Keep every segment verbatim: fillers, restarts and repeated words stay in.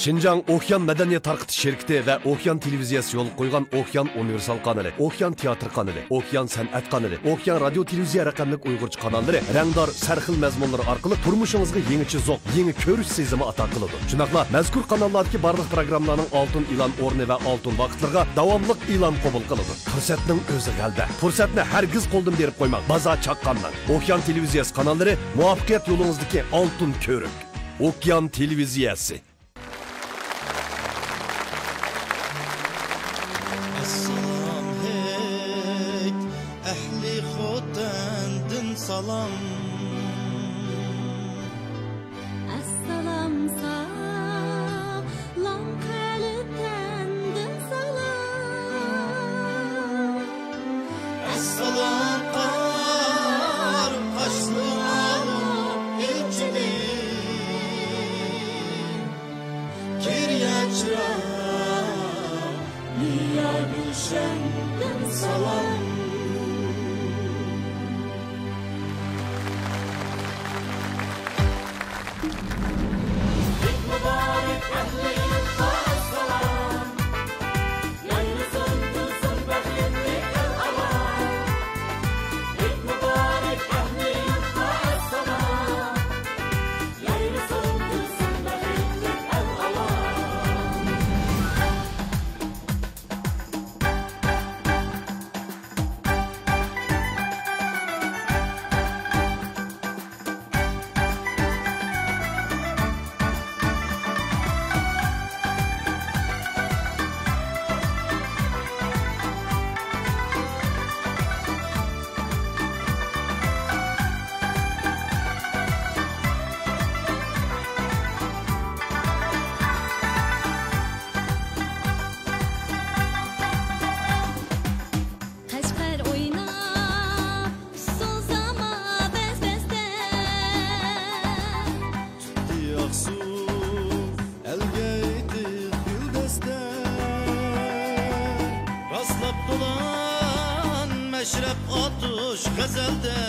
شىنجاڭ ئوكيان مەدەنىيەت تارقىتىش شىركىتى ۋە ئوكيان تېلېۋىزىيەسى يولغا قويغان ئوكيان ئۇنىۋېرسال قانىلى، ئوكيان تىياتىر قانىلى، ئوكيان سەنئەت قانىلى، ئوكيان رادىيو تېلېۋىزىيە رەقەملىك ئۇيغۇرچە قاناللىرى رەڭدار، سەرخىل مەزمۇنلىرى ئارقىلىق تۇرمۇشىڭىزغا يېڭىچە زوق، يېڭى كۆرۈش سېزىمى ئاتا قىلىدۇ. شۇنداقلا مەزكۇر قاناللاردىكى بارلىق پروگراممىلارنىڭ ئالتۇن ئېلان ئورنى ۋە ئالتۇن ۋاقىتلىرىغا داۋاملىق ئېلان قوبۇل قىلىدۇ. پۇرسەتنىڭ ئۆزى غەلىبە. پۇرسەتنى ھەرگىز قولدىن بېرىپ قويماڭ. بازار چاققاندا. ئوكيان تېلېۋىزىيەسى قاناللىرى مۇۋەپپەقىيەت يولىڭىزدىكى ئالتۇن كۆۋرۈك. ئوكيان تېلېۋىزىيەسى. ئەسسالام ھەي ئەھلى خوتەندىن سالام. ئەسسالام سالام قەلبتەندىن سالام. ئەسسالام قار قاشلىرىڭ ئىنچىدىن كىريە چىراغ نىيا گۈلشەندىن سالام. قەشقەر ئويناپ، ئۇسسۇل ساما بەس-بەستە. تۇتتى ئاقسۇ، ئەلگە ئېيتىپ گۈلدەستە. راسلاپ تولغان مەشرەپ ئاتۇش غەزەلدە.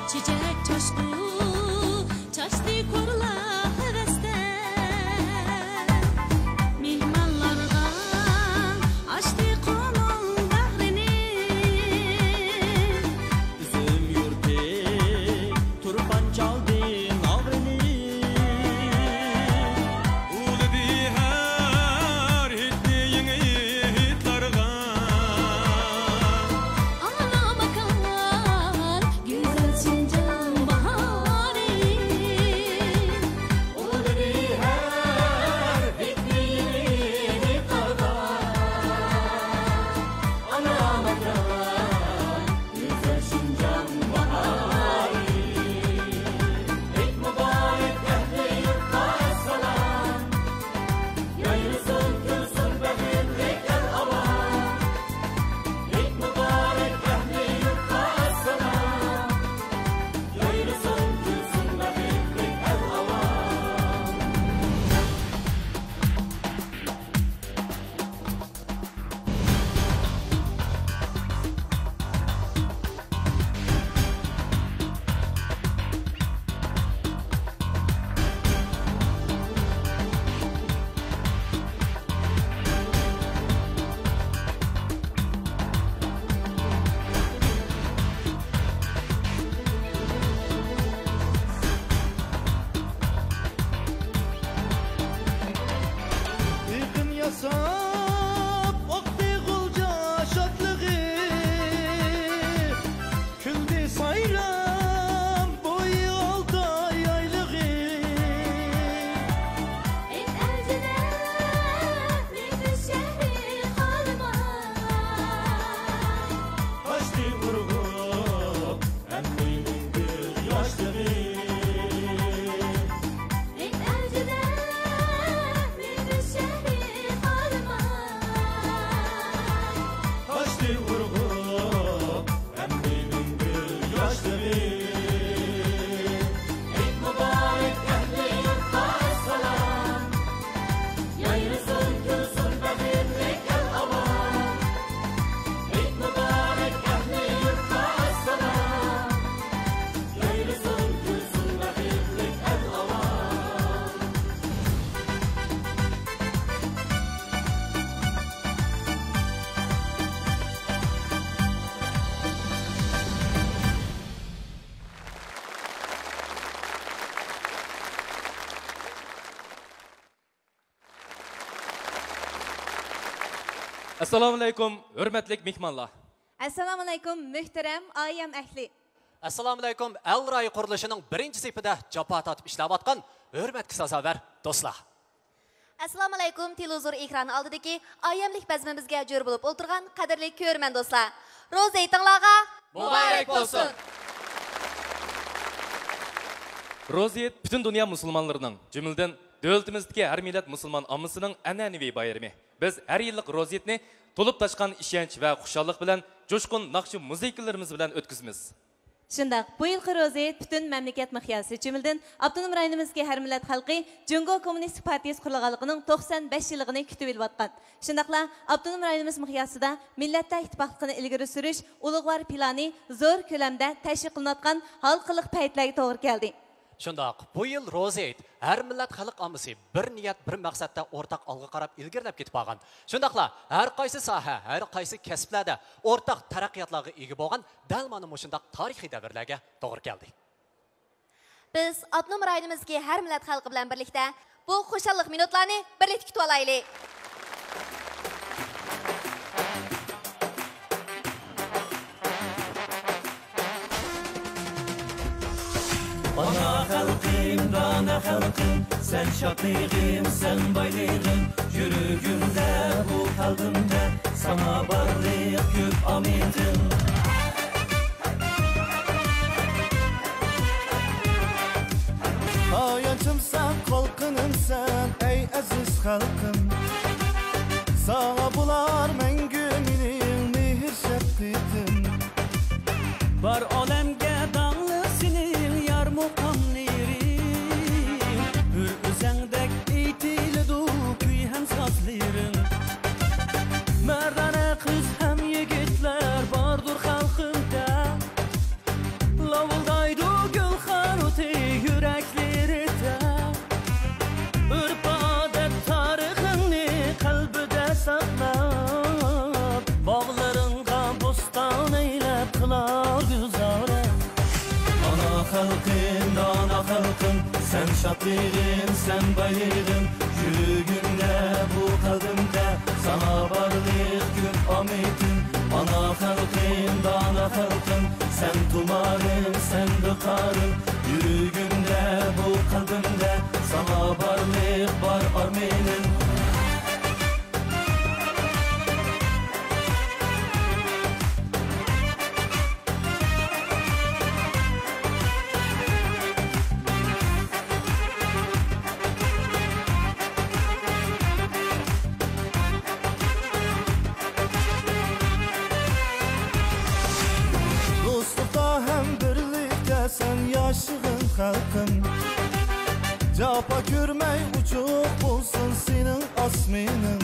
چېچەك چاچقۇ چاچتى كورلا ھەۋەستە. مېھمانلارغا ئاچتى قومۇل باغرىنى. ئۈزۈم يۇرتى تۇرپان چالدى ناغرىنى. ئۇلىدى ھەر ھېيتنى يېڭى ھېيتلارغا. ئاڭلا ماكان، گۈزەل شىنجاڭ باھار. ئەسسالامۇئەلەيكۇم، ھۆرمەتلىك مېھمانلار! ئەسسالامۇئەلەيكۇم، مۆھتەرەم ئايەم ئەھلى! ئەسسالامۇئەلەيكۇم، ئەل رايى قۇرۇلۇشىنىڭ بىرىنچى سېپىدە جاپا تارتىپ ئىشلەۋاتقان ھۆرمەتكە سازاۋەر دوستلار! ئەسسالامۇئەلەيكۇم، تېلېۋىزور ئېكرانى ئالدىدىكى ئايەملىك بەزمىمىزگە جور بولۇپ ئولتۇرغان قەدىرلىك كۆرۈرمەن دوستلار! روزا ھېيتىڭلارغا مۇبارەك بولسۇن! روزا ھېيت پۈتۈن دۇنيا مۇسۇلمانلىرىنىڭ، جۈملىدىن دۆلىتىمىزدىكى ھەر مىللەت مۇسۇلمان ئاممىسىنىڭ ئەنئەنىۋى بايرىمى. بىز ھەر يىللىق روزا ھېيتنى تولۇپ تاشقان ئىشەنچ ۋە خۇشاللىق بىلەن جۇشقۇن ناخشا مۇزىكىلىرىمىز بىلەن ئۆتكۈزىمىز. شۇنداق، بۇ يىلقى روزا ھېيت پۈتۈن مەملىكەت مىقياسى، جۈملىدىن ئاپتونوم رايونىمىزدىكى ھەر مىللەت خەلقى جۇڭگو كوممۇنىستىك پارتىيىسى قۇرۇلغانلىقىنىڭ توقسان بەش يىللىقىنى كۈتۈۋېلىۋاتقان، شۇنداقلا ئاپتونوم رايونىمىز مىقياسىدا مىللەتلەر ئىتتىپاقلىقىنى ئىلگىرى سۈرۈش ئۇلۇغۋار پىلانى زور كۆلەمدە تەشۋىق قىلىنىۋاتقان ھالقىلىق پەيتلەرگە توغرا كەلدى. شۇنداق، بۇ يىل روزا ھېيت ھەر مىللەت خەلق ئاممىسى بىر نىيەت، بىر مەقسەتتە ئورتاق ئالغا قاراپ ئىلگىرىلەپ كېتىپ بارغان. شۇنداقلا، ھەر قايسى ساھە، ھەر قايسى كەسىپلەردە ئورتاق تەرەققىياتلارغا ئىگە بولغان دەل مانا مۇشۇنداق تارىخىي دەۋرلەرگە توغرا كەلدى. بىز ئاپتونوم رايونىمىزدىكى ھەر مىللەت خەلقى بىلەن بىرلىكتە بۇ خۇشاللىق مىنۇتلارنى بىرلىكتە كۈتۈۋالايلى! ئانا خەلقىم، دانا خەلقىم، سەن شادلىقىم، سەن بايلىقىم، يۈرىكىمدە، بۇ قەلبىمدە، ساڭا بارلىق كۆپ ئامىتىم. تايانچىم سەن، قالقىنىم سەن، ئەي ئەزىز خەلقىم. ساڭا بولار مەڭگۈ مېنىڭ مېھىر شەپقىتىم. بار ئالەمگە داڭلىق سېنىڭ يار مۇقاملىرىڭ. ھۆر ئۆزەڭدەك ئېيتىلىدۇ كۈي ھەم سازلىرىڭ. مەردانە قىز ھەم يىگىتلەر باردۇر خەلقىمدە. لاۋۇلدايدۇ گۈلخان ئوتى يۈرەكلىرىدە. ئۆرپ-ئادەت تارىخىڭنى قەلبىدە ساقلاپ، باغلىرىڭغا بوستان ئەيلەپ قىلار گۈلزارە. ئانا خەلقىم، دانا خەلقىم، سەن شادلىقىم، سەن بايلىقىم، يۈرىكىمدە، بۇ قەلبىمدە، ساڭا بارلىق كۆپ ئامىتىم. ئانا خەلقىم، دانا خەلقىم، سەن تۇمارىم، سەن دىقارىم، يۈرىكىمدە، بۇ قەلبىمدە، ساڭا بارلىق بار ئارمىنىم. دوستلۇقتا ھەم بىرلىكتە سەن ياشىغىن خەلقىم. جاپا كۆرمەي ئوچۇق بولسۇن سېنىڭ ئاسمىنىڭ.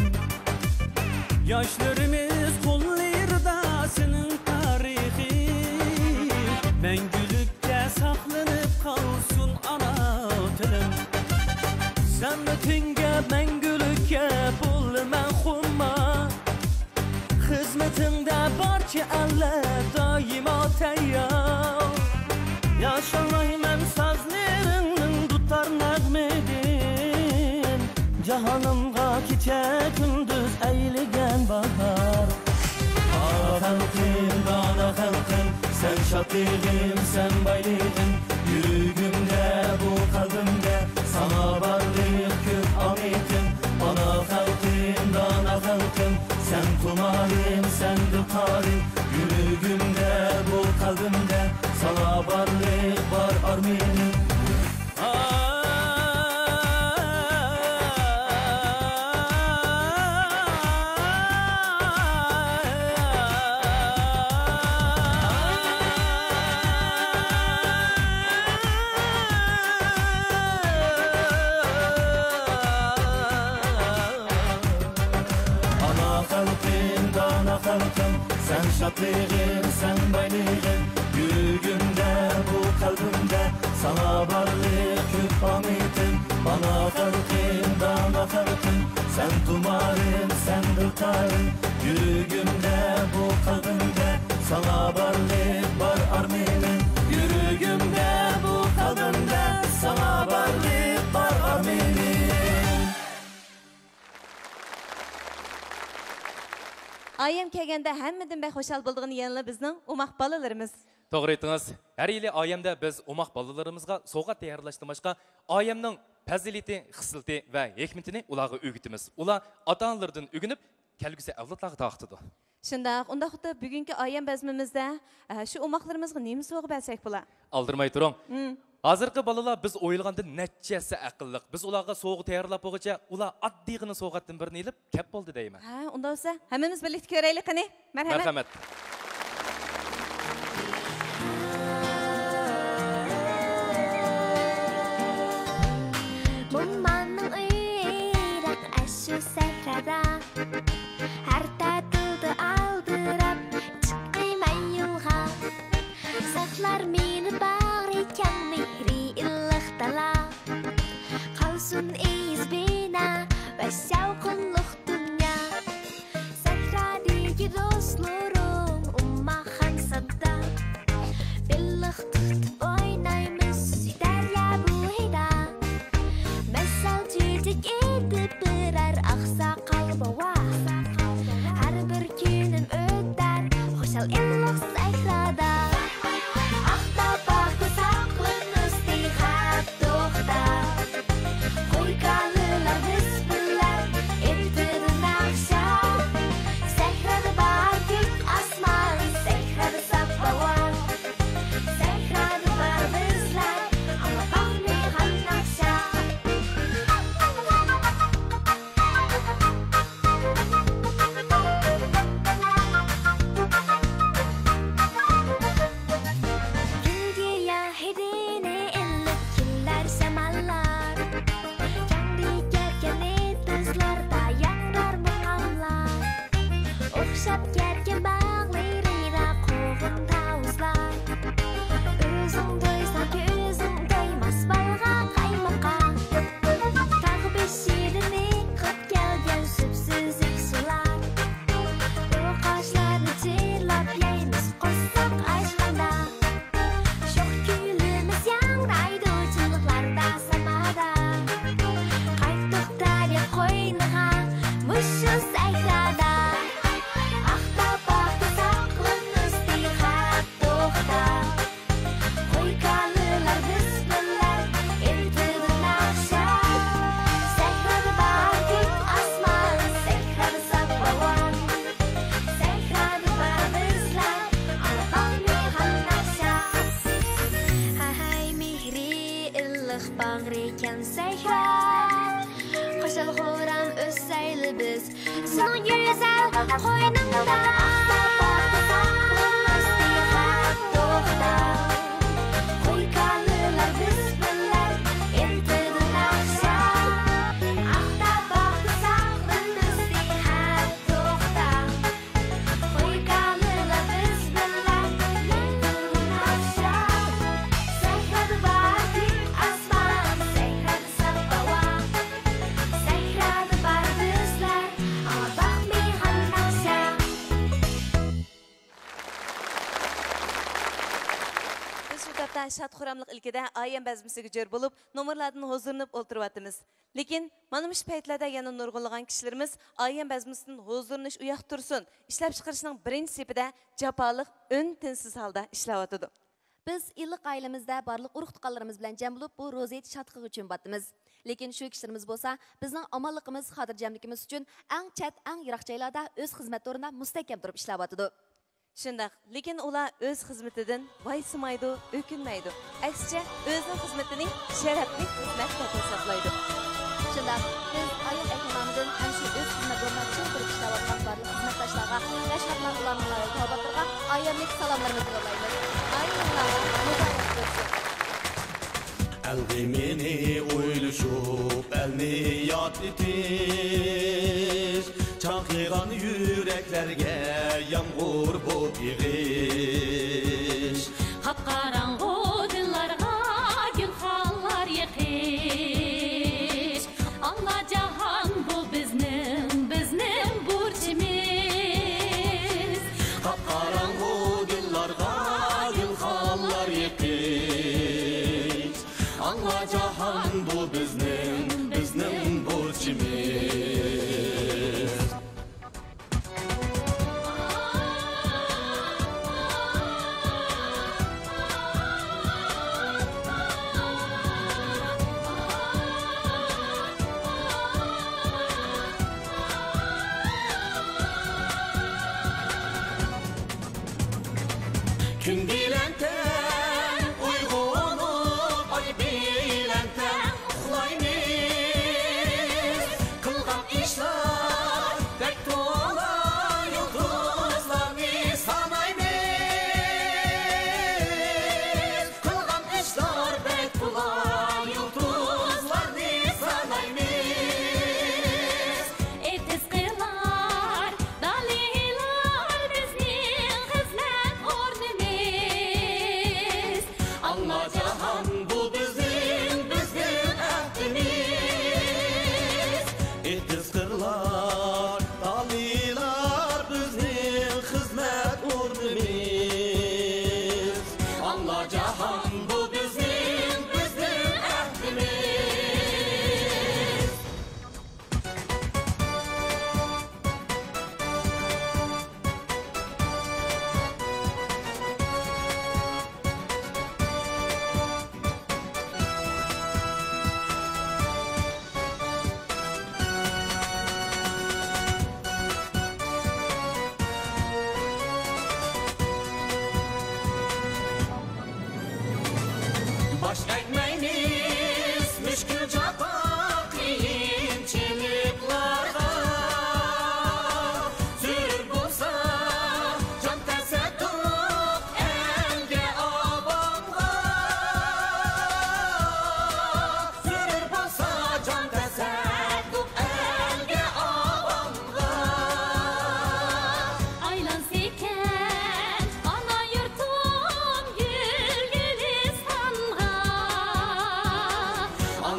ياشلىرىمىز قوللىرىدا سېنىڭ تارىخىڭ، مەڭگۈلۈككە ساقلىنىپ قالسۇن ئانا تىلىڭ. زەھمىتىڭگە مەڭگۈلۈككە بولىمەن خۇمار، خىزمىتىڭدە بارچە ئەللەر دائىما تەييار. ياشالايمەن سازلىرىڭنىڭ دۇتار نەغمىدىن، جاھانىمغا كېچە كۈندۈز ئەيلىگەن باھار. ئانا خەلقىم، دانا خەلقىم، سەن شادلىقىم، سەن بايلىقىم، يۈرىكىمدە، بۇ قەلبىمدە، ساڭا بارلىق كۆپ ئامىتىم. ئانا خەلقىم، دانا خەلقىم، سەن تۇمارىم، سەن دىقارىم، يۈرىكىمدە، بۇ قەلبىمدە، ساڭا بارلىق بار ئارمىنىم. ئانا خەلقىم، دانا خەلقىم، سەن شادلىقىم، سەن بايلىقىم، يۈرىكىمدە، بۇ قەلبىمدە، ساڭا بارلىق كۆپ ئامىتىم. ئانا خەلقىم، دانا خەلقىم، سەن تۇمارىم، سەن دىلتارىم، يۈرىكىمدە، بۇ قەلبىمدە، ساڭا بارلىق بار ئارمىنىم. يۈرىكىمدە، بۇ قەلبىمدە، ساڭا بارلىق بار ئارمىنىم. ئايەم كەلگەندە ھەممىدىن بەك خۇشال بولىدىغىنى يەنىلا بىزنىڭ ئوماق بالىلىرىمىز. توغرا ئېيتتىڭىز. ھەر يىلى ئايەمدە بىز ئوماق بالىلىرىمىزغا سوۋغات تەييارلاشتىن باشقا، ئايەمنىڭ پەزىلىتى، خىسلىتى ۋە ھېكمىتىنى ئۇلارغا ئۆگىتىمىز. ئۇلار ئاتا-ئانىلىرىدىن ئۆگىنىپ، كەلگۈسى ئەۋلادلارغا تارقىتىدۇ. شۇنداق، ئۇنداق بولسا بۈگۈنكى ئايەم بەزمىمىزدە، ئە، شۇ ئوماقلىرىمىزغا نېمە سوۋغا بەرسەك بولا؟ ئالدىرىماي تۇرۇڭ. ھازىرقى بالىلار بىز ئويلىغاندىن نەچچە ھەسسە ئەقىللىق. بىز ئۇلارغا سوۋغا تەييارلاپ بولغۇچە، ئۇلار ئاددىيغىنا سوۋغاتتىن بىرنى ئېلىپ كەپ بولدى دەيمەن. ھە، ئۇنداق بولسا ھەممىمىز بىرلىكتە كۆرەيلى قېنى. مەرھەمەت. مەرھەمەت. مومامنىڭ ئۆيى يىراق ئاشۇ سەھرادا. ھەر تەتۈلدە ئالدىراپ چىقىمەن يولغا. ساقلار مېنى باغرى كەڭ مېھرى ئىللىق دالا. قالسۇن ئېيىز بىنا ۋە شاۋقۇنلۇق دۇنيا. سەھرادىكى دوستلىرىم ئۇمماقخان ساددا. بېلىق تۇتۇپ ئوينايمىز سۈيى دەريا بويىدا. مەسەل چۆچەك ئېتىپ بېرەر ئاقساقال بوۋا. ھەر بىر كۈنۈم ئۆتەر خۇشال ئىللىق سەھرادا. ئاق تاپاقتا ساقلىنىستى خەپ توختاپ. قوي-كالىلار بىز بىلەن ئېيتىدۇ ناخشا. سەھرادا بار كۆك ئاسمان، سەھرادا ساپ ھاۋا. سەھرادا بار بىزلەر، ئاڭلاپ باقمىغان ناخشا. گۈل-گىياھ ھىدىنى ئېلىپ كېلەر شاماللار. كەڭرى كەتكەن ئېتىزلاردا ياڭرار مۇقاملار. ئوخشاپ كەتكەن باغلىرىدا قوغۇن تاۋۇزلار. ئۆزۈڭ تويساڭ كۆزۈڭ تويماس بالغا قايماققا. تاغ بېشىدىن ئېقىپ كەلگەن سۈپسۈزۈك سۇلار. توقاچلارنى چىرلاپ يەيمىز قورساق ئاچقاندا. شوخ كۈيلىرىمىز ياڭرايدۇ چىملىقلاردا سامادا. قايتتۇق دەريا قوينىغا مۇشۇ سەھرادا. ئاق تاپاقتا ساقلىنىستى خەپ توختاپ. قوي-كالىلار بىز بىلەن ئېيتىدۇ ناخشا. سەھرادا بار كۆك ئاسمان، سەھرادا ساپ ھاۋا. سەھرادا بار بىزلەر، ئاڭلاپ باقمىغان ناخشا. ھەي مېھرى ئىللىق باغرى كەڭ سەھرا. خۇشال-خۇرام ئۆسەيلى بىز سېنىڭ گۈزەل قوينۇڭدا. قوي-كالىلار بىز بىلەن ئېيتىدۇ ناخشا. ئاق تاپاقتا ساقلىنىستى خەپ توختاپ. قوي-كالىلار بىز بىلەن ئېيتىدۇ ناخشا. سەھرادا بار كۆك ئاسمان، سەھرادا ساپ ھاۋا. سەھرادا بار بىزلەر، ئاڭلاپ باقمىغان ناخشا. بىز شۇ تاپتا شاد-خۇراملىق ئىلكىدە ئايەم بەزمىسىگە جۆر بولۇپ، نومۇرلاردىن ھۇزۇرلىنىپ ئولتۇرۇۋاتىمىز. لېكىن مانا مۇشۇ پەيتلەردە يەنە نۇرغۇنلىغان كىشىلىرىمىز ئايەم بەزمىسىدىن ھۇزۇرلىنىش ئۇياق تۇرسۇن، ئىشلەپچىقىرىشنىڭ بىرىنچى سېپىدە جاپالىق، ئۈن-تىنسىز ھالدا ئىشلەۋاتىدۇ. بىز ئىللىق ئائىلىمىزدە بارلىق ئۇرۇق-تۇغقانلىرىمىز بىلەن جەم بولۇپ، بۇ روزا ھېيت شادلىقىغا چۆمۈۋاتىمىز. لېكىن شۇ كىشىلىرىمىز بولسا بىزنىڭ ئامانلىقىمىز، خاتىرجەملىكىمىز ئۈچۈن ئەڭ چەت، ئەڭ يىراق جايلاردا ئۆز خىزمەت ئورنىدا مۇستەھكەم تۇرۇپ ئىشلەۋاتىدۇ. شۇنداق، لېكىن ئۇلار ئۆز خىزمىتىدىن ۋايسىمايدۇ، ئۆكۈنمەيدۇ. ئەكسىچە، ئۆزىنىڭ خىزمىتىنى شەرەپلىك خىزمەت دەپ ھېسابلايدۇ. شۇنداق، بىز ئايەم ئەكرەم ئامىدىن ئەنە شۇ ئۆز خىزمەت ئورنىدا چىڭ تۇرۇپ ئىشلەۋاتقان بارلىق خىزمەتداشلارغا ۋە شادلان ئۇلارنىڭ ئايال توۋاباتلىرىغا ئايەملىك سالاملىرىمىزنى يوللايمىز. ئايەملەر مۇبارەك بولسۇن! ئەل غېمىنى ئويلىشىپ، ئەلنى ياد ئېتىش، چاقىغان يۈرەكلەرگە يامغۇر بولۇپ يېغىش. قاپقاراڭغۇ دىللارغا گۈلخانلار يېقىش. ئاللا جاھان، بۇ بىزنىڭ، بىزنىڭ بۇرچىمىز. قاپقاراڭغۇ دىللارغا گۈلخانلار يېقىش. ئاڭلا جاھان، بۇ بىزنىڭ، بىزنىڭ بۇرچىمىز.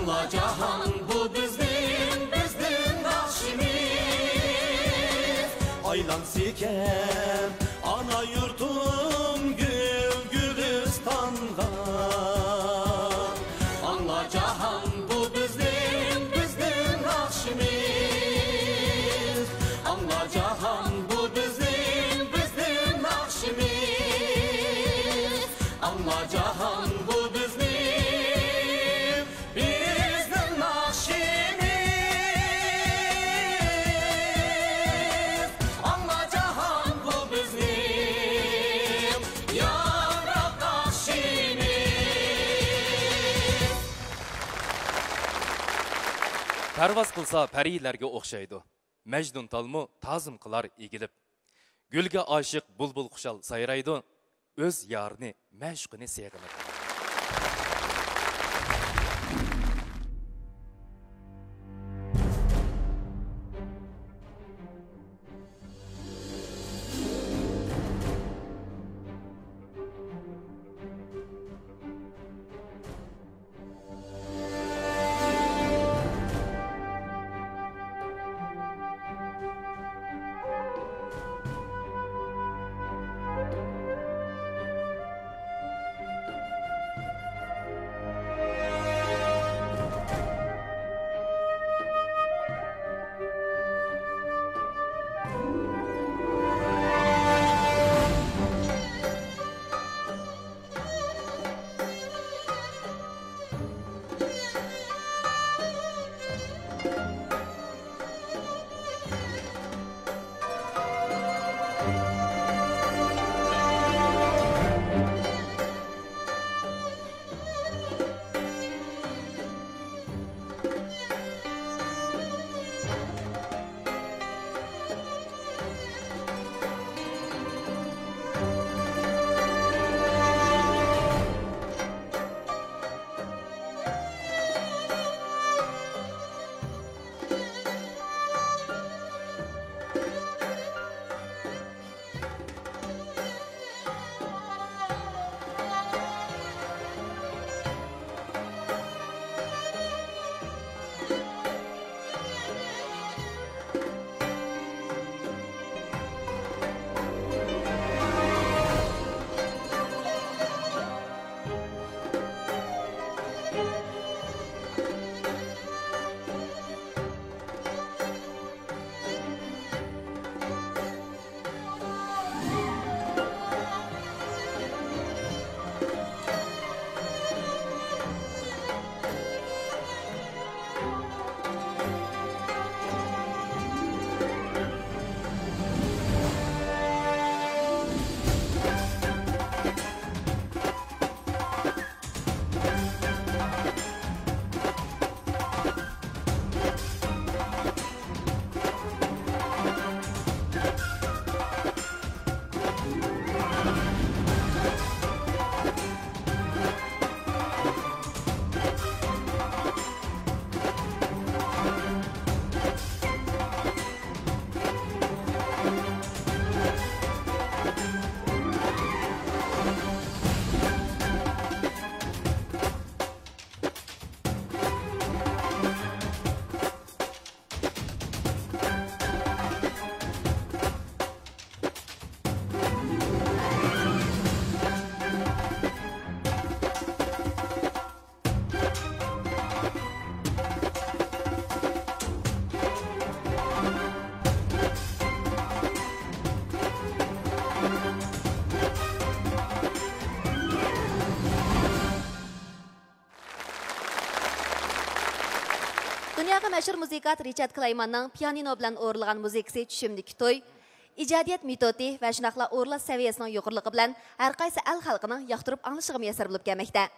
ئاللاجاھان بۇ بىزنىڭ، بىزنىڭ ناخشىمىز. ئايلانسىكەن ئانا يۇرتۇم گۈل گۈلىستانغا. ئاڭلا جاھان، بۇ بىزنىڭ، بىزنىڭ ناخشىمىز. ئاڭلا جاھان، بۇ بىزنىڭ، بىزنىڭ ناخشىمىز. ئاڭلا جاھان، بۇ بىزنىڭ، بىزنىڭ ناخشىمىز. ئاڭلا جاھان، بۇ بىزنىڭ ياڭراق ناخشىمىز. پەرۋاز قىلسا پەرىلەرگە ئوخشايدۇ. مەجنۇن تالمۇ تازىم قىلار ئېگىلىپ. گۈلگە ئاشىق بۇلبۇل خۇشال سايرايدۇ، ئۆز يارىنى، مەشۇقىنى سېغىنىپ. دۇنياغا مەشھۇر مۇزىكانت رىچارد كلايماننىڭ پىيانىنو بىلەن ئورۇنلىغان مۇزىكىسى چۈشۈمدىكى توي، ئىجادىيەت مېتودى ۋە شۇنداقلا ئورۇنلاش سەۋىيەسىنىڭ يۇقىرىلىقى بىلەن ھەر قايسى ئەل خەلقىنىڭ ياقتۇرۇپ ئاڭلىشىغا مۇيەسسەر بولۇپ كەلمەكتە.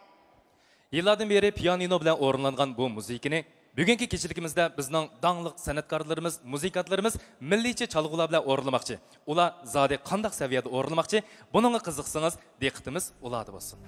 يىللاردىن بېرى پىيانىنو بىلەن ئورۇنلانغان بۇ مۇزىكىنى بۈگۈنكى كېچىلىكىمىزدە بىزنىڭ داڭلىق سەنئەتكارلىرىمىز، مۇزىكانتلىرىمىز مىللىيچە چالغۇلار بىلەن ئورۇنلىماقچى. ئۇلار زادى قانداق سەۋىيەدە ئورۇنلىماقچى؟ بۇنىڭغا قىزىقسىڭىز، دىققىتىمىز ئۇلاردا بولسۇن.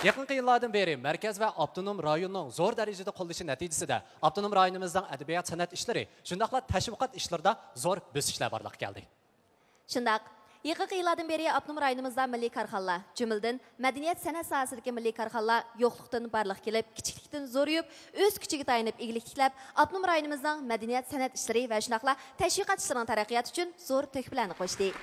يېقىنقى يىللاردىن بېرى مەركەز ۋە ئاپتونوم رايوننىڭ زور دەرىجىدە قوللىشى نەتىجىسىدە، ئاپتونوم رايونىمىزنىڭ ئەدەبىيات سەنئەت ئىشلىرى، شۇنداقلا تەشۋىقات ئىشلىرىدا زور بۆسۈشلەر بارلىققا كەلدى. شۇنداق. يېقىنقى يىللاردىن بېرى ئاپتونوم رايونىمىزدا مىللىي كارخانىلار، جۈملىدىن مەدەنىيەت سەنئەت ساھەسىدىكى مىللىي كارخانىلار يوقلۇقتىن بارلىققا كېلىپ، كىچىكلىكتىن زورىيىپ، ئۆز كۈچىگە تايىنىپ ئىگىلىك تىكلەپ، ئاپتونوم رايونىمىزنىڭ مەدەنىيەت سەنئەت ئىشلىرى ۋە شۇنداقلا تەشۋىقات ئىشلىرىنىڭ تەرەققىياتى ئۈچۈن زور تۆھپىلەرنى قوشتى.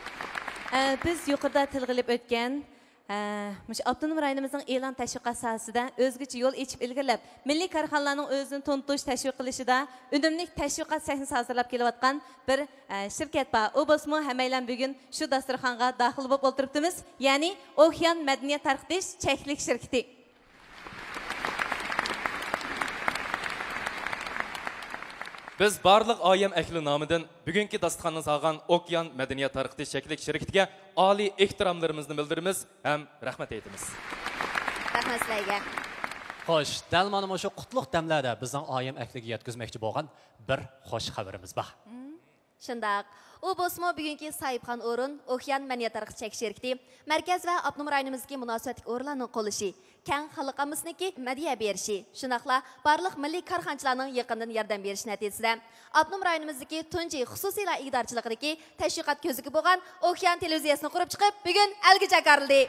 ئە، بىز يۇقىرىدا تىلغا ئېلىپ ئۆتكەن، ئە، مۇشۇ ئاپتونوم رايونىمىزنىڭ ئېلان تەشۋىقات ساھەسىدە ئۆزگىچە يول ئېچىپ ئىلگىرىلەپ، مىللىي كارخانىلارنىڭ ئۆزىنى تونۇتۇش، تەشۋىق قىلىشىدا ئۈنۈملۈك تەشۋىقات سەھنىسى ھازىرلاپ كېلىۋاتقان بىر، ئە، شىركەت بار. ئۇ بولسىمۇ ھەممەيلەن بۈگۈن شۇ داستۇرخانغا داخىل بولۇپ ئولتۇرۇپتىمىز، يەنى ئوكيان مەدەنىيەت تارقىتىش چەكلىك شىركىتى. بىز بارلىق ئايەم ئەھلى نامىدىن بۈگۈنكى داستىخاننى سالغان ئوكيان مەدەنىيەت تارقىتىش چەكلىك شىركىتىگە ئالىي ئېھتىراملىرىمىزنى بىلدۈرىمىز ھەم رەھمەت ئېيتىمىز. رەھمەت سىلەرگە. خوش، دەل مانا مۇشۇ قۇتلۇق دەملەردە بىزنىڭ ئايەم ئەھلىگە يەتكۈزمەكچى بولغان بىر خوش خەۋىرىمىز بار. شۇنداق. ئۇ بولسىمۇ بۈگۈنكى ساھىبخان ئورۇن، ئوكيان مەدەنىيەت تارقىتىش چەكلىك شىركىتى، مەركەز ۋە ئاپتونوم رايونىمىزدىكى مۇناسىۋەتلىك ئورۇنلارنىڭ قوللىشى، كەڭ خەلق ئاممىسىنىڭكى مەدھىيە بېرىشى، شۇنداقلا بارلىق مىللىي كارخانىچىلارنىڭ يېقىندىن ياردەم بېرىشى نەتىجىسىدە، ئاپتونوم رايونىمىزدىكى تۇنجى خۇسۇسىيلار ئىدارىچىلىقىدىكى تەشۋىقات كۆزنىكى بولغان ئوكيان تېلېۋىزىيەسىنى قۇرۇپ چىقىپ، بۈگۈن ئەلگە جاكارلىدى.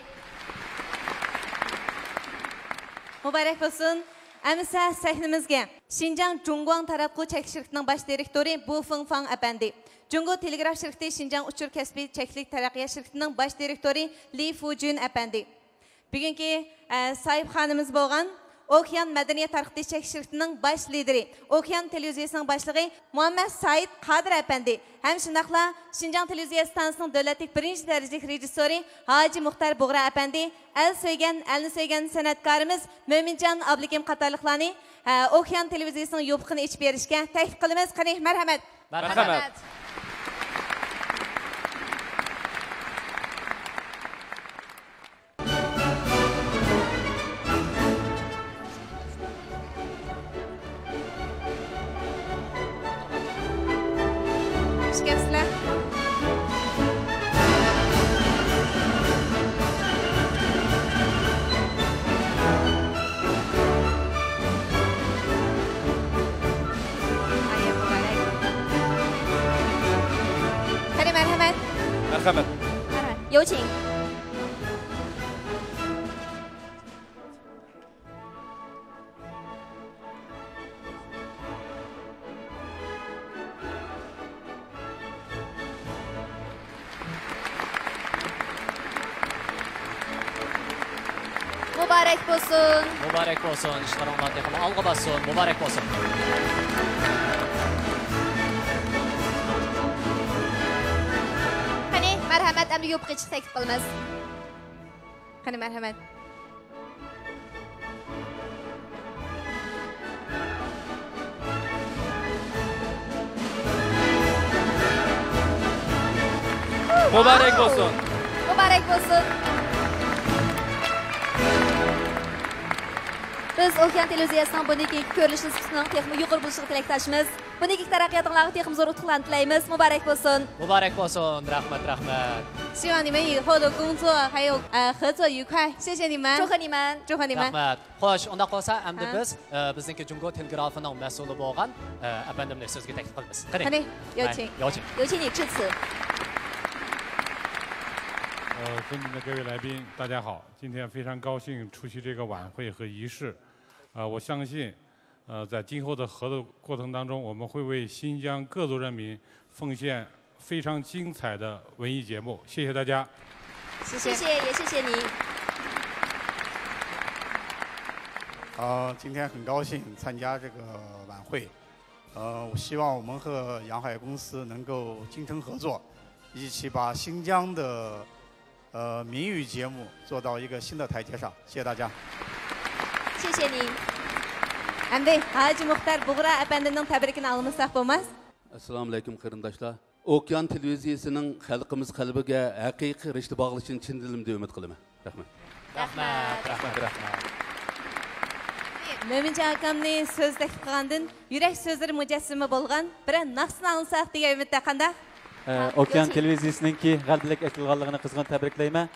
مۇبارەك بولسۇن! ئەمىسە سەھنىمىزگە شىنجاڭ جۇڭگۇاڭ تاراتقۇ چەكلىك شىركىتىنىڭ باش دىرېكتورى بۇ فېڭفاڭ ئەپەندى، جۇڭگو تېلېگراف شىركىتى شىنجاڭ ئۇچۇر كەسپى چەكلىك تەرەققىيات شىركىتىنىڭ باش دىرېكتورى لى فۇجۈن ئەپەندى، بۈگۈنكى، ئە، ساھىبخانىمىز بولغان ئوكيان مەدەنىيەت تارقىتىش چەكلىك شىركىتىنىڭ باش لىدىرى، ئوكيان تېلېۋىزىيىسىنىڭ باشلىقى مۇھەممەد سايىت قادىر ئەپەندى ھەم شۇنداقلا شىنجاڭ تېلېۋىزىيە ئىستانسىسىنىڭ دۆلەتلىك بىرىنچى دەرىجىلىك رېژىسسورى ھاجى مۇختار بۇغرا ئەپەندى، ئەل سۆيگەن، ئەلنى سۆيگەن سەنئەتكارىمىز مۆمىنجان ئابلىكىم قاتارلىقلارنى، ئە، ئوكيان تېلېۋىزىيىسىنىڭ يوپۇقىنى ئېچىپ بېرىشكە تەكلىپ قىلىمىز. قېنى، مەرھەمەت! مەرھەمەت. خۇش كەپسىلەر. ئايەم مۇبارەك. قېنى، مەرھەمەت. مەرھەمەت. مەرھەمەت. 有请. مۇبارەك بولسۇن. مۇبارەك بولسۇن. ئىشلىرىڭلار تېخىمۇ ئالغا بارسۇن. مۇبارەك بولسۇن. قېنى، مەرھەمەت، ئەمدى يوپۇق ئېچىشقا تەكلىپ قىلىمىز. قېنى، مەرھەمەت. مۇبارەك بولسۇن. مۇبارەك بولسۇن. بىز ئوكيان تېلېۋىزىيەسىنىڭ بۇندىن كېيىنكى كۆرۈلۈش نىسبىتىنىڭ تېخىمۇ يۇقىرى بولۇشىغا تىلەكداشمىز. بۇندىن كېيىنكى تەرەققىياتىڭلارغا تېخىمۇ زور ئۇتۇقلارنى تىلەيمىز. مۇبارەك بولسۇن. مۇبارەك بولسۇن. رەھمەت، رەھمەت. 希望你们以后的工作还有，呃，合作愉快。谢谢你们。祝贺你们。祝贺你们。 رەھمەت. خوش، ئۇنداق بولسا ئەمدى ھە؟ بىز، ئە، بىزنىڭكى جۇڭگو تېلېگرافىنىڭ مەسئۇلى بولغان، ئە، ئەپەندىمنى سۆزگە تەكلىپ قىلىمىز. قېنى. قېنى، 有请。 ماي، 有请. 有请你致辞。 呃，尊敬的各位来宾，大家好！今天非常高兴出席这个晚会和仪式。呃，我相信，呃，在今后的合作过程当中，我们会为新疆各族人民奉献非常精彩的文艺节目。谢谢大家。谢谢。谢谢，也谢谢您。 呃，今天很高兴参加这个晚会。呃，我希望我们和洋海公司能够精诚合作，一起把新疆的，呃，民语节目做到一个新的台阶上。谢谢大家。 谢谢您。 ئەمدى ھاجى مۇختار بۇغرا ئەپەندىمنىڭ تەبرىكىنى ئاڭلىمىساق بولماس. ئەسسالامۇئەلەيكۇم، قېرىنداشلار. ئوكيان تېلېۋىزىيىسىنىڭ خەلقىمىز قەلبىگە ھەقىقىي رىشتە باغلىشىنى چىن دىلىمدىن ئۈمىد قىلىمەن. رەھمەت. رەھمەت، رەھمەت، رەھمەت. مۆمىنجان ئاكامنى سۆز تەكلىپ قىلغاندىن يۈرەك سۆزلىرى مۇجەسسىمە بولغان بىرەر ناخشىسىنى ئاڭلىساق دېگەن ئۈمىدتە، قانداق؟ ئە، ئوكيان تېلېۋىزىيىسىنىڭكى غەلىبىلىك ئېچىلغانلىقىنى قىزغىن تەبرىكلەيمەن.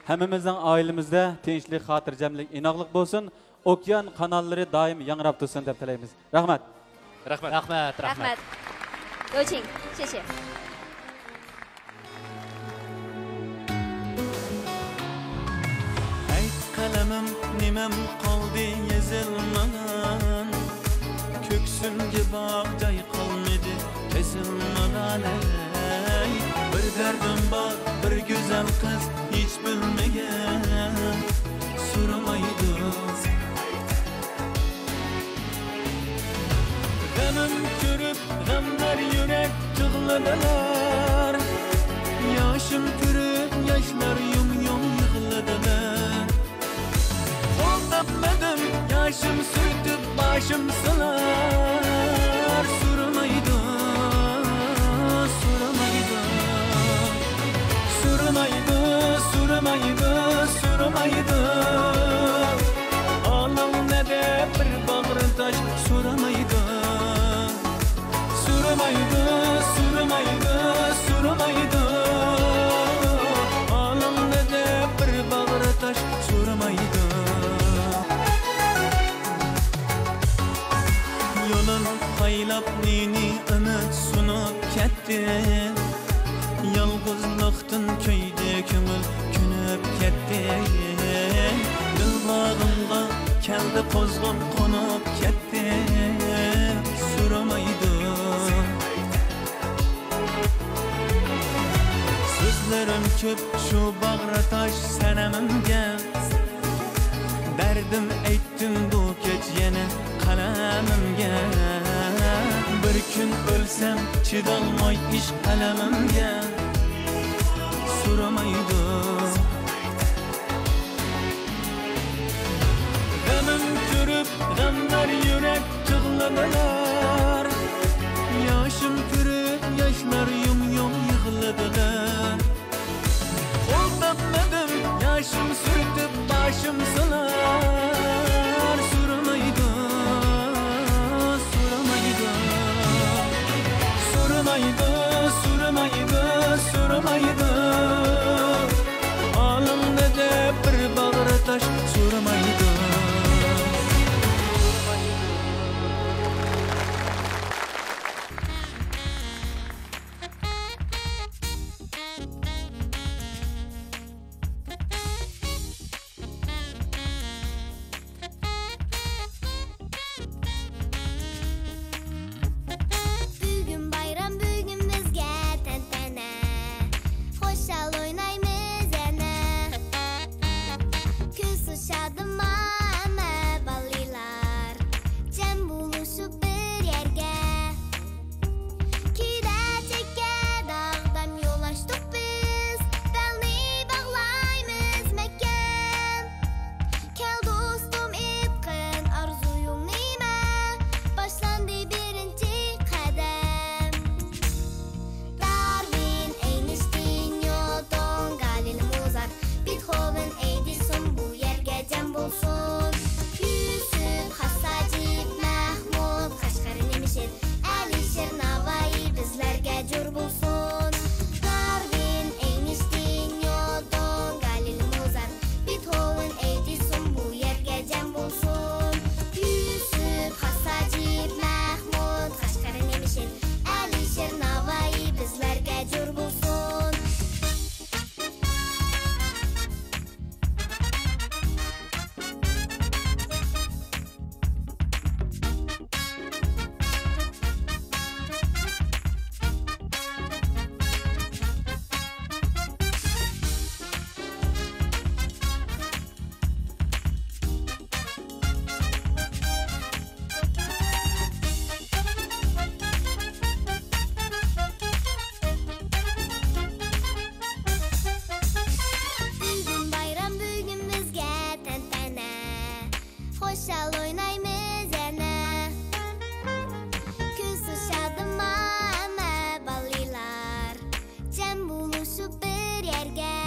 ھەممىمىزنىڭ ئائىلىمىزدە تىنچلىق، خاتىرجەملىك، ئىناقلىق بولسۇن. ئوكيان قاناللىرى دائىم ياڭراپ تۇرسۇن دەپ تىلەيمىز. رەھمەت. رەھمەت. رەھمەت، رەھمەت. رەھمەت. 有请，谢谢。 ئەيت قەلىمىم، نېمەم قالدى يېزىلمىغان؟ كۆكسۈمگە باغ جاي قالمىدى كېسىلمىغان، ئەي. بىر دەردىم بار، بىر گۈزەل قىز، ھېچ بىلمىگەن، سورىمايدۇ. غېمىم كۆرۈپ غەمدار يۈرەك يىغلىدىلار، ياشىم كۆرۈپ ياشلار يۇم-يۇم يىغلىدىلار. قول تاپمىدىم ياشىم سۈرتۈپ باشىم سىلار، سورىمايدۇ، سورىمايدۇ. سورىمايدۇ، سورىمايدۇ، سورىمايدۇ. ئالىڭ نەدە بىر باغرى تاش، سورىمايدۇ. سورىمايدۇ، سورىمايدۇ، سورىمايدۇ. ئالىڭ نەدە بىر باغرى تاش، سورىمايدۇ. يولۇم پايلاپ نى-نى ئۈمىد سۇنۇپ كەتتى. يالغۇزلۇقتىن كۆيدى كۆڭۈل كۆنۈپ كەتتى. دىل باغىمغا كەلدى قۇزغۇن قونۇپ كەتتى. سورىمايدۇ. سۆزلىرىم كۆپ شۇ باغرى تاش سەنەمگە. دەردىم ئېيتتىم بۇ كەچ يەنە قەلىمىمگە. بىر كۈن ئۆلسەم چىدالماي ئىشق ئەلەمىمگە، سورىمايدۇ. غېمىم كۆرۈپ غەمدار يۈرەك يىغلىدىلار، ياشىم كۆرۈپ ياشلار يۇم-يۇم يىغلىدىلار. قول تاپمىدىم ياشىم سۈرتۈپ باشىم سىلار، سورىمايدۇ، سورىمايدۇ. سورىمايدۇ، سورىمايدۇ، سورىمايدۇ. ئالىڭنى دەپ بىر باغرى تاش، سورىمايدۇ. بۈگۈن بايرام، بۈگۈن بىزگە تەنتەنە، خۇشال ئوينايمىز يەنە. كۈلسۇن شادىمان ھەممە بالىلار، جەم بولۇشۇپ بىر يەرگە. كېلەچەككە داغدام يول ئاچتۇق بىز، بەلنى باغلايمىز مەھكەم. كەل دوستۇم، ئېيتقىن ئارزۇيۇڭ نېمە؟ باشلاندى بىرىنچى قەدەم. دارۋىن، ئەينىشتىين، نيۇتون، گالىلېي، موزارت، بېتخوۋېن، ئېدىسون بۇ يەرگە جەم بولسۇن. يۈسۈپ، خاس ھاجىپ، مەھمۇد، قەشقەر، نېمىشىر، ئەلىشىر، ناۋايى بىزلەرگە جور بولسۇن. دارۋىن، ئەينىشتىين، نيۇتون، گالىلېي، موزارت، بېتخوۋېن، ئېدىسون بۇ يەرگە جەم بولسۇن. يۈسۈپ، خاس ھاجىپ، مەھمۇد، قەشقەر، نېمىشىر، ئەلىشىر، ناۋايى بىزلەرگە جور بولسۇن. بۈگۈن بايرام، بۈگۈن بىزگە تەنتەنە، خۇشال ئوينايمىز يەنە. كۈلسۇن شادىمان ھەممە بالىلار، جەم بولۇشۇپ بىر يەرگە.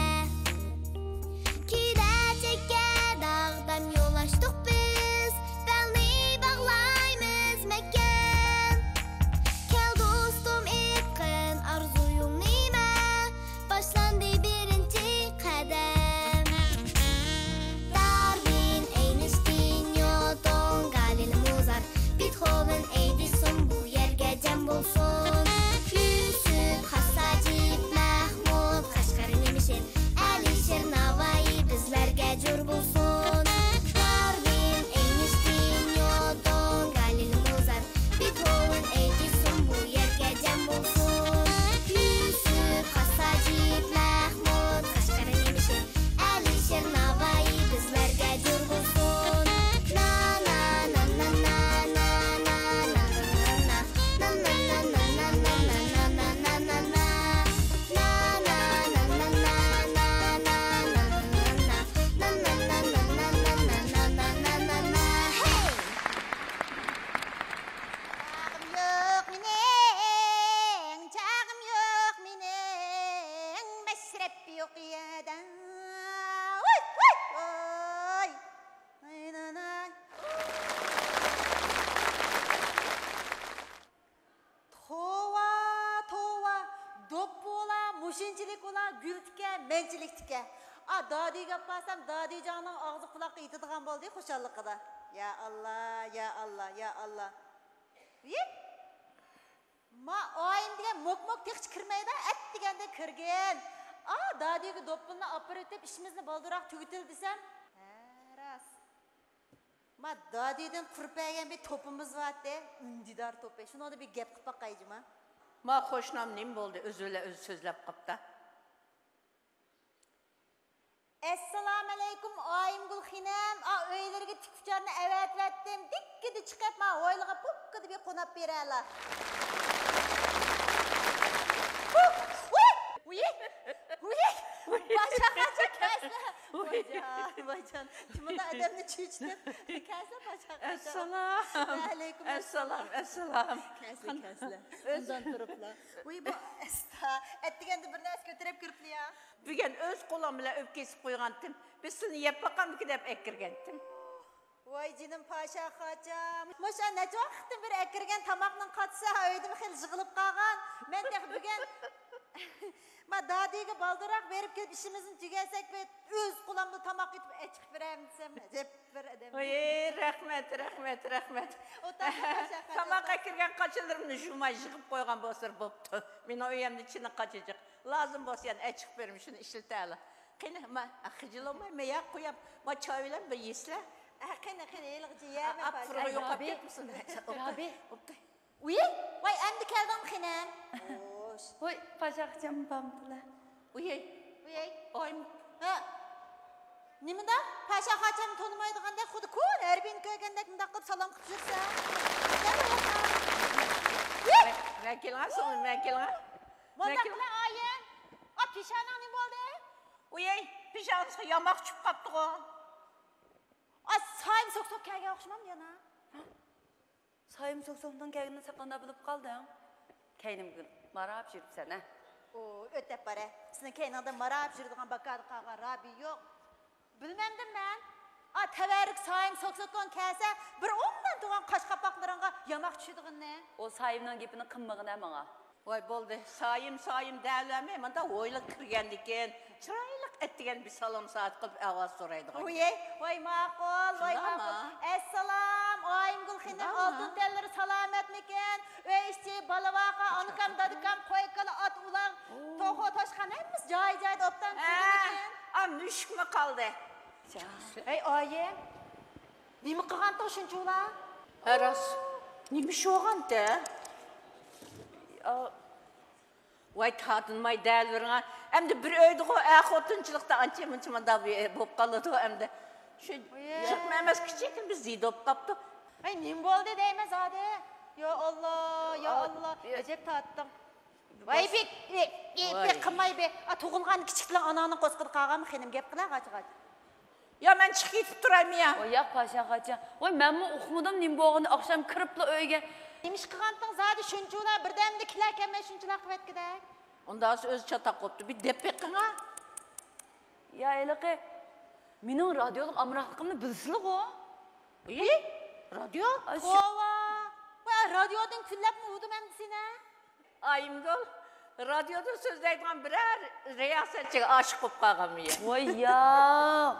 كېلەچەككە داغدام يول ئاچتۇق بىز، بەلنى باغلايمىز مەھكەم. كەل دوستۇم، ئېيتقىن ئارزۇيۇڭ نېمە؟ باشلاندى بىرىنچى قەدەم. ئا، دادىگە ئاپارسام، دادىجاننىڭ ئاغزى قۇلاققا يېتىدىغان بولدى خۇشاللىقىدا. يا ئاللا، يا ئاللا، يا ئاللا. ۋىي! ما ئايىم دېگەن موك-موك تېخىچە كىرمەيدۇ، ئەتىگەندە كىرگىن. ئا، دادىگە دوپپىنى ئاپىرىۋېتىپ، ئىشىمىزنى بالدۇراق تۈگىتىل دېسەم، ھە، راست. ما دادىدىن قۇرۇپ بەرگەن بىر توپىمىز بارتى، ئۈندىدار توپى. شۇنىڭدا بىر گەپ قىلىپ باقايجۇ ما. ما قوشنام نېمە بولدى؟ ئۆزى بىلەن ئۆزى سۆزلەپ قاپتا. ئەسسالامۇئەلەيكۇم، ئايىمگۈل خېنىم. ئا، ئۆيلىرىگە تىككۈچارنى ئەۋەتىۋەتتىم. دىككىدە چىقىپ، ما ھويلىغا پوككىدە بىر قوناپ بېرەلا. ۋۇي! ۋۇي! ۋۇي! ۋۇي! باشا قاچا كەسلە. ۋايجان، ۋايجان. شۇنداق ئادەمنى چۈچۈتۈپ كەسلە باشا قاچا. ئەسسالام. ۋەئەلەيكۇم ئەسسالام. ئەسسالام، ئەسسالام. كەسلە، كەسلە. ئۆز- ئۇندان تۇرۇپلا. ۋۇي، بۇ ئەستا. ئەتىگەندە بىر نەرسە كۆتۈرۈپ كىرىپلا يا. بۈگۈن ئۆز قولۇم بىلەن ئۆپكە كېسىپ قويغانتىم. بىر سىلىنى يەپ باقامدىكىن دەپ ئەكىرگەنتىم. ۋاي جېنىم پاشا خاچام. مۇشۇ نەچچە ۋاقىتتىن بېرى ئەكىرگەن تاماقنىڭ قاچىسى ئۆيدىمۇ خېلى يىغىلىپ قالغان. مەن تېخى بۈگۈن ما دادىگە بالدۇرراق بېرىپ كېلىپ ئىشىمىزنى تۈگەتسەك، بىر ئۆز قولۇم بىلەن تاماق ئېتىپ ئەچىقىپ بېرەمدىسەم، ئەجەب بىر ئادەم. ۋاي، رەھمەت، رەھمەت، رەھمەت. ئولتۇرسا پاشا خاچام. تاماق ئەكىرگەن قاچىلىرىمنى يۇماي يىغىپ قويغان بولسا بوپتۇ. مېنىڭ ئۆيۈمدە چىنە قاچىجىق. لازىم بولسا يەنە ئەچىقىپ بېرىمەن، شۇنى ئىشلىتەلە. قېنى، ما، خىجىل بولماي، مەيەر قوياپ، ما، چاي بىلەن بىر يېسىلە. ئە، قېنى، قېنى، ھېلىغىچە يەمە ئاپىرىغا پاشا. يوقاپ كەتمىسۇن. ئوبدان، ئوبدان. ئۇي، ۋاي، ئەمدى كەلدىڭ خېنىم. خوش. ۋاي، پاشا خاچام بامدىلا. ئۇي. ئۇي. ئايم. ھە. نېمىدا؟ پاشا خاچامنى تونۇمايدىغاندەك، خۇددى كونا ھەربىينى كۆرگەندەك مۇنداق قىلىپ سالام قىلىپ يۈرسەڭ. مەن، مەن كېلىڭە، سوڭ، مەن كېلىڭە. مۇنداق قىلە ئايىم. ئا، پېشانەڭ نېمە بولدى؟ ئۇي، پېشانىسىغا ياماق چۈشۈپ قاپتىغۇ. ئا، سايىم سوك-سوك كەلگەن ئوخشىمامدۇ يەنە؟ سايىم سوك-سوكنىڭ كەلگىنىدىن سەن قانداق بىلىپ قالدىڭ؟ كەينىمگە ماراپ يۈرۈپسەن ھە؟ ئۇ، ئۆتەپ بارە. سېنىڭ كەينىڭدە ماراپ يۈرىدىغان باكادا قالغان رابىيە يوق. بىلمەمدىم مەن. ئا، تەۋەررۈك سايىم سوك-سوكۇڭ كەلسە، بىر ئوڭدان تۇرغان قاش قاپاقلىرىڭغا ياماق چۈشىدىغىنىنى. ئۇ سايىمنىڭ گېپىنى قىلمىغىن ھە ماڭا. ۋاي، بولدى، سايىم، سايىم دەۋەرمەي، مۇنداق ھويلىغا كىرگەندىكىن، چىرايلىق ئەتىگەن بىر سالام سائەت قىلىپ ئەھۋال سورايدىغان. ۋاي، ۋاي، ماقۇل، ۋاي، شۇنداقمۇ؟ ماقۇل. ئەسسالام، ئايىمگۈل خېنىم، شۇنداقمۇ؟ ئالتۇن تەنلىرى سالامەتمىكىن؟ ئۆي ئىچى، بالا-ۋاقا، ئانىكام، دادىكام، قوي-كالا، ئات-ئۇلاغ، توخۇ، توشقان، ھەممىسى جايى-جايىدا ئوبدان ھە، تۇرىدىكەن. ئا، مۈشۈكمۇ قالدى. ھەي، ئايىم، نېمە قىلغانتىڭ شۇنچىۋالا؟ ھە، راست. نېمە ئىش بولغانتى؟ ئا، ۋاي، تارتىنماي دەۋېرىڭە. ئەمدى بىر ئۆيدىغۇ، ئەر خوتۇنچىلىقتا ئانچە مۇنچە مۇنداق بولۇپ قالىدۇ ئەمدى. شۇ جىقمۇ ئەمەس، كىچىككىنە بىر زىيدە بولۇپ قاپتۇ. ھەي، نېمە بولدى دەيمەن زادى؟ يا ئاللا، يا ئاللا، ئەجەب تارتتىڭ. ۋاي، بەك، بەك، بەك قىلماي بى. ئا، تۇغۇلغان كىچىك بىلەن ئاناڭنىڭ قورسىقىدا قالغانمۇ خېنىم، گەپ قىلە غاچ-غاچ. يا، مەن چىقىپ كېتىپ تۇرايمۇ يا؟ ۋاي ياق، پاشا غاچا. ۋاي، مەنمۇ ئۇقمىدىم نېمە بولغىنىنى، ئاخشام كىرىپلا ئۆيگە. نېمە ئىش قىلغانتىڭ زادى شۇنچىلا، بىردەمدە كېلەر كەلمەي شۇنچىلا قىلىۋەتكۈدەك. ئۇنداقسا ئۆزى چاتاق بوپتۇ، بىر دەپ بېقىڭا. يا ھېلىقى، مېنىڭ رادىيولۇق ئامراقلىقىمنى بىلىسىلىغۇ؟ ئى، رادىيو؟ توۋا! ۋاي، رادىيودىن كۈنلەپمۇ ئۇردۇم ئەمدى سېنى. ئايىمگۈل، رادىيودا سۆزلەيدىغان بىرەر رىياسەتچىگە ئاشىق بولۇپ قالغانمۇ يا؟ ۋاي ياق.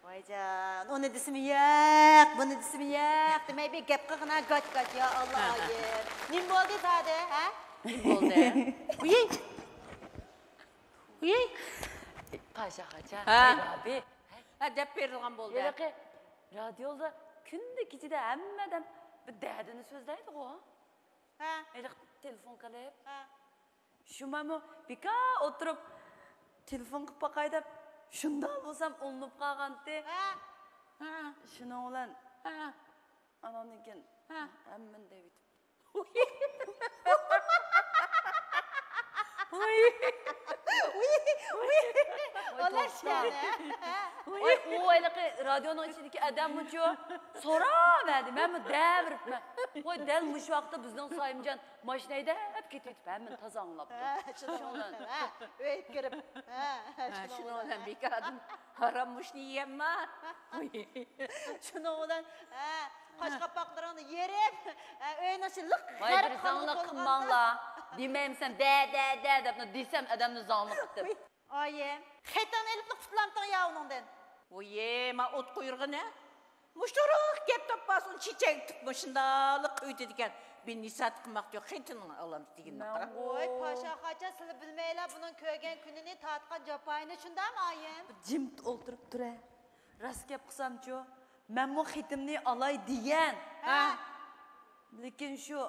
ۋايجان، ئۇنى دېسىمۇ ياق، بۇنى دېسىمۇ ياق دېمەي بىر گەپ قىلغىنا، گاچ-گاچ، يا ئاللا، ھە، ھە. ئايىم. نېمە بولدى زادى، ھە؟ نېمە بولدى؟ ۋىي! ۋىي! پاشا غاچا، ھە. ھەي، رابىي. ھە، دەپ بېرىلغان بولدى. ھېلىقى رادىيودا كۈندە كېچىدە ھەممە ئادەم بىر دەردىنى سۆزلەيدىغۇ. ھە. ھېلىقى تېلېفون قىلىپ. ھە. شۇ مەنمۇ بىكار ئولتۇرۇپ تېلېفون قىلىپ باقاي دەپ شۇنداق بولسام ئۇلىنىپ قالغانتى. ھە. ھە. شۇنىڭ بىلەن ھە. ئاناندىن كېيىن ھە. ھەممىنى دەۋېتىپتۇ. ۋاي. ۋاي. ۋاي. ۋاي، توختاڭ. ۋاي، ئۇ ھېلىقى رادىيونىڭ ئىچىدىكى ئادەممۇچۇ سوراۋەردى، مەنمۇ دەۋېرىپمەن. ۋاي، دەل مۇشۇ ۋاقىتتا بىزنىڭ سايىمجان ماشىنا ھەيدەپ كېتىۋېتىپ، ھەممىنى تازا ئاڭلاپتۇ. ھە، شۇنىڭ بىلەن، ھە، ئۆيگە كىرىپ، ھە، ھە، شۇنىڭ بىلەن بىكاردىن ھارام مۇشۇنى يېيەمما؟ شۇنىڭ بىلەن، ھە، قاش قاپاقلىرىڭنى يېرىپ، ھە، ئۆينىڭ ئىچى لىق غەرق قىلماڭلار. دېمەيمىسەن، دە، دە، دە دەپلا دېسەم، ئادەمنى زاڭلىق قىلىپ. ئايىم، خېتىڭنى ئېلىپلا قۇتۇلامتىڭ يا ئۇنىڭدىن؟ ۋويي، ما ئوت قويۇرغىنى. مۇشۇرۇق گەپ تاپماس، ئۇنى چېچەك تىك مۇشۇنداقلا قويۇۋېتىدىكەن. بىر نېسىھەت قىلماق يوق، خېتىنىڭ ئالامتى دېگىنىنى قارا. ۋوي، پاشا خاچا، سىلى بىلمەيلا بۇنىڭ كۆرگەن كۈنىنى، تارتقان جاپايىنى، شۇنداقمۇ ئايىم؟ جىم ئولتۇرۇپ تۇرە. راست گەپ قىلسامچۇ، مەنمۇ خېتىمنى ئالاي دېگەن. ھە. لېكىن شۇ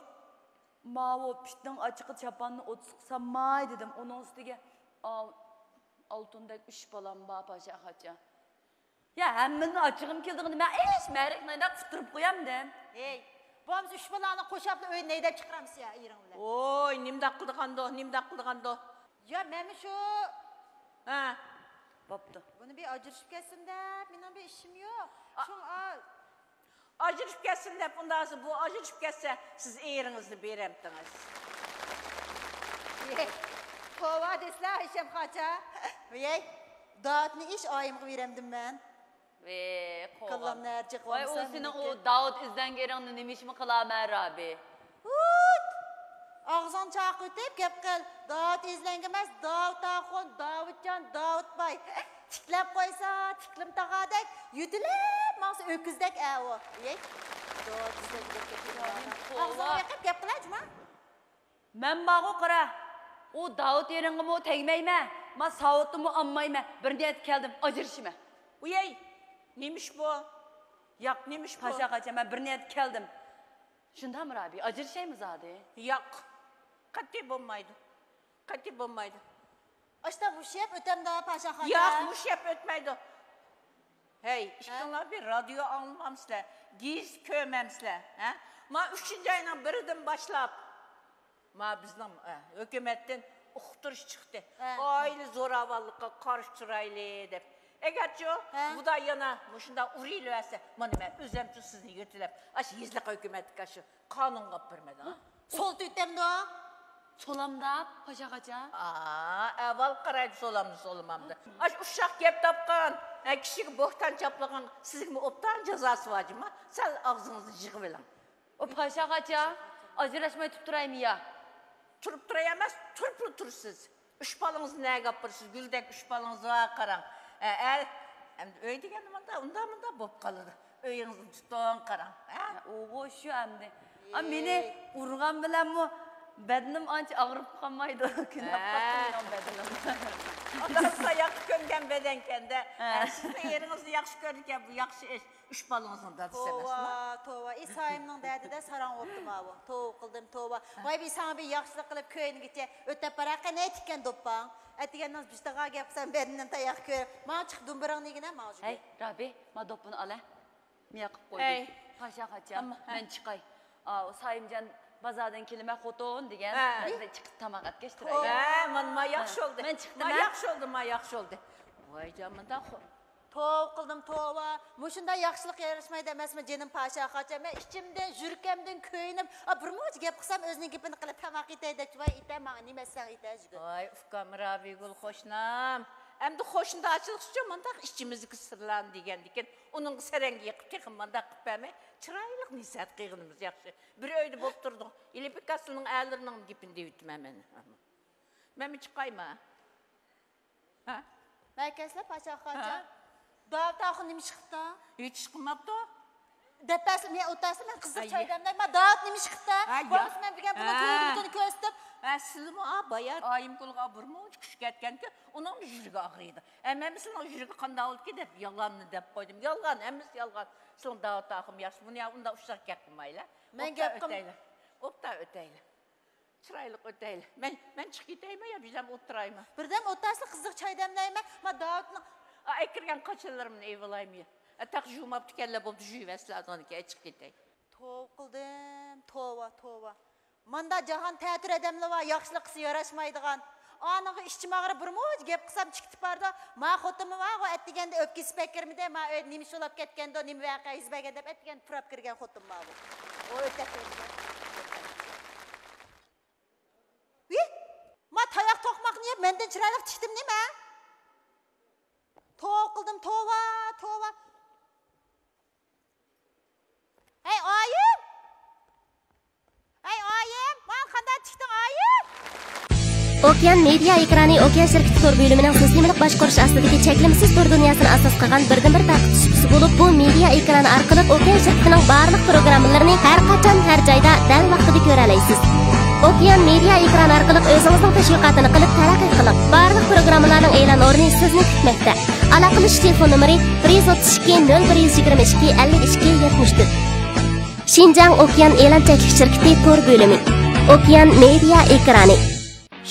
ماۋۇ پىتنىڭ ئاچچىقى چاپاننى ئوتسىققا سالماي دېدىم. ئۇنىڭ ئۈستىگە ئال-، ئالتۇندەك ئۈچ بالام بار، پاشا خاچا. يا، ھەممىنىڭ ئاچچىقىم كېلىدىغىنى مەن ئىش مەرىكنى ئۇتتۇرۇپ قويامدىم. ھەي، بولمىسا ئۈچ بالانى قوشاپلا ئۆيدىن ھەيدەپ چىقىرامسىز يا ئېرىڭ بىلەن؟ ۋوي، نېمىنداق قىلىدىغاندۇ، نېمىنداق قىلىدىغاندۇ؟ يا، مەنمۇ شۇ ھە. بوپتۇ. بۇنى بىر ئاجرىشىپ كەتسۇن دەپ، مېنىڭ بىر ئىشىم يوق. ئا- شۇڭا ئاجرىشىپ كەتسۇن دەپ، ئۇنداق بولسا بۇ ئاجرىشىپ كەتسە، سىز ئېرىڭىزنى بېرەمتىڭىز؟ توۋا دېسىلە، ھېشەم خاچا. ۋىي، داۋۇتنى ئىش ئايىمغا بېرەمدىم مەن. ۋىي، قوغان. كاللامنى ھەر جىق ۋاي، ئۇ سېنىڭ ئۇ داۋۇت ئىزدەنگىنىڭنى نېمە ئىشمۇ قىلارمەن، رابى؟ ھۇت! ئاغزىڭنى چاقىۋېتىپ گەپ قىل. داۋۇت ئىزلەنگەن ئەمەس، داۋۇت ئاخۇن، داۋۇتجان، داۋۇتباي. تىكلەپ قويسا، تىكلىم تاغاردەك، يۆتىلىپ ماڭسا، ئۆكۈزدەك ئەۋۇ. يەي. داۋۇت ئىزلەنگەن گەپ قىلىپ. ئاغزىڭنى يېقىپ گەپ قىلە، جۇما. مەن بارغۇ قارا، ئۇ داۋۇت ئېرىڭغىمۇ تەگمەيمەن، ما ساۋۇتنىمۇ ئالمايمەن، بىر نىيەتكە كەلدىم، ئاجرىشىمەن. ۋىي، نېمە ئىش بۇ؟ ياق، نېمە ئىش بۇ؟ پاشا خاچا، مەن بىر نىيەتكە كەلدىم. شۇنداقمۇ، رابىي؟ ئاجرىشايمۇ زادى؟ ياق، قەتئىي بولمايدۇ. قەتئىي بولمايدۇ. ئاشتا مۇشۇ يەپ ئۆتەمدۇ، پاشا خاچا؟ ياق، مۇشۇ يەپ ئۆتمەيدۇ. ھەي، ھە؟ ئىككىڭلار بىر رادىيو ئاڭلىمامسىلەر؟ گېزىت كۆرمەمسىلەر؟ ھە؟ ما ئۈچىنچى ئاينىڭ بىرىدىن باشلاپ، ما بىزنىڭ، ئە، ھۆكۈمەتتىن ئۇقتۇرۇش چىقتى. ھە. ئائىلە زوراۋانلىقىغا قارشى تۇرايلى دەپ. ئەگەرچۇ ھە. بۇدا يەنە مۇشۇنداق ئۇرۇۋېرىۋەرسە، مانا مەن ئۆزۈمچۇ سىزنى يۆتىلەپ، ئاشۇ يېزىلىق ھۆكۈمەتكە ئاشۇ قانۇنغا ئاپىرىمەن، ھە؟ سولىتىۋېتەمدۇ؟ سولامدا، پاشا خاچا. ئا، ئەۋۋال قارايدۇ سولامدا، سولىمامدا. ئاشۇ ئۇششاق گەپ تاپقان، ھە، كىشىگە بوھتان چاپلىغان سىزگىمۇ ئوبدان جازاسى بار جۇما. سەل ئاغزىڭىزنى يىغىۋېلىڭ. ئۇ پاشا خاچا، ئاجراشماي تۇرۇپ تۇرايمۇ يا؟ تۇرۇپ تۇراي ئەمەس، تۇرۇپلا تۇرىسىز. ئۈچ بالىڭىزنى نەگە ئاپىرىسىز؟ گۈلدەك ئۈچ بالىڭىز بار، قاراڭ. ئە، ئەل، ئەمدى ئۆي دېگەندە مۇنداق، ئۇنداق، مۇنداق بولۇپ قالىدۇ. ئۆيىڭىزنى تۇتۇڭ، قاراڭ. ھە؟ ئۇ شۇ ئەمدى. ئا، مېنى ئۇرغان بىلەنمۇ بەدىنىم ئانچە ئاغرىپ قالمايدۇ. كۆنۈپ قاپتۇ مېنىڭ بەدىنىم. ئانداق تاياققا كۆنگەن بەدەنكەندە. ھە. ئە، سىزنىڭ ئېرىڭىزنى ياخشى كۆرىدىكەن، بۇ ياخشى ئىش. ئۈچ بالىڭىزنىڭ دادىسى ئەمەسمۇ؟ توۋا، توۋا. ئى، سايىمنىڭ دەردىدە ساراڭ بوپتۇ ماۋۇ. توۋا قىلدىم، توۋا. ۋاي، بىر ساڭا بىر ياخشىلىق قىلىپ كۆيۈنگىچە ئۆتەپ باراققە نەيتىكەن دوپپاڭ. ئەتىگەننىڭ بىشتىغا گەپ قىلسام، بەدىنىم تاياق كۆرۈپ. ماڭا چىق، دۇمبۇرۇڭنى يېگىنە، ماڭا شۇ. ھەي، رابىي، ما دوپپىنى ئالە. مېياق قىلىپ قويدى. ئەي. پاشا خاچا، ئەمما، ھە. مەن چىقاي. ئاۋۇ سايىمجان بازاردىن كېلىمەن خوتۇن دېگەن. ھە. بىر چىقىپ تاماق ئەتكەچ تۇراي. ھە، مانا، ما ياخشى بولدى. مەن چىقتىم، ما ھە. ياخشى بولدى، ما ياخشى بولدى. ۋاي جان، مۇنداق خو-، توۋا قىلدىم، توۋا. مۇشۇنداق ياخشىلىق ياراشمايدۇ ئەمەسمۇ، جېنىم پاشا خاچا؟ مەن ئىچىمدىن، يۈرىكىمدىن كۆيۈنۈپ، ئا، بىر مۇنچە گەپ قىلسام، ئۆزىنىڭ گېپىنى قىلىپ، تاماق ئېتەي دەپچۇ. ۋاي، ئېتە، ماڭا نېمە ئەتسەڭ ئېتە، جۈگۈر. ۋاي، ئۇكام رابىيگۈل قوشنام. ئەمدى قوشنىدارچىلىق ئۈچۈن مۇنداق ئىچىمىزدىكى سىرلارنى دېگەندىكىن، ئۇنىڭغا سەرەڭگە يېقىپ، تېخى مۇنداق قىلىپ بەرمەي، چىرايلىق نېسىھەت قىلغىنىمىز ياخشى. بىر ئۆيدە بولۇپ تۇردۇق. ئېلىپىك ئاسىلنىڭ ئەرلىرىنىڭ گېپىنى دەۋېتىمەن مەن. مەنمۇ چىقايما؟ ھە؟ مەركەزلەر پاشا خاچا. ھە؟ داۋۇت ئاخۇن نېمە ئىش قىپتۇ؟ ھېچ ئىش قىلماپتۇ. دەپ بەرسە، مەن ئولتۇرسا، مەن قىزىق ئەي. چاي دەملەي. ما داۋۇت نېمە ئىش قىپتۇ؟ ھە، بولمىسا، يا. مەن دېگەن بۇنىڭ ھە. كۆيگۈنىڭىزنى كۆرسىتىپ. ھە، سىلىمۇ، ئا، بايا ئايىمگۈلگە بىر مۇنچە كۈچ كەتكەنكى، ئۇنىڭمۇ يۈرىكى ئاغرىيدۇ. ھەممىسىنىڭ يۈرىكى قانداق بولدىكى دەپ يالغاننى دەپ قويدۇم. يالغان، ھەممىسى يالغان. سىلىڭ داۋۇت ئاخۇم ياخشى. بۇنى يا ئۇنداق ئۇششاق گەپ قىلمايلى. مەن ئوبدان گەپ قىل- ئۆتەيلى. ئوبدان ئۆتەيلى. چىرايلىق ئۆتەيلى. مەن، مەن چىقىپ كېتەيمۇ يا بىردەم ئولتۇرايمۇ؟ بىردەم ئولتۇرسا قىزىق چاي دەملەيمەن. ما داۋۇتنىڭ ئا، ئەكىرگەن قاچىلىرىمنى ئېۋىلايمۇ يا؟ ئە، تېخى يۇماپتىكەنلەر، بولدى، يۇيۇۋەرسىلە، ئۇنىڭدىن كېيىن چىقىپ كېتەي. توۋا قىلدىم، توۋا، توۋا. ماندا جاھان تەتۈر ئادەملەر بار، ياخشىلىق قىلسا ياراشمايدىغان. ئانىڭغا ئىچىم ئاغرىپ، بىر مۇنچە گەپ قىلسام چىقىپ بارىدۇ. ما خوتۇنمۇ بارغۇ، ئەتىگەندە ئۆپكىسى پەككىرمىدى، ما ئۆيدە نېمە ئىش بولاپ كەتكەندۇ، نېمە ۋەقە يۈز بەرگەن دەپ ئەتىگەندە پۇراپ كىرگەن خوتۇن بارغۇ. ئۇ ئۆتەپ كەتتى. ۋىي! ما تاياق توقماقنى يەپ مەندىن چىرايلىق تىكتىم نېمە؟ توۋا قىلدىم، توۋا، توۋا. ھەي، ئايىم! ھەي، ئايىم! ماڭا قانداق تىكتىڭ، ئايىم؟ ئوكيان مېدىيا ئېكرانى ئوكيان شىركىتى تور بۆلۈمىنىڭ سىستېمىلىق باشقۇرۇش ئاستىدىكى چەكلىمىسىز تور دۇنياسىنى ئاساس قىلغان بىردىنبىر تارقىتىش سۇپىسى بولۇپ، بۇ مېدىيا ئېكرانى ئارقىلىق ئوكيان شىركىتىنىڭ بارلىق پروگراممىلىرىنى ھەر قاچان، ھەر جايدا دەل ۋاقتىدا كۆرەلەيسىز. ئوكيان مېدىيا ئېكرانى ئارقىلىق ئۆزىڭىزنىڭ تەشۋىقاتىنى قىلىپ تەرەققىي قىلىڭ. بارلىق پروگراممىلارنىڭ ئېلان ئورنى سىزنى كۈتمەكتە. ئالاقىلىشىش تېلېفون نومۇرى: بىر يۈز ئوتتۇز ئىككى، نۆل بىر يۈز يىگىرمە ئىككى، ئەللىك ئىككى، يەتمىش تۆت. شىنجاڭ ئوكيان ئېلان چەكلىك شىركىتى تور بۆلۈمى. ئوكيان مېدىيا ئېكرانى.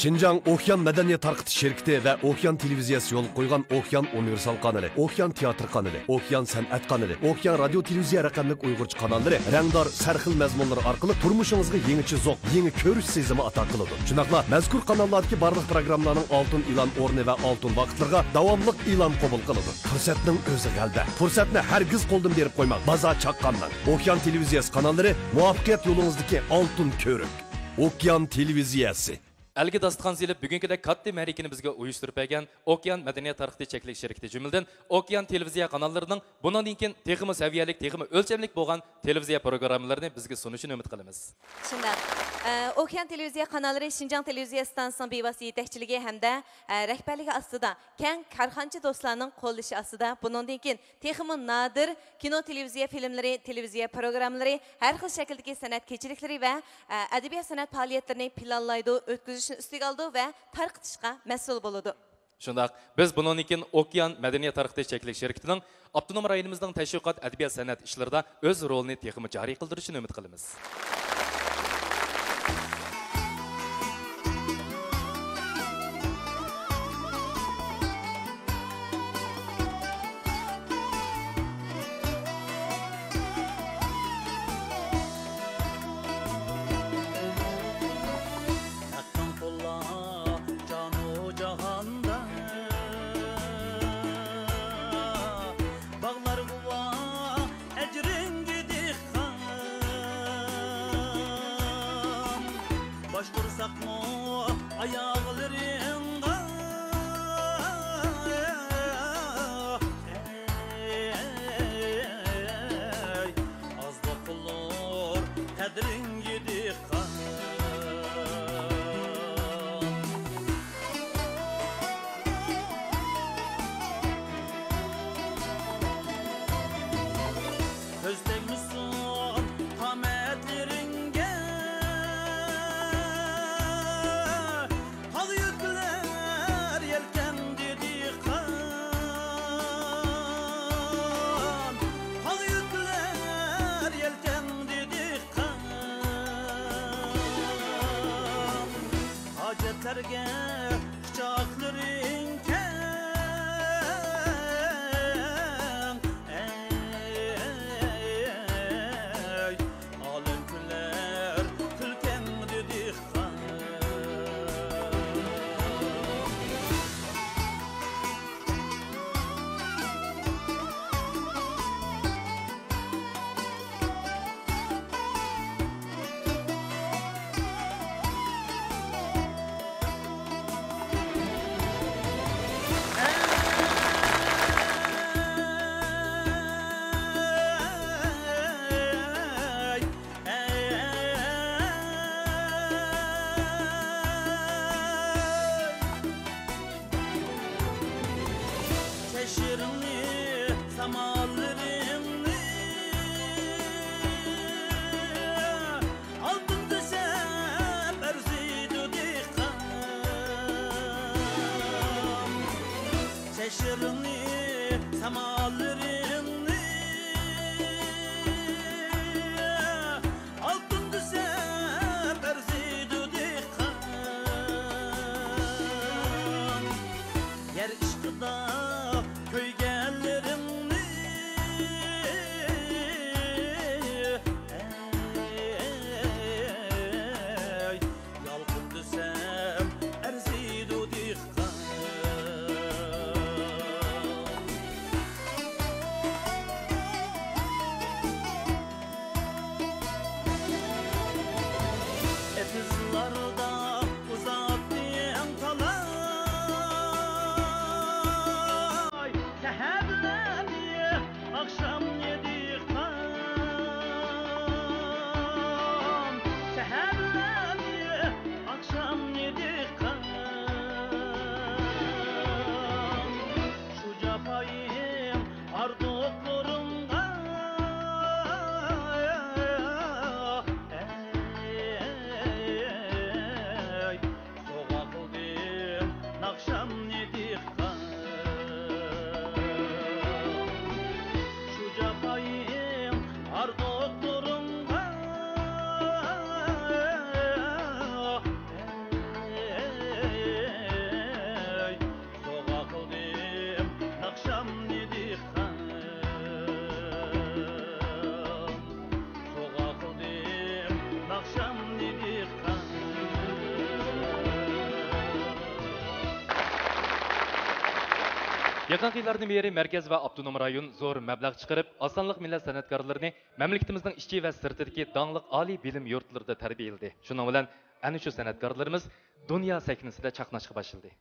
شىنجاڭ ئوكيان مەدەنىيەت تارقىتىش شىركىتى ۋە ئوكيان تېلېۋىزىيەسى يولغا قويغان ئوكيان ئۇنىۋېرسال قانىلى، ئوكيان تىياتىر قانىلى، ئوكيان سەنئەت قانىلى، ئوكيان رادىيو تېلېۋىزىيە رەقەملىك ئۇيغۇرچە قاناللىرى رەڭدار، سەرخىل مەزمۇنلىرى ئارقىلىق تۇرمۇشىڭىزغا يېڭىچە زوق، يېڭى كۆرۈش سېزىمى ئاتا قىلىدۇ. شۇنداقلا مەزكۇر قاناللاردىكى بارلىق پروگراممىلارنىڭ ئالتۇن ئېلان ئورنى ۋە ئالتۇن ۋاقىتلىرىغا داۋاملىق ئېلان قوبۇل قىلىدۇ. پۇرسەتنىڭ ئۆزى غەلىبە. پۇرسەتنى ھەرگىز قولدىن بېرىپ قويماڭ. بازار چاققانمەن. ئوكيان تېلېۋىزىيەسى قاناللىرى مۇۋەپپەقىيەت يولىڭىزدىكى ئالتۇن كۆۋرۈك. ئوكيان تېلېۋىزىيەسى. ئەلگە داستىخان سېلىپ، بۈگۈنكىدەك كاتتا مەرىكىنى بىزگە ئۇيۇشتۇرۇپ بەرگەن ئوكيان مەدەنىيەت تارقىتىش چەكلىك شىركىتى، جۈملىدىن ئوكيان تېلېۋىزىيە قاناللىرىنىڭ بۇنىڭدىن كېيىن تېخىمۇ سەۋىيەلىك، تېخىمۇ ئۆلچەملىك بولغان تېلېۋىزىيە پروگراممىلىرىنى بىزگە سۇنۇشىنى ئۈمىد قىلىمىز. شۇنداق. ئە، ئوكيان تېلېۋىزىيە قاناللىرى شىنجاڭ تېلېۋىزىيە ئىستانسىسىنىڭ بىۋاسىتە يېتەكچىلىكى ھەمدە، ئە، رەھبەرلىكى ئاستىدا كەڭ كارخانىچى دوستلارنىڭ قوللىشى ئاستىدا بۇنىڭدىن كېيىن تېخىمۇ نادىر كىنو، تېلېۋىزىيە فىلىملىرى، تېلېۋىزىيە پروگراممىلىرى، ھەر خىل شەكىلدىكى سەنئەت كېچىلىكلىرى ۋە، ئە، ئەدەبىيات-سەنئەت پائالىيەتلىرىنى پىلانلايدۇ، ئۆتكۈزۈشنى ئۈستىگە ئالىدۇ ۋە تارقىتىشقا مەسئۇل بولىدۇ. شۇنداق، بىز بۇنىڭدىن كېيىن ئوكيان مەدەنىيەت تارقىتىش چەكلىك شىركىتىنىڭ ئاپتونوم رايونىمىزنىڭ تەشۋىقات، ئەدەبىيات-سەنئەت ئىشلىرىدا ئۆز رولىنى تېخىمۇ جارى قىلدۇرۇشىنى ئۈمىد قىلىمىز. ھەقنىڭ قۇلى جانۇ جاھاندا، باغلار گۇۋاھ ئەجرىڭگە دېھقان، باش قۇرساقمۇ ئاياغلىرىڭغا. ئەي، ئازلىق قىلۇر قەدرىڭگە دېھقان. كۆز تەگمىسۇن قامەتلىرىڭگە، تاغ يۈكلەر يەلكەڭدە دېھقان، تاغ يۈكلەر يەلكەڭدە دېھقان. ھاجەتلەرگە قۇچاقلىرىڭ كەڭ، ئەي، ئالەم كۈلەر كۈلكەڭدە دېھقان. يېقىنقى يىللاردىن بېرى مەركەز ۋە ئاپتونوم رايون زور مەبلەغ چىقىرىپ، ئاز سانلىق مىللەت سەنئەتكارلىرىنى مەملىكىتىمىزنىڭ ئىچى ۋە سىرتىدىكى داڭلىق ئالىي بىلىم يۇرتلىرىدا تەربىيەلىدى. شۇنىڭ بىلەن ئەنە شۇ سەنئەتكارلىرىمىز دۇنيا سەھنىسىدە چاقناشقا باشلىدى.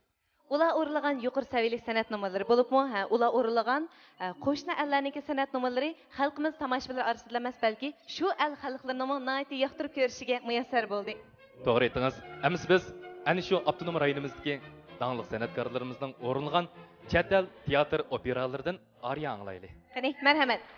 ئۇلار ئورۇنلىغان يۇقىرى سەۋىيەلىك سەنئەت نومۇرلىرى بولۇپمۇ، ھە، ئۇلار ئورۇنلىغان، ھە، قوشنا ئەللەرنىڭكى سەنئەت نومۇرلىرى خەلقىمىز تاماشىبىنلار ئارىسىدا ئەمەس، بەلكى شۇ ئەل خەلقلىرىنىڭمۇ ناھايىتى ياقتۇرۇپ كۆرۈشىگە مۇيەسسەر بولدى. توغرا ئېيتتىڭىز. ئەمىسە بىز ئەنە شۇ ئاپتونوم رايونىمىزدىكى داڭلىق سەنئەتكارلىرىمىزنىڭ ئورۇنلىغان چەت ئەل تىياتىر ئوپېرالىرىدىن ئارىيە ئاڭلايلى. قېنى، مەرھەمەت.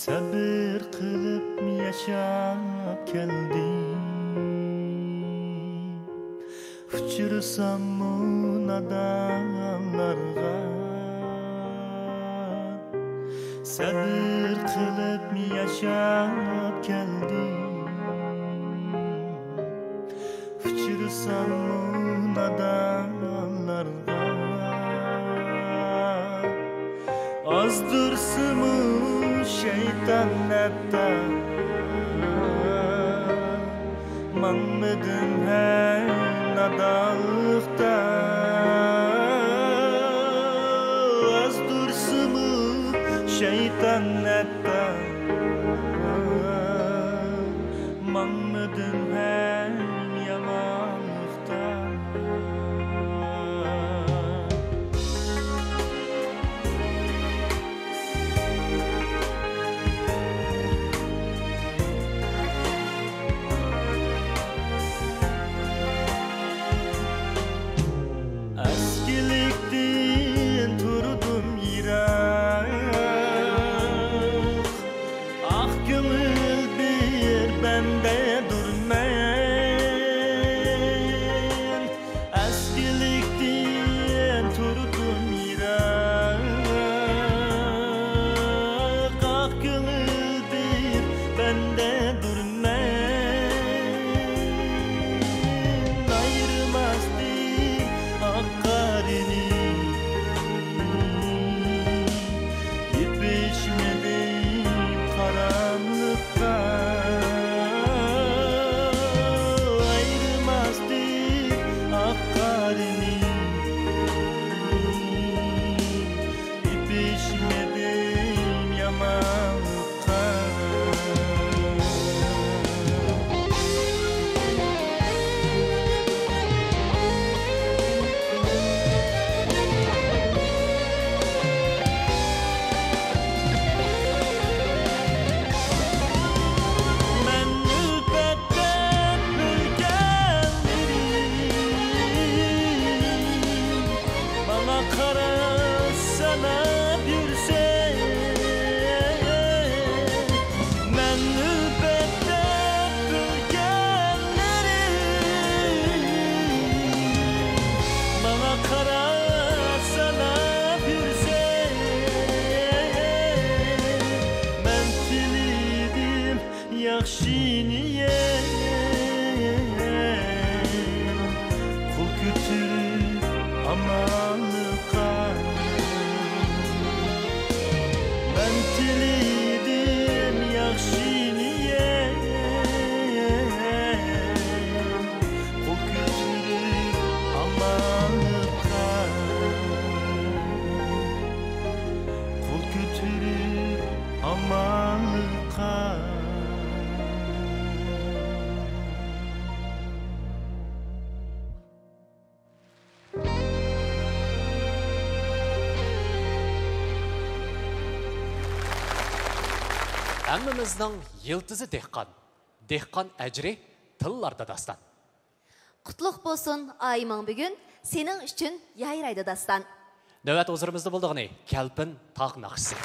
سەبرى قىلىپ ياشاپ كەلدىم، ئۇچرىساممۇ نادانلارغا. سەبرى قىلىپ ياشاپ كەلدىم، ئۇچرىساممۇ نادانلارغا. ئازدۇرسىمۇ شەيتان ھەتتا، ماڭمىدىم ھەي نادانلىقتا. ئازدۇرسىمۇ شەيتان ھەتتا، ماڭمىدىم ھەي يامانلىقتا. ئەسكىلىكتىن تۇردۇم يىراق، ئاق كۆڭۈل بىر بەندەدۇرمەن. ئەسكىلىكتىن تۇردۇم يىراق، ئاق كۆڭۈل بىر بەندەدۇرمەن. ئايرىماستى ئاق قارنى، يېپىشمىدىم قاراملىققا. ئايرىماستى ئاق قارنى، يېپىشمىدىم يامانلىققا. مەن ئۈلپەت دەپ بىلگەنلىرىم، ماڭا قارا ساناپ يۈرسەم. مەن ئۈلپەت دەپ بىلگەنلىرىم، ماڭا قارا ساناپ يۈرسەم. مەن تىلىدىم ياخشى نىيەت، قول كۆتۈرۈپ ئامانلىققا. مەن تىلىدىم ياخشى نىيەت، قول كۆتۈرۈپ ئامانلىققا. قول كۆتۈرۈپ ئامانلىققا. ھەممىمىزنىڭ يىلتىزى دېھقان، دېھقان ئەجرى تىللاردا داستان. قۇتلۇق بولسۇن ئايىمىڭ بۈگۈن، سېنىڭ ئۈچۈن يايرايدۇ داستان. نۆۋەت ھۇزۇرىمىزدا بولىدىغىنى كەلپىن تاغ ناخشىسى.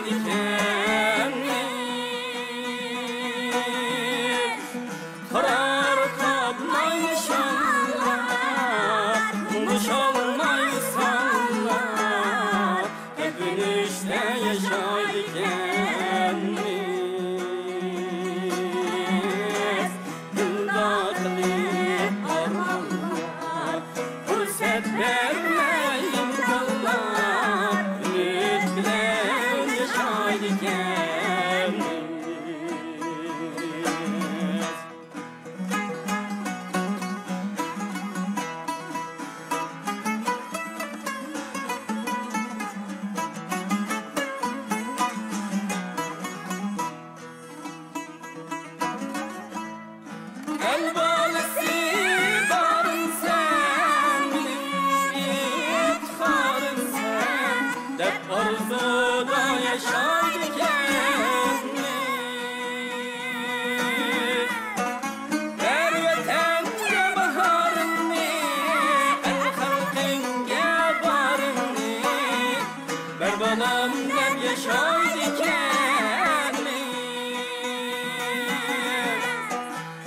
ئىكەنمىز. قارار قاپلايدۇ شاللار، ئۇنتۇشالمايدۇ سانلار، ئۆكۈنۈشتە ياشايدىكەنمىز. دىلدا قىلىپ ئارمانلار، پۇرسەت بەرمەي ئىمكانلار، ئۈمىد بىلەن ياشايدىكەنمىز. ئەل بالىسى بارىمسەن، مېنىڭ ئىپتىخارىمسەن دەپ ئارزۇدا ياشايدىكەنمىز. بەر ۋەتەنگە باھارىڭنى، ئەل خەلقىڭگە بارىڭنى، بەر بالام دەپ ياشايدىكەنمىز.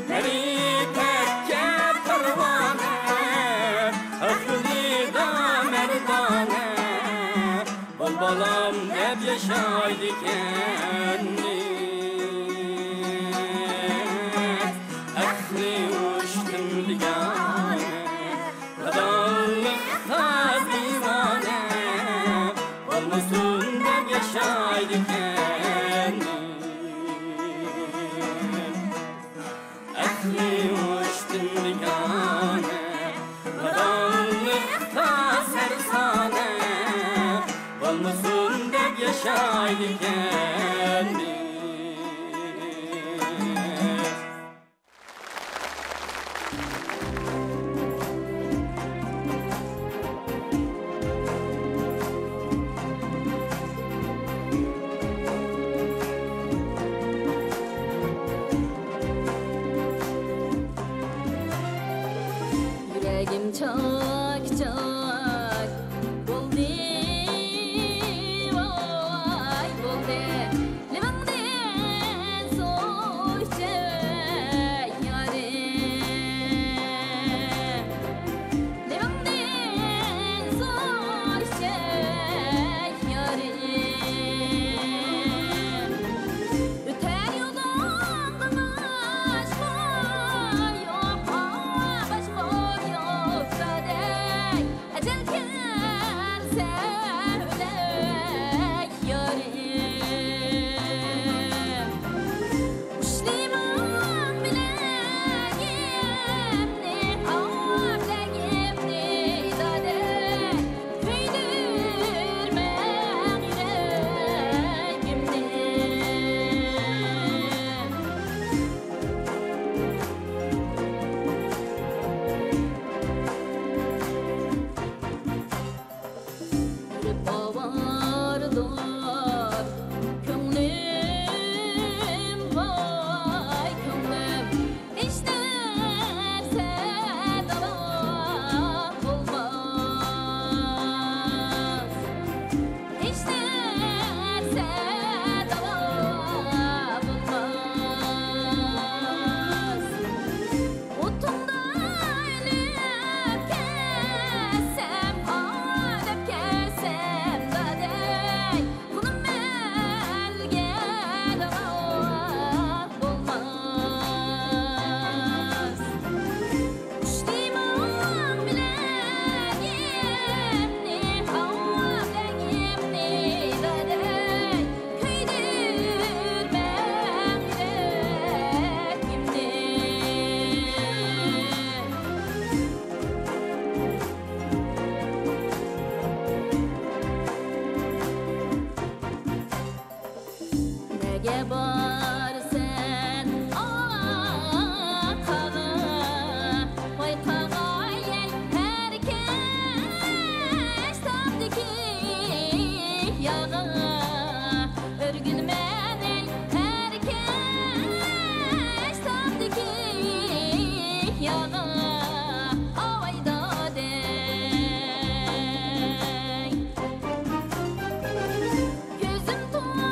مەرىپەتكە پەرۋانە، ئەقىلدا مەردانە، بول بالام دەپ ياشايدىكەنمىز. ئەقلى ئۇشتۇم بىگانە، نادانلىقتا دىۋانە، بولمىسۇن دەپ ياشايدىكەنمىز. ئەقلى ئۇشتۇم بىگانە، نادانلىقتا سەرسانە، بولمىسۇن دەپ ياشايدىكەنمىز. يۈرىكىم چاك-چاك بولدى، ۋاي بولدى. لېۋىڭدىن سۇ ئىچەي يارىم، لېۋىڭدىن سۇ ئىچەي يارىم. ئۆتەر يولۇڭغا باشقا يوق، باشقا يوق دادەي. ئەجەل كەلسە ئۆلەي يارىم. ئۇشلىماڭ بىلەگىمنى، ئاۋۇ بىلەگىمنى دادەي، كۆيدۈرمەڭ يۈرەكىمنى. يۈرۈپ ئاۋارىدۇر كۆڭلۈم، ۋاي كۆڭلۈم. ھېچ نەرسە داۋا بولماس. ھېچ نەرسە داۋا بولماس. ئوتۇڭدا ئۆلۈپ كەتسەم، ئاۋۇ ئۆلۈپ كەتسەم دادەي، قۇلۇم ئەلگە داۋا بولماس. ئۇشتىماڭ بىلەگىمنى، ئاۋۇ بىلەگىمنى دادەي، كۆيدۈرمەڭ يۈرەكىمنى. نەگە بارىسەن، ئا، قاغا؟ ۋاي قاغايەي، ھەر كەچ تامدىكى ياغا ئۆرگۈلىمەن، ھەر كەچ تامدىكى ياغا. ئاۋاي دادەي. كۆزۈم تولا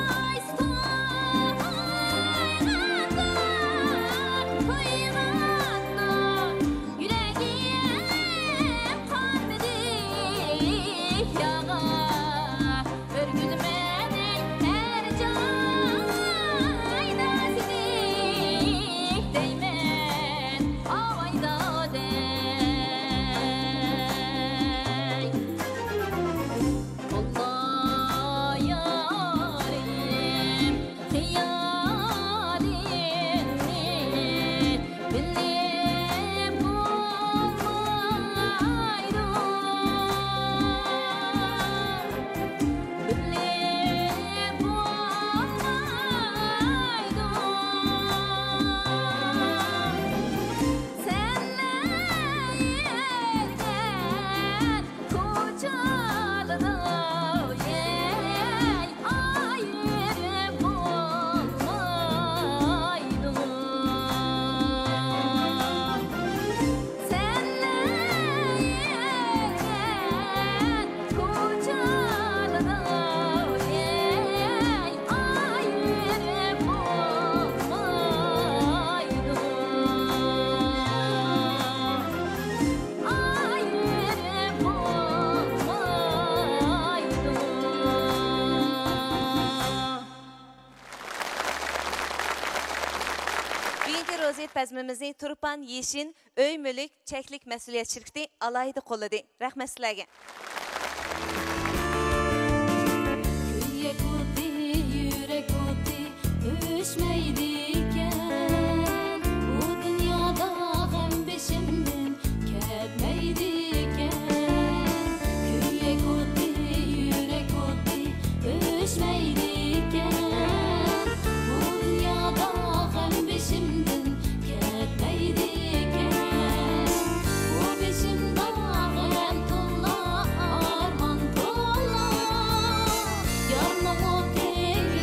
ئوبرازى بەزمىمىزنى تۇرپان يېشىل ئۆي مۈلۈك چەكلىك مەسئۇلىيەت شىركىتى ئالاھىدە قوللىدى. رەھمەت سىلەرگە. كۆيەك ئوتى، يۈرەك ئوتى ئۆچمەيدىكەن، بۇ دۇنيادا غەم بېشىمدىن كەتمەيدىكەن. كۆيەك ئوتى، يۈرەك ئوتى ئۆچمەيدىكەن، بۇ دۇنيادا غەم بېشىمدىن كەتمەيدىكەن. بۇ بېشىمدا غەم تولا، ئارمان تولا، يارنىڭ ئوتى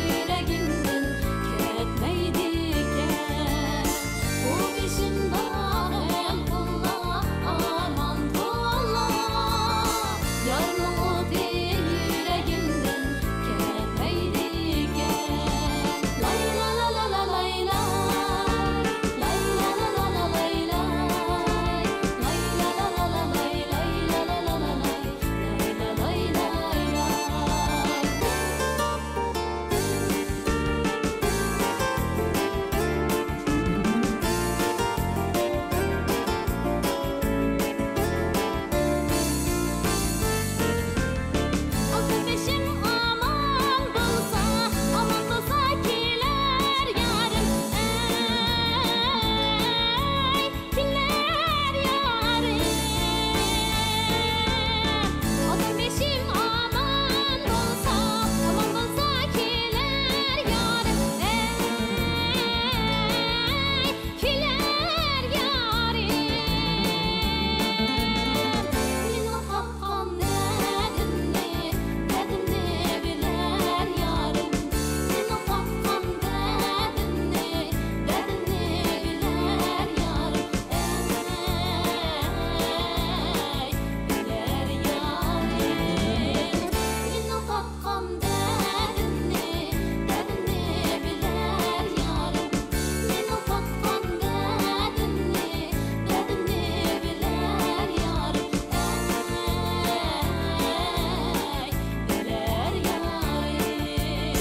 يۈرىكىمدىن كەتمەيدىكەن. بۇ بېشىمدا غەم تولا، ئارمان تولا، يارنىڭ ئوتى يۈرىكىمدىن كەتمەيدىكەن. لاي لا لا لا لا لاي لاي. لاي لا لا لا لا لاي لاي. لاي لا لا لا لا لاي لاي لا لا لا لاي. لاي لا لاي لاي لاي. ئالتۇن بېشىم ئامان بولسا، ئامان بولسا كېلەر يارىم، ئەي، كېلەر يارىم. ئالتۇن بېشىم ئامان بولسا، ئامان بولسا كېلەر يارىم، ئەي، كېلەر يارىم. مېنىڭ تارتقان دەردىمنى، دەردىمنى بىلەر يارىم. مېنىڭ تارتقان دەردىمنى، دەردىمنى بىلەر يارىم. ئەي، بىلەر يارىم. مېنىڭ تارتقان دەردىمنى، دەردىمنى بىلەر يارىم. مېنىڭ تارتقان دەردىمنى، دەردىمنى بىلەر يارىم. ئەي، بىلەر يارىم.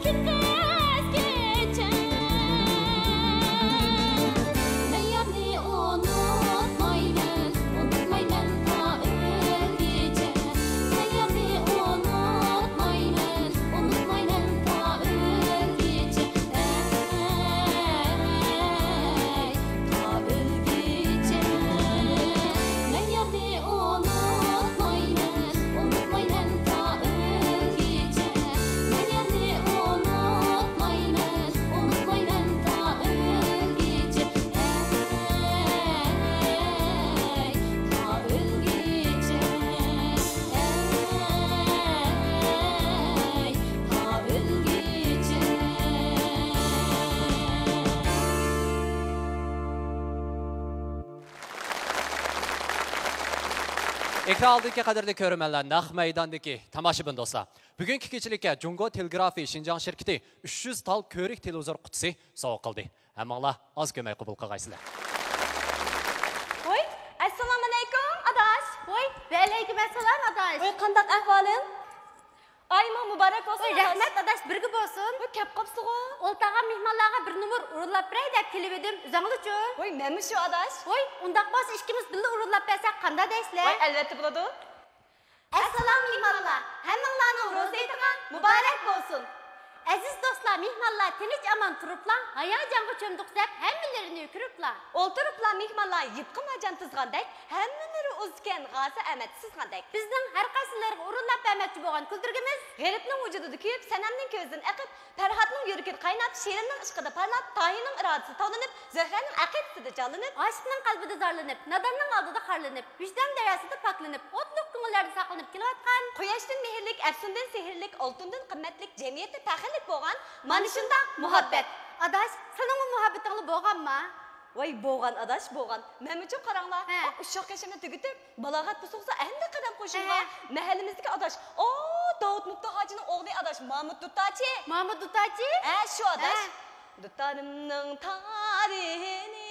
كۈندۈز كېچە. مەن يارنى ئۇنتۇمايمەن، ئۇنتۇمايمەن تا ئۆلگۈچە. مەن يارنى ئۇنتۇمايمەن، ئۇنتۇمايمەن تا ئۆلگۈچە. ئەي، تا ئۆلگۈچە. مەن يارنى ئۇنتۇمايمەن، ئۇنتۇمايمەن تا ئۆلگۈچە. مەن يارنى ئۇنتۇمايمەن، ئۇنتۇمايمەن تا ئۆلگۈچە. ئەي، تا ئۆلگۈچە. ئەي، تا ئۆلگۈچە. ئېكران ئالدىدىكى قەدىرلىك كۆرۈرمەنلەر، نەق مەيداندىكى تاماشىبىن دوستلار، بۈگۈنكى كېچىلىككە جۇڭگو تېلېگرافى شىنجاڭ شىركىتى ئۈچ يۈز تال كۆۋرۈك تېلېۋىزور قۇتىسى سوۋغا قىلدى. ھەممىڭلار ئاز كۆرمەي قوبۇل قىلغايسىلەر. ۋوي، ئەسسالامۇئەلەيكۇم، ئاداش. ۋوي، ۋەئەلەيكۇم ئەسسالام، ئاداش. ۋوي، قانداق ئەھۋالىڭ؟ ئايىمۇ مۇبارەك بولسۇن، ئاي، ئاداش. رەھمەت، ئاداش، بىرگە بولسۇن. ۋوي، كەپ قاپسىغۇ. ئولتۇرغان مېھمانلارغا بىر نومۇر ئورۇنلاپ بېرەي دەپ كېلىۋىدىم، ئۆزۈڭلارچۇ؟ ۋوي، مەنمۇ شۇ، ئاداش. ۋوي، ئۇنداق بولسا ئىككىمىز بىللە ئورۇنلاپ بەرسەك قانداق دەيسىلەر؟ ۋوي، ئەلۋەتتە بولىدۇ. ئەسسالام مېھمانلار، ھەممىڭلارنىڭ روزا ھېيتىغا مۇبارەك بولسۇن! ئەزىز دوستلار، مېھمانلار تىنچ-ئامان تۇرۇپلا، ھاياجانغا چۆمدۇق دەپ ھەممىلىرىنى كۆرۈپلا. ئولتۇرۇپلا مېھمانلار يۇپقا مارجان تىزغاندەك ھەممىلىرى ئۇزكەن غازى ئەمەت، سىز قانداق؟ بىزنىڭ ھەر قايسىلىرىغا ئورۇنلاپ بەرمەكچى بولغان كۈلدۈرگىمىز غېرىبنىڭ ۋۇجۇدىدا كۆيۈپ، سەنەمنىڭ كۆزىدىن ئېقىپ، پەرھاتنىڭ يۈرىكىدە قايناپ، شېرىننىڭ ئىشقىدا پارلاپ، تاھىرنىڭ ئىرادىسىدە تاۋلىنىپ، زۆھرەنىڭ ئەقىدىسىدە جانلىنىپ، ئاشىقنىڭ قەلبىدە زارلىنىپ، ناداننىڭ ئالدىدا خارلىنىپ، ۋىجدان دەرياسىدا پاكلىنىپ، ئوتلۇق كۆڭۈللەردە ساقلىنىپ كېلىۋاتقان، قۇياشتىن مېھىرلىك، ئەپسۇندىن سېھىرلىك، ئالتۇندىن قىممەتلىك، جەمئىيەتتە پەخىرلىك بولغان مانا شۇنداق مۇھەببەت. ئاداش، سېنىڭمۇ مۇھەببىتىڭلا بولغانما؟ ۋاي، بولغان ئاداش، بولغان. مەنمۇچۇ قاراڭلار، ھە. ئۇششاق كېشەمنى تۈگىتىپ، بالاغەت بوسۇغىسى ئەمدى قەدەم قوشۇمغا ھە. مەھەللىمىزدىكى ئاداش، ئو، داۋۇت مۇپتۇ ھاجىنىڭ ئوغلى ئاداش، مامۇت دۇتاچى. مامۇت دۇتاچى؟ ھە، شۇ ئاداش. ھە. دۇتارىمنىڭ تارىنى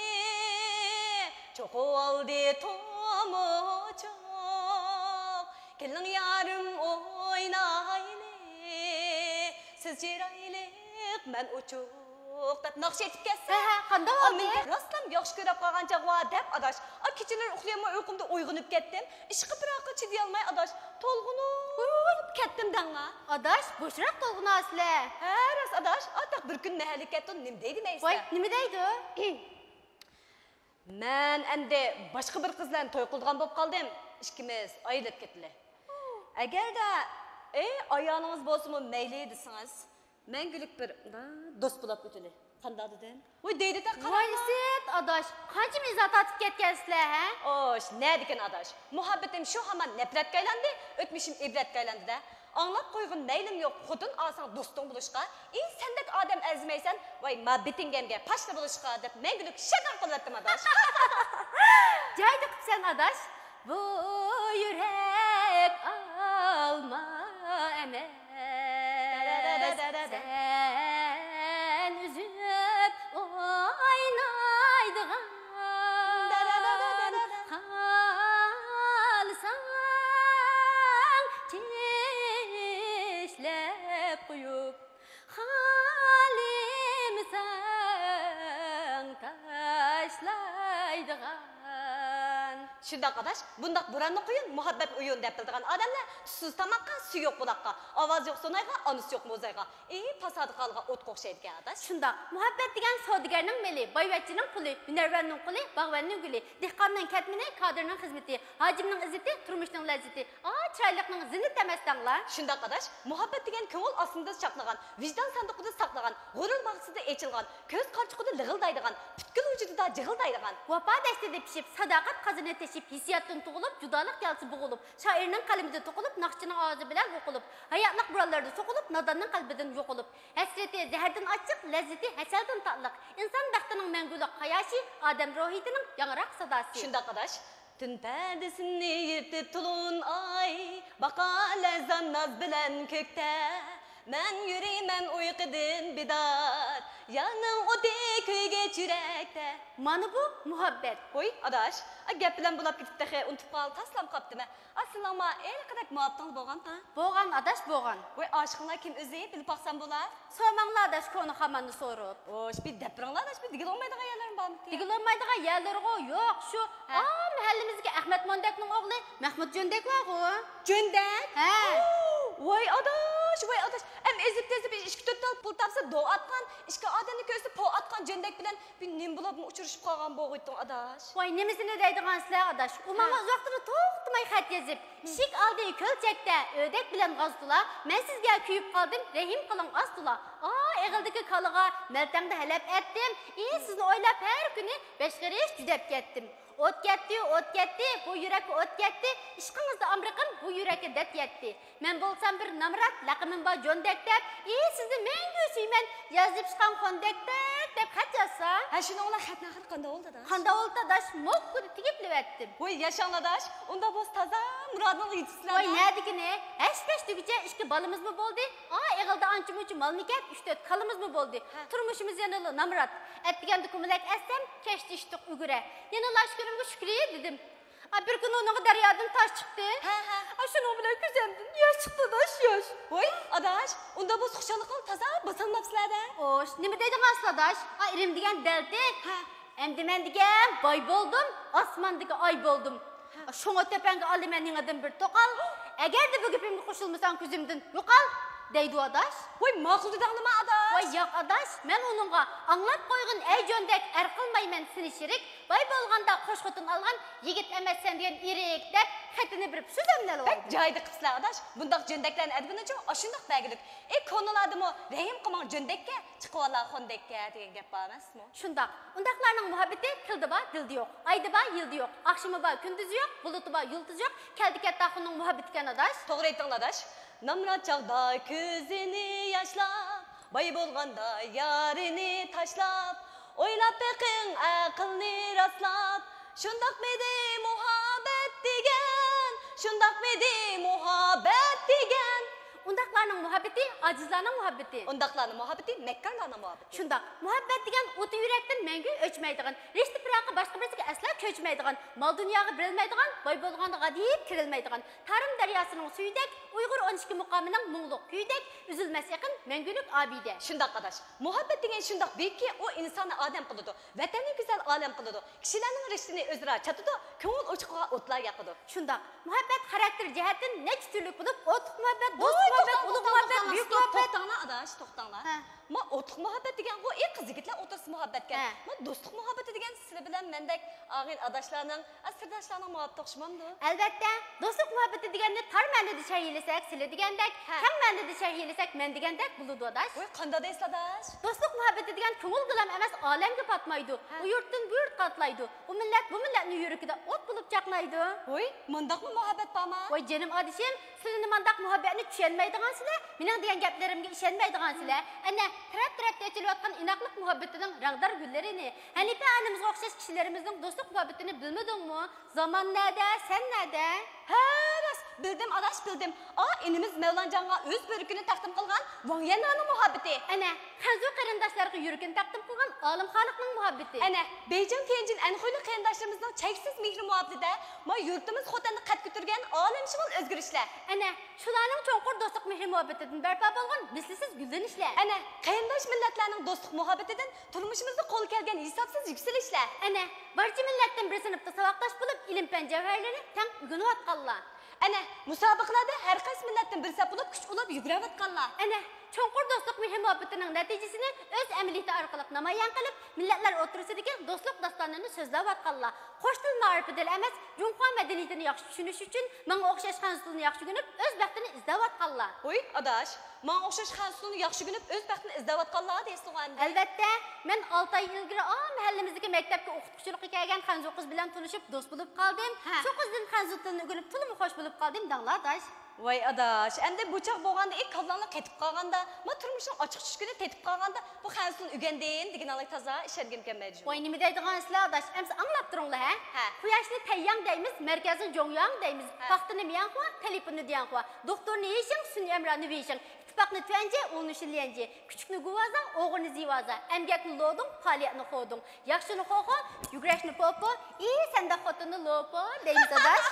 چوقۇۋالدى تومۇچۇق. كېلىڭ يارىم ئوينايلى، سىز چىرايلىق، مەن ئوچۇق. دەپ ناخشا ئېيتىپ كەتسە، ھە، ھە، قانداق ئا، بولدى؟ مېنى راستلا ياخشى كۆرۈپ قالغان چاغ ۋار دەپ ئاداش. ئا، كېچىلىرى ئۇخلىيالماي ئۇيقۇمدا ئويغىنىپ كەتتىم. ئىشقا پىراققا چىدىيالماي ئاداش، تولغىنىپ كەتتىم دەڭلا. ئاداش، بوشراق تولغىناسىلەر. ھە، راست ئاداش. ئاتاق بىر كۈن مەھەللىگە كەتتۇم، نېمە دەيدۇ مەيسە؟ ۋاي، نېمە دەيدۇ؟ مەن ئەمدى باشقا بىر قىز بىلەن توي قىلىدىغان بولۇپ قالدىم. ئىككىمىز ئايرىلىپ كېتىلى. ئەگەردە، ئەي، ئايالىڭىز بولسىمۇ مەيلى دېسىڭىز، مەڭگۈلۈك بىر دوست بولاپ ئۆتىلى. قانداق دېدىم؟ ۋاي، دەيدۇ-دە، قاراڭ. ۋاي، سېيىت ئاداش، قانچە ئىزا تارتىپ كەتكەنسىلەر، ھە؟ ئوش، نەدىكىن ئاداش؟ مۇھەببىتىم شۇ ھامان نەپرەتكە ئايلاندى، ئۆتمۈشۈم ئىبرەتكە ئايلاندى-دە. ئاڭلاپ قويغىن، مەيلىم يوق، خوتۇن ئالساڭ دوستۇڭ بولۇشقا. ئى، سەندەك ئادەم ئەرزىمەيسەن، ۋاي، ما بېتىڭگەمگە پاشنا بولۇشقا، دەپ مەڭگۈلۈك شەكەڭ قىلىۋەتتىم ئاداش. جايىدا قىپسەن ئاداش، بۇ يۈرەك ئالما ئەمەس. سەن ئۈزۈپ ئوينايدىغان، خالىساڭ چىشلەپ قويۇپ، خالىمىساڭ تاشلايدىغان. شۇنداق ئاداش، بۇنداق بوراننى قۇيۇن، مۇھەببەتنى ئويۇن دەپ بىلىدىغان ئادەملەر تۇزسىز تاماققا، سۈيى يوق بۇلاققا، ئاۋازى يوق سۇنايغا، ئانىسى يوق موزايغا، ئى، پاساھەتكە قالغان ئوتقا ئوخشايدىكەن ئاداش. شۇنداق، مۇھەببەت دېگەن سودىگەرنىڭ مېلى، بايۋەچچىنىڭ پۇلى، ھۈنەرۋەننىڭ قولى، باغۋەننىڭ گۈلى، دېھقاننىڭ كەتمىنى، كادىرنىڭ خىزمىتى، ھاجىمنىڭ ئىززىتى، تۇرمۇشنىڭ لەززىتى. ئا، چىرايلىقنىڭ زىننىتى ئەمەس دەڭلار. شۇنداق ئاداش، مۇھەببەت دېگەن كۆڭۈل ئاستىندا ساقلىغان، ۋىجدان ساندۇقىدا ساقلىغان، غۇرۇر باغچىسىدا ئېچىلغان، كۆز قارىچۇقىدا لىغىلدايدىغان، پۈتكۈل ۋۇجۇدىدا جىغىلدايدىغان. ۋاپا دەشتىدە پىشىپ، ساداقەت قازىنى تېشىپ، ھېسسىياتتىن تۇغۇلۇپ، جۇدالىق يالىسى بوغۇلۇپ، شائىرنىڭ قەلىمىدە توقۇلۇپ، ناخشىچىنىڭ ئاۋازى بىلەن ھوقۇلۇپ، ھاياتلىق بورانلىرىدا سوقۇلۇپ، ناداننىڭ قەلبىدىن يوقىلىپ. ھەسرىتى زەھەردىن ئاچچىق، لەززىتى ھەسەلدىن تاتلىق. ئىنسان بەختىنىڭ مەڭگۈلۈك قاياشى، ئادەم روھىيىتىنىڭ ياڭراق ساداسى. شۇنداق ئاداش. تۈن پەردىسىنى يىرتىپ تولغان ئاي، باقار لەرزان ناز بىلەن كۆكتە. مەن يۈرىمەن ئۇيقۇدىن بىدار، يارنىڭ ئوتى كۆيگەچ يۈرەكتە. مانا بۇ مۇھەببەت. ۋوي، ئاداش، ئا، گەپ بىلەن بولاپ كېتىپ تېخى ئۇنتۇپ قال، تاسلام قاپتىمەن. ئا، سىلەڭمۇ ھېلىقىدەك مۇھەببىتىڭلار بولغانتى؟ بولغان، ئاداش، بولغان. ۋوي، ئاشىقىڭلار كىم ئۆزى؟ بىلىپ باقسام بولا؟ سورىماڭلار، ئاداش، كونا خاماننى سورۇپ. ۋوش، بىر دەپ بېرىڭلار، ئاداش، بىر دېگىلى بولمايدىغان يەرلىرىم بارمىكىن؟ دېگىلى بولمايدىغان يەرلىرىغۇ يوق، شۇ، ھە. ئا، مەھەللىمىزدىكى ئەخمەت موندەكنىڭ ئوغلى مەخمۇت جۆندەك بارغۇ. جۆندەك؟ ھە. ۋاي ئاداش، ۋاي ئاداش. ئەم ئېزىپ تېزىپ ئىككى تۆت تال پۇل تاپسا دو ئاتقان، ئىككى ئادەمنى كۆرسە پو ئاتقان جۆندەك بىلەن بىر نېمە بولۇپمۇ ئۇچرىشىپ قالغان بولغىيتتىڭ ئاداش؟ ۋاي، نېمىسىنى دەيدىغانسىلەر ئاداش؟ ئۇ ماڭا ھە. ئۇزاقتىن توختىماي خەت يېزىپ، ئىشىك ئالدى كۆلچەكتە ئۆدەك بىلەن غاز تولا، مەن سىزگە كۆيۈپ قالدىم، رەھىم قىلىڭ ئاز تولا. ئا، ئېغىلدىكى كالىغا مەلتەڭدە ھەلەپ ئەتتىم، ئى، سىزنى ئويلاپ ھەر كۈنى بەش قېرىش جۈدەپ كەتتىم. ئوت كەتتى، ئوت كەتتى، بۇ يۈرەككە ئوت كەتتى، ئىشقىڭىزدا ئامرىقىم بۇ يۈرەككە دەرد يەتتى. مەن بولسام بىر نامرات، لەقىمىم بار جۆندەك دەپ، ئى، سىزنى مەڭگۈ سۆيىمەن، ياز يېپىشقان خوندەكتەك دەپ خەت يازسام. ھە، شۇنىڭ بىلەن خەتنىڭ ئاخىرى قانداق بولدى ئاداش؟ قانداق بولدى ئاداش؟ موككىدە تېگىپلىۋەتتىم. ۋوي، ياشاڭلار ئاداش، ئۇنداق بولسا تازا مۇرادىڭلارغا يېتىپسىلەر. ۋاي، نەدىكىنى؟ ھەش-پەش دېگۈچە ئىككى بالىمىزمۇ بولدى. ئا، ئېغىلدا ئانچە-مۇنچە مال-مۈلكەت، ئۈچ-تۆت كالىمىزمۇ بولدى. ھە. تۇرمۇشىمىز يەنىلا نامرات. ئەتىگەندە كۆمىلەك ئەتسەم، كەچتە ئىشتىك ئۈگرە. يەنىلا شۈكرۈمگە شۈكرى دېدىم. ئا، بىر كۈنى ئۇنىڭغا دەريادىن تاش چىقتى. ھە، ھە. ئا، شۇنىڭ بىلەن كۆزۈمدىن ياش چىقتى ئاداش، ياش. ۋوي، ئاداش، ئۇنداق بولسا خۇشاللىقىڭنى تازا باسالماپسىلەر-دە. ئوش، نېمە دەيدىغانسىلەر ئاداش؟ ئا، ئىرىم دېگەن دەلدى. ھە. ئەمدى مەن دېگەن باي بولدۇم، ئاسماندىكى ئاي بولدۇم. ھە. شۇڭا تۆپەڭگە ئالىمەن يېڭىدىن بىر توقال. ئەگەردە بۇ گېپىمگە قوشۇلمىساڭ كۆزۈمدىن يوقال. دەيدۇ ئاداش. ۋاي، ماقۇل دېدىڭلىما ئاداش؟ ۋاي ياق ئاداش، مەن ئۇنىڭغا ئاڭلاپ قويغىن ئەي جۆندەك، ئەر قىلمايمەن سېنى شېرىك، باي بولغاندا قوش خوتۇن ئالغان يىگىت ئەمەسسەن دېگەن ئىرىك دەپ خېتىنى بېرىپ سۆزۈمنى ئېلىۋالدىم. بەك جايىدا قىپسىلە ئاداش، بۇنداق جۆندەكلەرنى ئەدىبىنىچۇ ئاشۇنداق بەرگۈلۈك. ئى كونىلاردىمۇ رەھىم قىلماڭ جۆندەككە، چىقىۋالار خوندەككە دېگەن گەپ بار ئەمەسمۇ؟ شۇنداق. ئۇنداقلارنىڭ مۇھەببىتى تىلدا بار، دىلدا يوق. ئايدا بار، يىلدا يوق. ئاخشىمى بار، كۈندۈزى يوق. بۇلۇتى بار، يۇلتۇزى يوق. كەلدى كەتتى ئاخۇننىڭ مۇھەببىتىكەن ئاداش. توغرا ئېيتتىڭ ئاداش. نامرات چاغدا كۆزىنى ياشلاپ، باي بولغاندا يارىنى تاشلاپ، ئويلاپ بېقىڭ ئەقىلنى راسلاپ، شۇنداقمىدى مۇھەببەت دېگەن؟ شۇنداقمىدى مۇھەببەت دېگەن؟ ئۇنداقلارنىڭ مۇھەببىتى ئاجىزلارنىڭ مۇھەببىتى. ئۇنداقلارنىڭ مۇھەببىتى مەككارلارنىڭ مۇھەببىتى. شۇنداق. مۇھەببەت دېگەن ئوتى يۈرەكتىن مەڭگۈ ئۆچمەيدىغان، رىشتە پىراقى باشقا بىرسىگە ئەسلا كۆچمەيدىغان، مال دۇنياغا بېرىلمەيدىغان، باي بولغاندا غادىيىپ كىرىلمەيدىغان، تارىم دەرياسىنىڭ سۈيىدەك، ئۇيغۇر ئون ئىككى مۇقامىنىڭ مۇڭلۇق كۈيىدەك ئۈزۈلمەس ئېقىن، مەڭگۈلۈك ئابىدە. شۇنداق ئاداش. مۇھەببەت دېگەن شۇنداق بىيىككى، ئۇ ئىنساننى ئادەم قىلىدۇ، ۋەتەننى گۈزەل ئالەم قىلىدۇ، كىشىلەرنىڭ رىشتىنى ئۆزئارا چاتىدۇ، كۆڭۈل ئوچىقىغا ئوتلار ياقىدۇ. شۇنداق. مۇھەببەت خاراكتېر جەھەتتىن نەچچە تۈرلۈك بولۇپ، ئوتلۇق مۇھەببەت، دوستلۇق مۇھەببەت، ئۇلۇغ مۇھەببەت، بۈيۈك مۇھەببەت. توختاڭلار ئاداش، توختاڭلار. ھە. ما ئوتلۇق مۇھەببەت دېگەنغۇ، ئى، قىز يىگىتلەر ئوتتۇرىسىدا مۇھەببەتكەن. ھە. ما دوستلۇق مۇھەببىتى دېگەن سىلى بىلەن مەندەك ئاغىن ئاداشلارنىڭ، ئە، سىرداشلارنىڭ مۇھەببىتى ئوخشىمامدۇ؟ ئەلۋەتتە، دوستلۇق مۇھەببىتى دېگەننى تار مەنىدە شەرھلىسەك سىلى دېگەندەك، ھە، كەڭ مەنىدە شەرھلىسەك مەن دېگەندەك بولىدۇ ئاداش. ۋاي، قانداق دەيسىز ئاداش؟ دوستلۇق مۇھەببىتى دېگەن كۆڭۈل گىلەم ئەمەس، ئالەمگە پاتمايدۇ. ھە. ئۇ يۇرتتىن بۇ يۇرتقا ئاتلايدۇ. ئۇ مىللەت بۇ مىللەتنىڭ يۈرىكىدە ئوت بولۇپ چاقنايدۇ. ۋاي، مۇنداقمۇ مۇھەببەت بارما؟ ۋاي جېنىم ئادىشىم، سىلىنى مانداق مۇھەببەتنى چۈشەنمەيدىغانسىلەر، مېنىڭ دېگەن گەپلىرىمگە ئىشەنمەيدىغانسىلەر. ئەنە، تەرەپ-تەرەپتە ئېچىلىۋاتقان ئىناقلىق مۇھەببىتىنىڭ رەڭدار گۈللىرىنى، ھەنىپە ئانىمىزغا ئوخشاش كىشىلىرىمىزنىڭ دوستلۇق مۇھەببىتىنى بىلمىدىڭمۇ؟ زامان نەدە، سەن نەدە؟ ھە، راست، بىلدىم ئاداش، بىلدىم. ئا، ئىنىمىز مەۋلانجانغا ئۆز بۆرىكىنى تەقدىم قىلغان ۋاڭ يەننانىڭ مۇھەببىتى. ئەنە، خەنزۇ قېرىنداشلارغا يۈرىكىنى تەقدىم قىلغان ئالىم خالىقنىڭ مۇھەببىتى. ئەنە، بېيجىڭ، تيەنجىن، ئەنخۇيلۇق قېرىنداشلىرىمىزنىڭ چەكسىز مېھرى مۇھەببىتىدە ما يۇرتىمىز خوتەندە قەد كۆتۈرگەن ئالەمشۇمۇل ئۆزگىرىشلەر. ئەنە، شۇلارنىڭ چوڭقۇر دوستلۇق مېھرى مۇھەببىتىدىن بەرپا بولغان مىسلىسىز گۈللىنىشلەر. ئەنە، قېرىنداش مىللەتلەرنىڭ دوستلۇق مۇھەببىتىدىن تۇرمۇشىمىزدا قولغا كەلگەن ھېسابسىز يۈكسىلىشلەر. ئەنە، بارچە مىللەتتىن بىر سىنىپتا ساۋاقداش بولۇپ، ئىلىم-پەن جەۋھەرلىرىنى تەڭ ئۆگىنىۋاتقانلار. ئەنە، مۇسابىقىلەردە ھەر قايسى مىللەتتىن بىر سەپ بولۇپ كۈچ ئۇلاپ يۈگۈرۈۋاتقانلار. ئەنە، چوڭقۇر دوستلۇق مېھرى-مۇھەببىتىنىڭ نەتىجىسىنى ئۆز ئەمەلىيىتى ئارقىلىق نامايان قىلىپ، مىللەتلەر ئوتتۇرىسىدىكى دوستلۇق داستانىنى سۆزلەۋاتقانلار. قوش تىل مائارىپىدىلا ئەمەس، جۇڭخۇا مەدەنىيىتىنى ياخشى چۈشىنىش ئۈچۈن ماڭا ئوخشاش خەنزۇ تىلىنى ياخشى ئۆگىنىپ، ئۆز بەختىنى ئىزدەۋاتقانلار. ھوي، ئاداش، ماڭا ئوخشاش خەنزۇ تىلىنى ياخشى ئۆگىنىپ، ئۆز بەختىنى ئىزدەۋاتقانلار دەيسىلىغۇ ئەمدى. ئەلۋەتتە، مەن ئالتە ئاي ئىلگىرى ئا مەھەللىمىزدىكى مەكتەپكە ئوقۇتقۇچىلىققا كەلگەن خەنزۇ قىز بىلەن تونۇشۇپ، دوست بولۇپ قالدىم. ھە. شۇ قىزدىن خەنزۇ تىلىنى ئۆگىنىپ، تولىمۇ خوش بولۇپ قالدىم دەڭلار ئاداش. ۋاي ئاداش، ئەمدى بۇ چاغ بولغاندا ئى كاللاڭلار قېتىپ قالغاندا، ما تۇرمۇشنىڭ ئاچچىق چۈشكىنى تېتىپ قالغاندا، بۇ خەنزۇنى ئۆگەندىم دېگىنىڭلارغا تازا ئىشەنگۈم كەلمەيدۇ جۇمۇ. ۋاي نېمە دەيدىغانسىلەر ئاداش، ئەمسە ئاڭلاپ تۇرۇڭلار ھە. ھە. قۇياشنى تەيياڭ دەيمىز، مەركەزنى جوڭياڭ دەيمىز، ھە. پاختىنى مياڭخۇا، تېلېفوننى دياڭخۇا، دوختۇرنى يىشىڭ، سۈنئىي ئەمرانى ۋېيشىڭ، ئىتتىپاقنى تۈەنجى، ئۇلنۇشى ليەنجى، كۈچۈكنى گۇۋازاڭ، ئوغرىنى زىۋازا، ئەمگەكنى لودۇڭ، پائالىيەتنى خودۇڭ. ياخشىنى خوخو، يۈگۈرۈشنى پوپو، ئى سەندەك خوتۇننى لوپو دەيمىز ئاداش.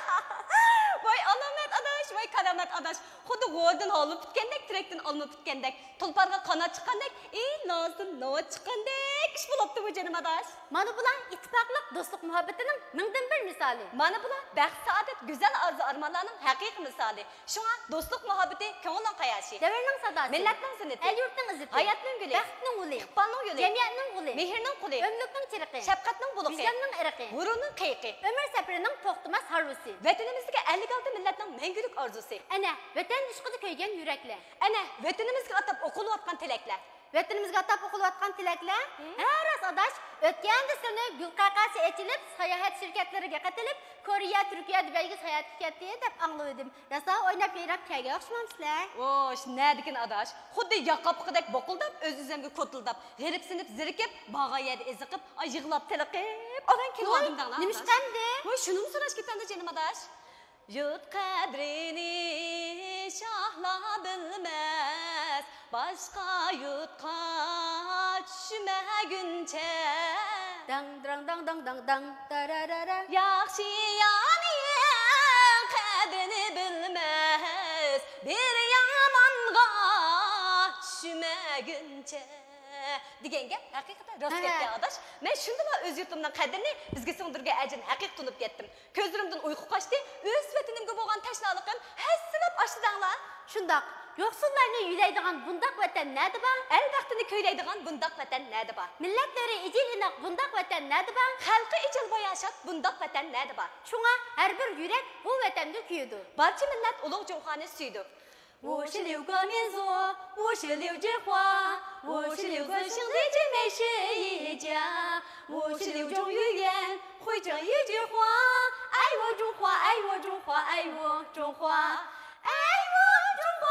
ۋاي ئالامەت ئاداش، ۋاي كارامەت ئاداش. خۇددى غورىدىن ھالما پۈتكەندەك، تېرەكتىن ئالما پۈتكەندەك، تۇلپارغا قانات چىققاندەك، ئى نازدىن ناۋات چىققاندەك ئىش بولاپتۇ بۇ جېنىم ئاداش. مانا بۇلار ئىتتىپاقلىق، دوستلۇق، مۇھەببىتىنىڭ مىڭدىن بىر مىسالى. مانا بۇلار بەخت، سائادەت، گۈزەل ئارزۇ-ئارمانلارنىڭ ھەقىقىي مىسالى. شۇڭا دوستلۇق مۇھەببىتى كۆڭۈلنىڭ قاياشى، دەۋرنىڭ ساداسى، مىللەتنىڭ زىننىتى، ئەل-يۇرتنىڭ ئىززىتى، ھاياتنىڭ گۈلى، بەختنىڭ غۇلى، ئىقبالنىڭ يولى، جەمئىيەتنىڭ غولى، مېھرىنىڭ قولى، ئۆملۈكنىڭ چېرىقى، شەپقەتنىڭ بۇلىقى، ۋىجداننىڭ ئېرىقى، غۇرۇرنىڭ قېيىقى، ئۆمۈر سەپىرىنىڭ توختىماس ھارۋىسى. ۋەتىنىمىزدىكى ئەللىك ئالتە مىللەتنىڭ مەڭگۈلۈك ئارزۇسى. ئەنە، ۋەتەن ئىشقىدا كۆيگەن يۈرەكلەر. ئەنە، ۋەتىنىمىزگە ئاتاپ ئوقۇلۇۋاتقان تىلەكلەر. ۋەتىنىمىزگە ئاتاپ ئوقۇلۇۋاتقان تىلەكلەر. ھە، راست ئاداش، ئۆتكەندە سىلىنى گۈل قەقەسى ئېچىلىپ، ساياھەت شىركەتلىرىگە قېتىلىپ، كورېيە، تۈركىيە، دۇبەيگە ساياھەتكە كەتتى دەپ ئاڭلىۋىدىم. راسا ئويناپ يايراپ كەلگەن ئوخشىمامسىلەر؟ ۋوش، نەدىكىن ئاداش؟ خۇددى ياقاپلىقىدەك بوقۇلداپ، ئۆز-ئۆزۈمگە كوتۇلداپ، غېرىبسىنىپ زېرىكىپ، بارغان يەردە ئېزىقىپ، ئاي، يىغلاپ تېلىقىپ، ئاۋان كېلىۋالدىم دەڭلار ئاداش. نېمىشقا ئەمدى؟ ۋوي، شۇنىمۇ سوراش كېتەمدۇ جېنىم ئاداش؟ يۇرت قەدرىنى شاھلار بىلمەس، باشقا يۇرتقا چۈشمەگۈنچە. داڭ، دىراڭ، داڭ، داڭ، داڭ، داڭ، تارارارا. ياخشى يانى قەدرىنى بىلمەس، بىر يامانغا چۈشمەگۈنچە. دېگەن گەپ ھەقىقەتەن راست ھە. گەپكەن ئاداش. مەن شۇندىلا ئۆز يۇرتۇمنىڭ قەدرىنى بىزگە سىڭدۈرگەن ئەجىر ھەقىقىي تونۇپ يەتتىم. كۆزلىرىمدىن ئۇيقۇ قاچتى، ئۆز ۋەتىنىمگە بولغان تەشنالىقىم ھەسسىلەپ ئاشتى دەڭلار. شۇنداق، يوقسۇللارنى يۆلەيدىغان بۇنداق ۋەتەن نەدە بار؟ ئەل بەختىنى كۈيلەيدىغان بۇنداق ۋەتەن نەدە بار؟ مىللەتلىرى ئىجىل-ئىناق بۇنداق ۋەتەن نەدە بار؟ خەلقى ئىجىل باياشات بۇنداق ۋەتەن نەدە بار؟ شۇڭا ھەر بىر يۈرەك بۇ ۋەتەندە كۆيىدۇ. بارچە مىللەت ئۇلۇغ جۇڭخۇانى سۆيىدۇ. 五十六个民族，五十六枝花，五十六个兄弟姐妹是一家，五十六种语言汇成一句话，爱我中华，爱我中华，爱我中华，爱我中华。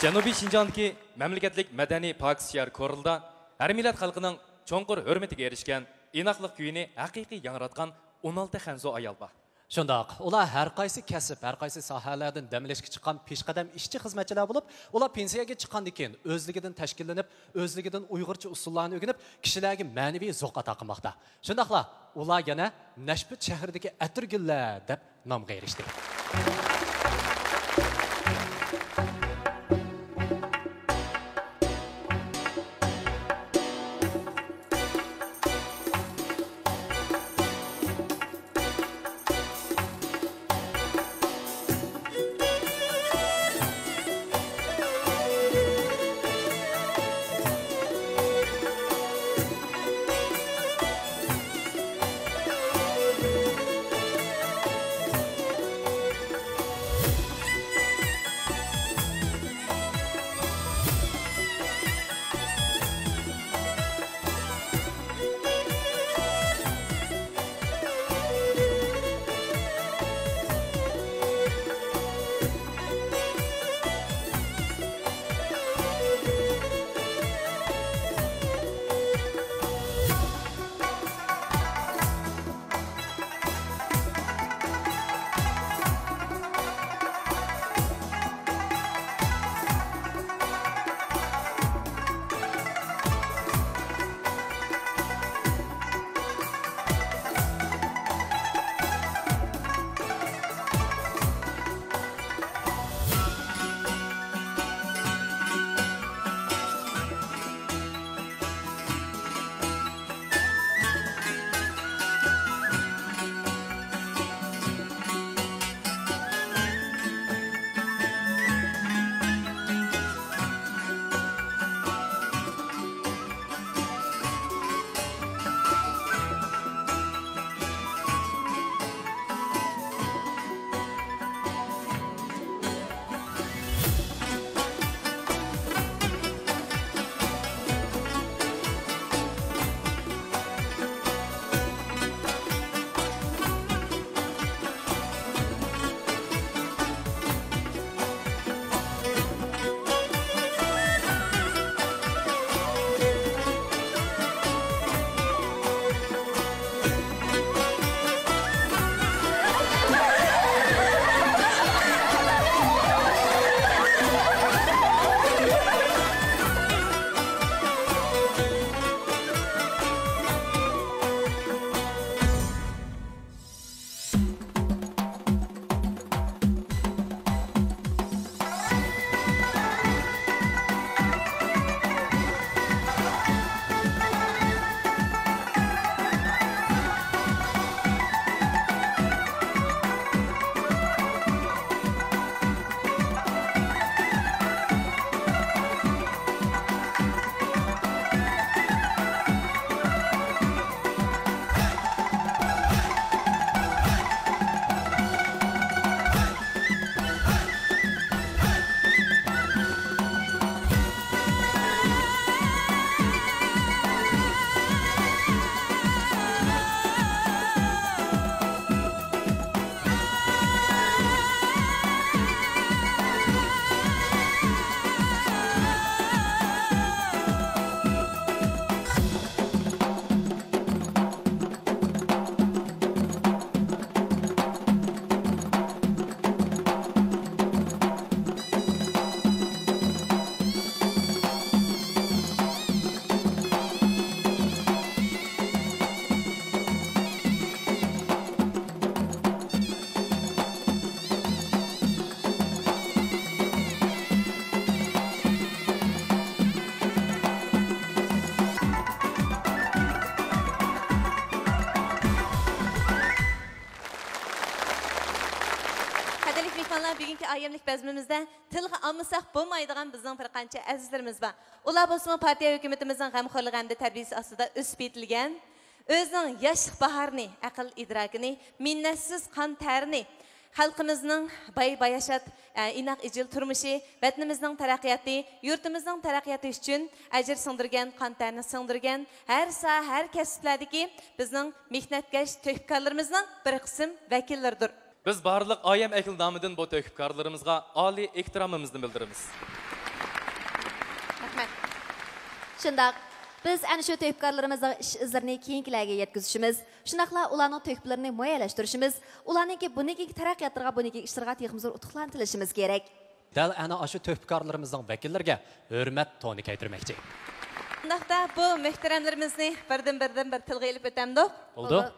جەنۇبىي شىنجاڭدىكى مەملىكەتلىك مەدەنىي پاكىز شىئەر كورلىدا ھەر مىللەت خەلقىنىڭ چوڭقۇر ھۆرمىتىگە ئېرىشكەن ئىناقلىق كۈيىنى ھەقىقىي ياڭراتقان ئون ئالتە خەنزۇ ئايال بار. شۇنداق، ئۇلار ھەر قايسى كەسىپ، ھەر قايسى ساھەلەردىن دەم ئېلىشقا چىققان پېشقەدەم ئىشچى-خىزمەتچىلەر بولۇپ، ئۇلار پېنسىيەگە چىققاندىن كېيىن ئۆزلۈكىدىن تەشكىللىنىپ، ئۆزلۈكىدىن ئۇيغۇرچە ئۇسسۇللارنى ئۆگىنىپ، كىشىلەرگە مەنىۋى زوق ئاتا قىلماقتا. شۇنداقلا ئۇلار يەنە نەشپۈت شەھىرىدىكى ئەتىرگۈللەر دەپ نامغا ئېرىشتى. قەدىرلىك مېھمانلار، بۈگۈنكى ئايەملىك بەزمىمىزدە تىلغا ئالمىساق بولمايدىغان بىزنىڭ بىر قانچە ئەزىزلىرىمىز بار. ئۇلار بولسىمۇ پارتىيە ھۆكۈمىتىمىزنىڭ غەمخورلۇقى ھەمدە تەربىيىسى ئاستىدا ئۆسۈپ يېتىلگەن، ئۆزىنىڭ ياشلىق باھارىنى، ئەقىل ئىدراكىنى، مىننەتسىز قان تەرىنى، خەلقىمىزنىڭ باي باياشات، ئە، ئىناق ئىجىل تۇرمۇشى، ۋەتىنىمىزنىڭ تەرەققىياتى، يۇرتىمىزنىڭ تەرەققىياتى ئۈچۈن ئەجىر سىڭدۈرگەن، قان تەرنى سىڭدۈرگەن، ھەر ساھە، ھەر كەسىپلەردىكى بىزنىڭ مېھنەتكەش تۆھپىكارلىرىمىزنىڭ بىر قىسىم ۋەكىللىرىدۇر. بىز بارلىق ئايەم ئەھلى نامىدىن بۇ تۆھپىكارلىرىمىزغا ئالىي ئېھتىرامىمىزنى بىلدۈرىمىز. شۇنداق. بىز ئەنە شۇ تۆھپىكارلىرىمىزنىڭ ئىش ئىزلىرىنى كېيىنكىلەرگە يەتكۈزۈشىمىز، شۇنداقلا ئۇلارنىڭ تۆھپىلىرىنى مۇئەييەنلەشتۈرۈشىمىز، ئۇلارنىڭكى بۇندىن كېيىنكى تەرەققىياتلىرىغا، بۇندىن كېيىنكى ئىشلىرىغا تېخىمۇ زور ئۇتۇقلارنى تىلىشىمىز كېرەك. دەل ئەنە ئاشۇ تۆھپىكارلىرىمىزنىڭ ۋەكىللىرىگە ھۆرمەت تونى كىيدۈرمەكچى. شۇنداقتا بۇ مۆھتەرەملىرىمىزنى بىردىن بىردىن بىر تىلغا ئېلىپ ئۆتەمدۇق. بولىدۇ. بولىدۇ.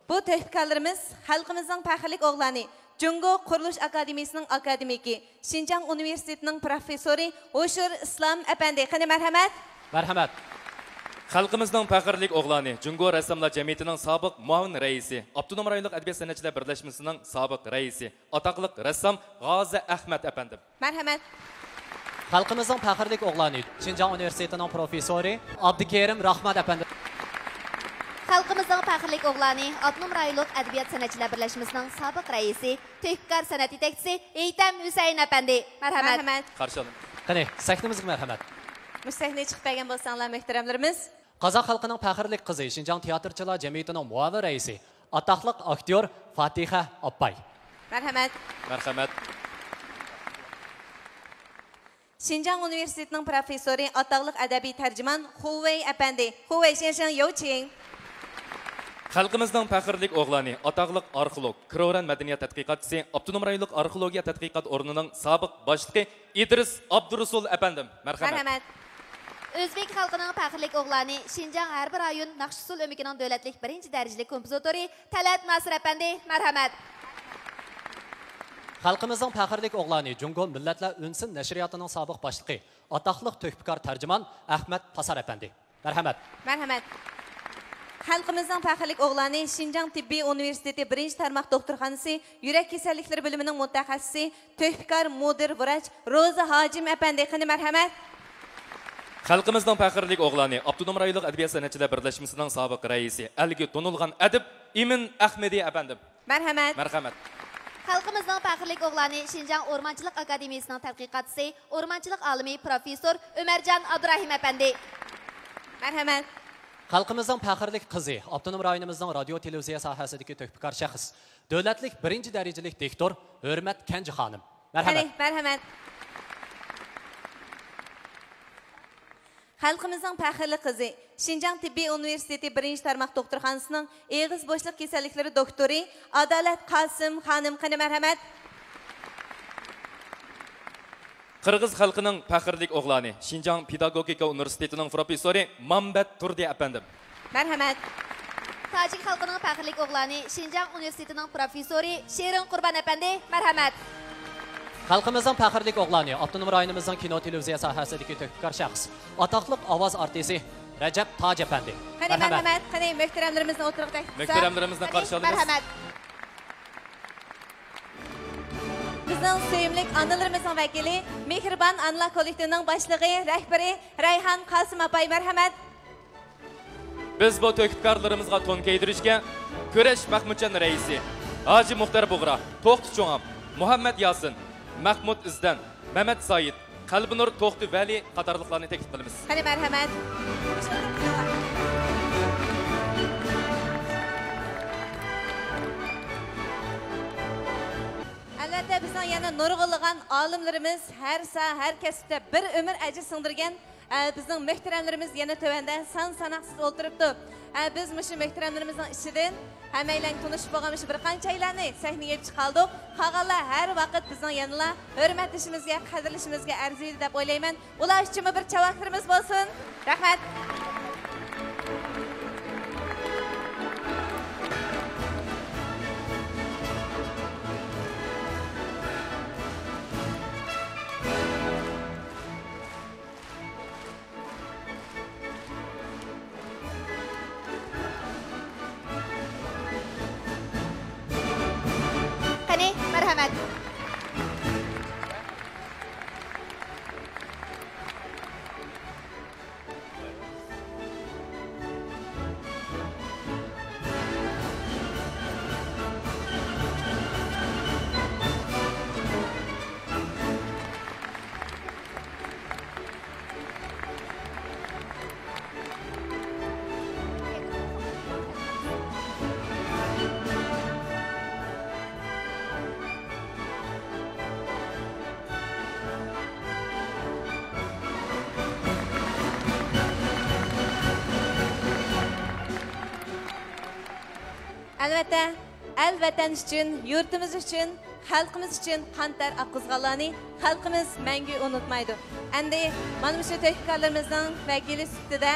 بۇ تۆھپىكارلىرىمىز خەلقىمىزنىڭ پەخىرلىك ئوغلانى، جۇڭگو قۇرۇلۇش ئاكادېمىيىسىنىڭ ئاكادېمىكى، شىنجاڭ ئۇنىۋېرسىتېتىنىڭ پروفېسسورى ھوشۇر ئىسلام ئەپەندى. قېنى، مەرھەمەت! مەرھەمەت! خەلقىمىزنىڭ پەخىرلىك ئوغلانى، جۇڭگو رەسساملار جەمئىيىتىنىڭ سابىق مۇئاۋىن رەئىسى، ئاپتونوم رايونلۇق ئەدەبىيات سەنئەتچىلەر بىرلەشمىسىنىڭ سابىق رەئىسى، ئاتاقلىق رەسسام غازى ئەخمەت ئەپەندىم. مەرھەمەت. خەلقىمىزنىڭ پەخىرلىك ئوغلانى، شىنجاڭ ئۇنىۋېرسىتېتىنىڭ پروفېسسورى ئابدۇكېرىم راخمان ئەپەندى. خەلقىمىزنىڭ پەخىرلىك ئوغلانى، ئاپتونوم رايونلۇق ئەدەبىيات سەنئەتچىلەر بىرلەشمىسىنىڭ سابىق رەئىسى، تۆھپىكار سەنئەت يېتەكچىسى ھېيتەم ھۈسەيىن ئەپەندى. مەرھەمەت. مەرھەمەت. قارشى ئالىمىز. قېنى، سەھنىمىزگە مەرھەمەت. مۇشۇ سەھنىگە چىقىپ كەلگەن بولساڭلار، مۆھتەرەملىرىمىز. قازاق خەلقىنىڭ پەخىرلىك قىزى، شىنجاڭ تىياتىرچىلار جەمئىيىتىنىڭ مۇئاۋىن رەئىسى، ئاتاقلىق ئاكتيور فاتىخە ئاپپاي. مەرھەمەت. مەرھەمەت. شىنجاڭ ئۇنىۋېرسىتېتىنىڭ پروفېسسورى، ئاتاقلىق ئەدەبىي تەرجىمان خۇ ۋېي ئەپەندى. خۇ ۋېي، شيەنشېن يوۋچىڭ. خەلقىمىزنىڭ پەخىرلىك ئوغلانى، ئاتاقلىق ئارخېئولوگ، كرورەن مەدەنىيەت تەتقىقاتچىسى، ئاپتونوم رايونلۇق ئارخېئولوگىيە تەتقىقات ئورنىنىڭ سابىق باشلىقى ئىدرىس ئابدۇرۇسۇل ئەپەندىم. مەرھەمەت. مەرھەمەت. ئۆزبېك خەلقىنىڭ پەخىرلىك ئوغلانى، شىنجاڭ ھەربىي رايون ناخشا ئۇسسۇل ئۆمىكىنىڭ دۆلەتلىك بىرىنچى دەرىجىلىك كومپوزىتورى تەلئەت ناسىر ئەپەندى. مەرھەمەت. خەلقىمىزنىڭ پەخىرلىك ئوغلانى، جۇڭگو مىللەتلەر ئۈنسۇن نەشرىياتىنىڭ سابىق باشلىقى، ئاتاقلىق تۆھپىكار تەرجىمان ئەخمەت پاسار ئەپەندى. مەرھەمەت. مەرھەمەت. خەلقىمىزنىڭ پەخىرلىك ئوغلانى، شىنجاڭ تېببىي ئۇنىۋېرسىتېتى بىرىنچى تارماق دوختۇرخانىسى يۈرەك كېسەللىكلىرى بۆلۈمىنىڭ مۇتەخەسسىسى، تۆھپىكار مۇدىر ۋراچ روزا ھاجىم ئەپەندى. قېنى، مەرھەمەت. خەلقىمىزنىڭ پەخىرلىك ئوغلانى، ئاپتونوم رايونلۇق ئەدەبىيات سەنئەتچىلەر بىرلەشمىسىنىڭ سابىق رەئىسى، ئەلگە تونۇلغان ئەدىب ئىمىن ئەخمىدى ئەپەندىم. مەرھەمەت. مەرھەمەت. خەلقىمىزنىڭ پەخىرلىك ئوغلانى، شىنجاڭ ئورمانچىلىق ئاكادېمىيىسىنىڭ تەتقىقاتچىسى، ئورمانچىلىق ئالىمى، پروفېسسور ئۆمەرجان ئابدۇراھىم ئەپەندى. مەرھەمەت. خەلقىمىزنىڭ پەخىرلىك قىزى، ئاپتونوم رايونىمىزنىڭ رادىيو، تېلېۋىزىيە ساھەسىدىكى تۆھپىكار شەخس، دۆلەتلىك بىرىنچى دەرىجىلىك دوكتور ھۆرمەت كەنجى خانىم. مەرھەمەت. قېنى، مەرھەمەت. خەلقىمىزنىڭ پەخىرلىك قىزى، شىنجاڭ تېببىي ئۇنىۋېرسىتېتى بىرىنچى تارماق دوختۇرخانىسىنىڭ ئېغىز بوشلۇق كېسەللىكلىرى دوكتورى ئادالەت قاسىم خانىم. قېنى، مەرھەمەت. قىرغىز خەلقىنىڭ پەخىرلىك ئوغلانى، شىنجاڭ پېداگوگىكا ئۇنىۋېرسىتېتىنىڭ پروفېسسورى مامبەت تۇردى ئەپەندىم. مەرھەمەت. تاجىك خەلقىنىڭ پەخىرلىك ئوغلانى، شىنجاڭ ئۇنىۋېرسىتېتىنىڭ پروفېسسورى شېرىن قۇربان ئەپەندى. مەرھەمەت. خەلقىمىزنىڭ پەخىرلىك ئوغلانى، ئاپتونوم رايونىمىزنىڭ كىنو، تېلېۋىزىيە ساھەسىدىكى تۆھپىكار شەخس، ئاتاقلىق ئاۋاز ئارتىسى رەجەپ تاج ئەپەندى. قېنى، مەرھەمەت. مەرھەمەت. قېنى، مۆھتەرەملىرىمىزنى ئوتتۇرىغا تەكلىپ قىلساق. مۆھتەرەملىرىمىزنى قېنى، قارشى ئالىمىز. مەرھەمەت. بىزنىڭ سۆيۈملۈك ئانىلىرىمىزنىڭ ۋەكىلى، مېھرىبان ئانىلار كوللېكتىپىنىڭ باشلىقى، رەھبىرى رەيھان قاسىم ئاپاي، مەرھەمەت. بىز بۇ تۆھپىكارلىرىمىزغا تون كىيدۈرۈشكە كۈرەش مەخمۇتجان رەئىسى، ھاجى مۇختەر بۇغرا، توختى چوڭام، مۇھەممەد ياسىن، مەخمۇت ئىزدەن، مەمەت سايىت، قەلبىنۇر توختى ۋەلى قاتارلىقلارنى تەكلىپ قىلىمىز. قېنى، مەرھەمەت. ئەلۋەتتە، بىزنىڭ يەنە نۇرغۇنلىغان ئالىملىرىمىز ھەر ساھە، ھەر كەسىپتە بىر ئۆمۈر ئەجىر سىڭدۈرگەن، ئە، بىزنىڭ مۆھتەرەملىرىمىز يەنە تۆۋەندە سان ساناقسىز ئولتۇرۇپتۇ. ئە، بىز مۇشۇ مۆھتەرەملىرىمىزنىڭ ئىچىدىن ھەممەيلەنگە تونۇشۇپ بولغان مۇشۇ بىر قانچەيلەننى سەھنىگە ئېلىپ چىقالدۇق. قالغانلار ھەر ۋاقىت بىزنىڭ يەنىلا ھۆرمەتلىشىمىزگە، قەدىرلىشىمىزگە ئەرزىيدۇ دەپ ئويلايمەن. ئۇلار ئۈچۈنمۇ بىر چاۋاكلىرىمىز بولسۇن. رەھمەت. قېنى، مەرھەمەت. ئەلۋەتتە، ئەل ۋەتەن ئۈچۈن، يۇرتىمىز ئۈچۈن، خەلقىمىز ئۈچۈن قان تەر ئاققۇزغانلارنى خەلقىمىز مەڭگۈ ئۇنتۇمايدۇ. ئەمدى مانا مۇشۇ تۆھپىكارلىرىمىزنىڭ ۋەكىلى سۈپىتىدە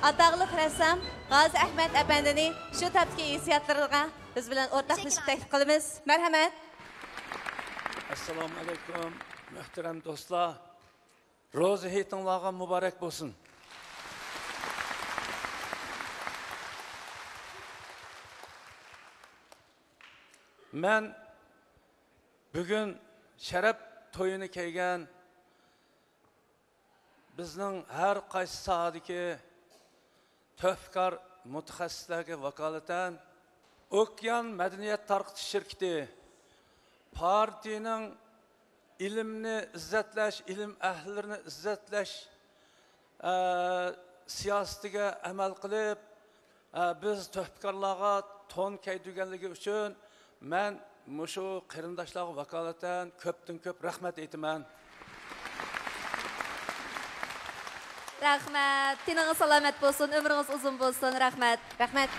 ئاتاقلىق رەسسام غازى ئەھمەت ئەپەندىنى شۇ تاپتىكى ھېسسىياتلىرىغا بىز بىلەن ئورتاقلىشىپ تەكلىپ قىلىمىز. مەرھەمەت. ئەسسالامۇ ئەلەيكۇم، مۆھتەرەم دوستلار. روزا ھېيتىڭلارغا مۇبارەك بولسۇن. مەن بۈگۈن شەرەپ تويىنى كەيگەن بىزنىڭ ھەر قايسى ساھەدىكى تۆھپىكار مۇتەخەسسىسلەرگە ۋاكالىتەن، ئوكيان مەدەنىيەت تارقىتىش شىركىتى پارتىيىنىڭ ئىلىمنى ئىززەتلەش، ئىلىم ئەھلىلىرىنى ئىززەتلەش، ئە، سىياسىتىگە ئەمەل قىلىپ، ئە، بىز تۆھپىكارلارغا تون كەيدۈرگەنلىكى ئۈچۈن مەن مۇشۇ قېرىنداشلارغا ۋاكالىتەن كۆپتىن كۆپ رەھمەت ئېيتىمەن. رەھمەت. تېنىڭىز سالامەت بولسۇن، ئۆمرىڭىز ئۇزۇن بولسۇن. رەھمەت. رەھمەت.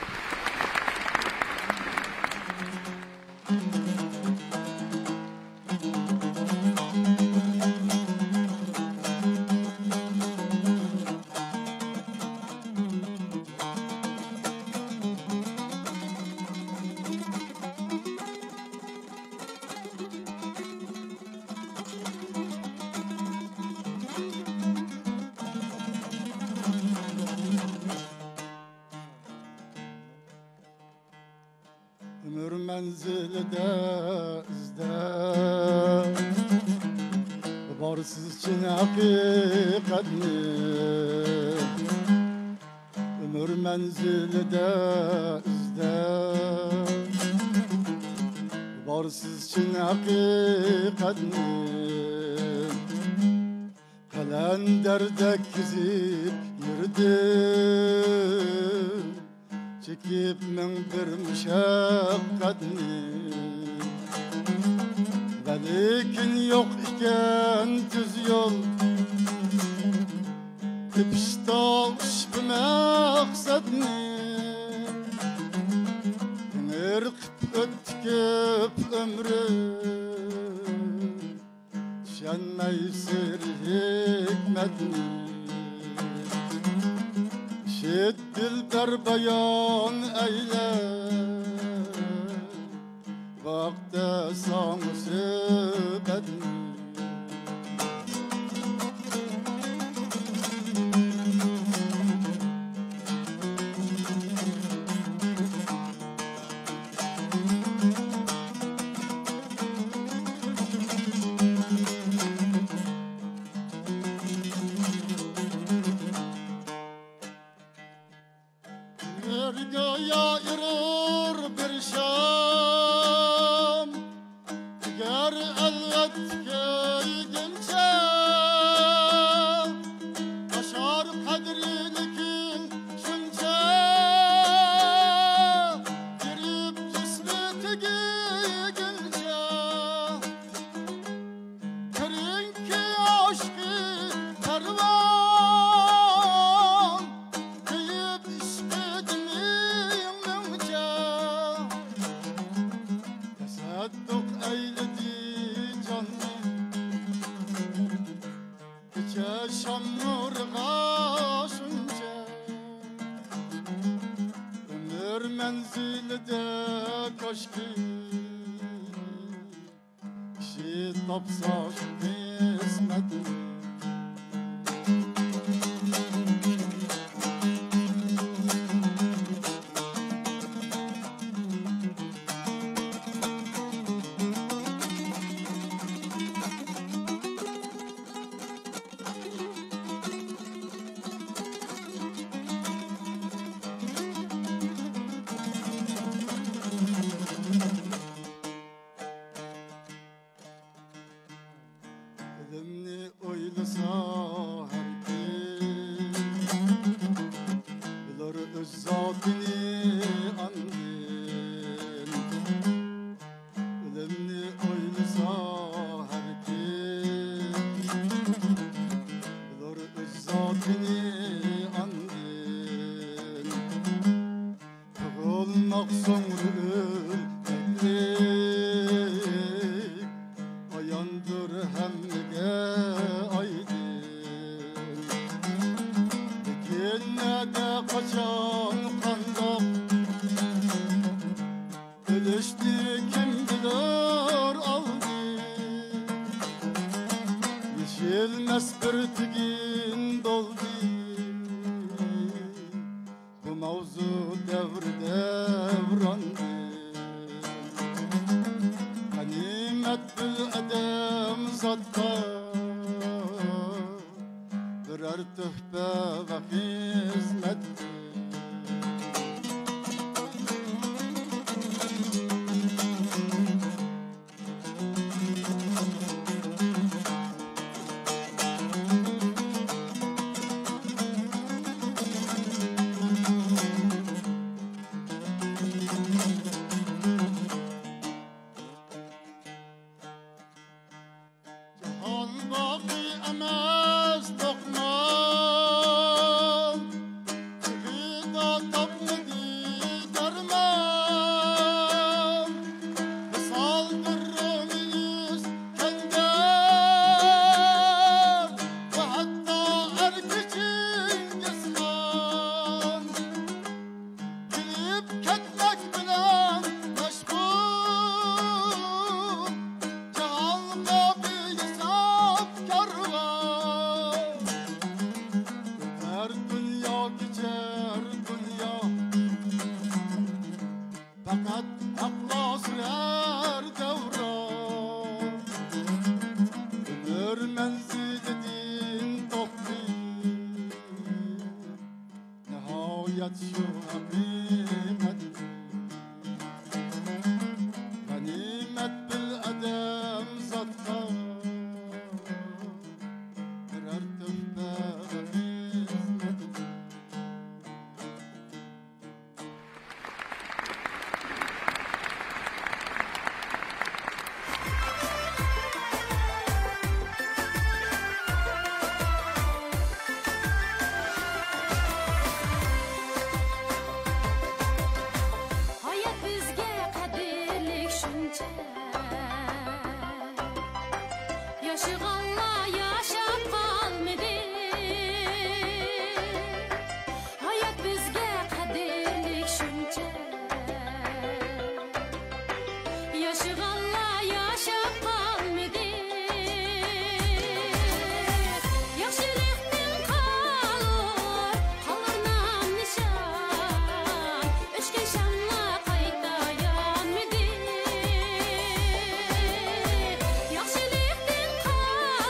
ئۆمۈر مەنزىلىدە ئىزدەپ، بارسىز چىن ھەقىقەتنى. ئۆمۈر مەنزىلىدە ئىزدەپ، بارسىز چىن ھەقىقەتنى. قەلەندەردەك كېزىپ يۈردۈم، چېكىپ مىڭ بىر مۇشەققەتنى. ۋەلىكىن يوق ئىكەن تۈز يول، تېپىشتا ئۇشبۇ مەقسەتنى. تېڭىرقىپ ئۆتتى كۆپ ئۆمرۈم، چۈشەنمەي سىر ھېكمەتنى. ئىشىت دىلبەر بايان ئەيلە، ۋاقتى ساڭا سۆھبەتنى. ئۆمۈرگە يا ئېرىر بىر شام، ئەگەر ئەلۋەت كۆيگۈنچە، ئاشار قەدرىنى كىم شۇنچە، بېرىپ جىسمى تۈگىگۈنچە. كىرىڭكى ئاشقى پەرۋان، كۆيۈپ ئىشقىدا مىڭ مىڭچە. تەسەددۇق ئەيلىدى جاننى، كېچە شام نۇرىغا شۇنچە. ئۆمۈر مەنزىلىدە كاشكى، كىشى تاپسا شۇ قىسمەتنى. ئۆلۈمنى ئويلىسا ھەر كىم، بىلۇر ئۆز زاتىنى ئاندىن. ئۆلۈمنى ئويلىسا ھەر كىم، بىلۇر ئۆز زاتىنى ئاندىن. تۇغۇلماق سوڭرا قاچان قانداق ئۆلۈشنى كىم بىلەر ئالدى؟ يېشىلمەس بىر تۈگۈن بولدى بۇ ماۋزۇ دەۋر دەۋراندىن. غەنىيمەت بىر ئادەم زاتقا بىرەر تۆھپە ۋە خىزمەت. جاھان باقىي ئەمەس توقمان، تېخىدا تاپمىدى دەرمان. ۋىسالدۇر مېيىز كەلگەن، ۋە ھەتتا ئەر كۈچىڭ ياسىغان. بىلىپ كەتمەك بىلەن مەشغۇل، جاھانغا بىھېساب كارۋان. ئۆتەر دۇنيا، كېچەر دۇنيا، پەقەت ھەقلا سۈرەر دەۋران. ئۆمۈر مەنزىلىدىن توختىيىپ، نىھايەت شۇ ھەقىقەت. غەنىيمەت بىر ئادەم زاتقا بىرەر تۆھپە ۋە خىزمەت. ھايات بىزگە قەدىرلىك شۇنچە، ياشىغانلار ياشاپ قالمىدى. ھايات بىزگە قەدىرلىك شۇنچە، ياشىغانلار ياشاپ قالمىدى. ياخشىلىقتىن قالۇر، قالۇر نام نىشان. ئۆچكەن شاملار قايتا يانمىدى. ياخشىلىقتىن قالۇر،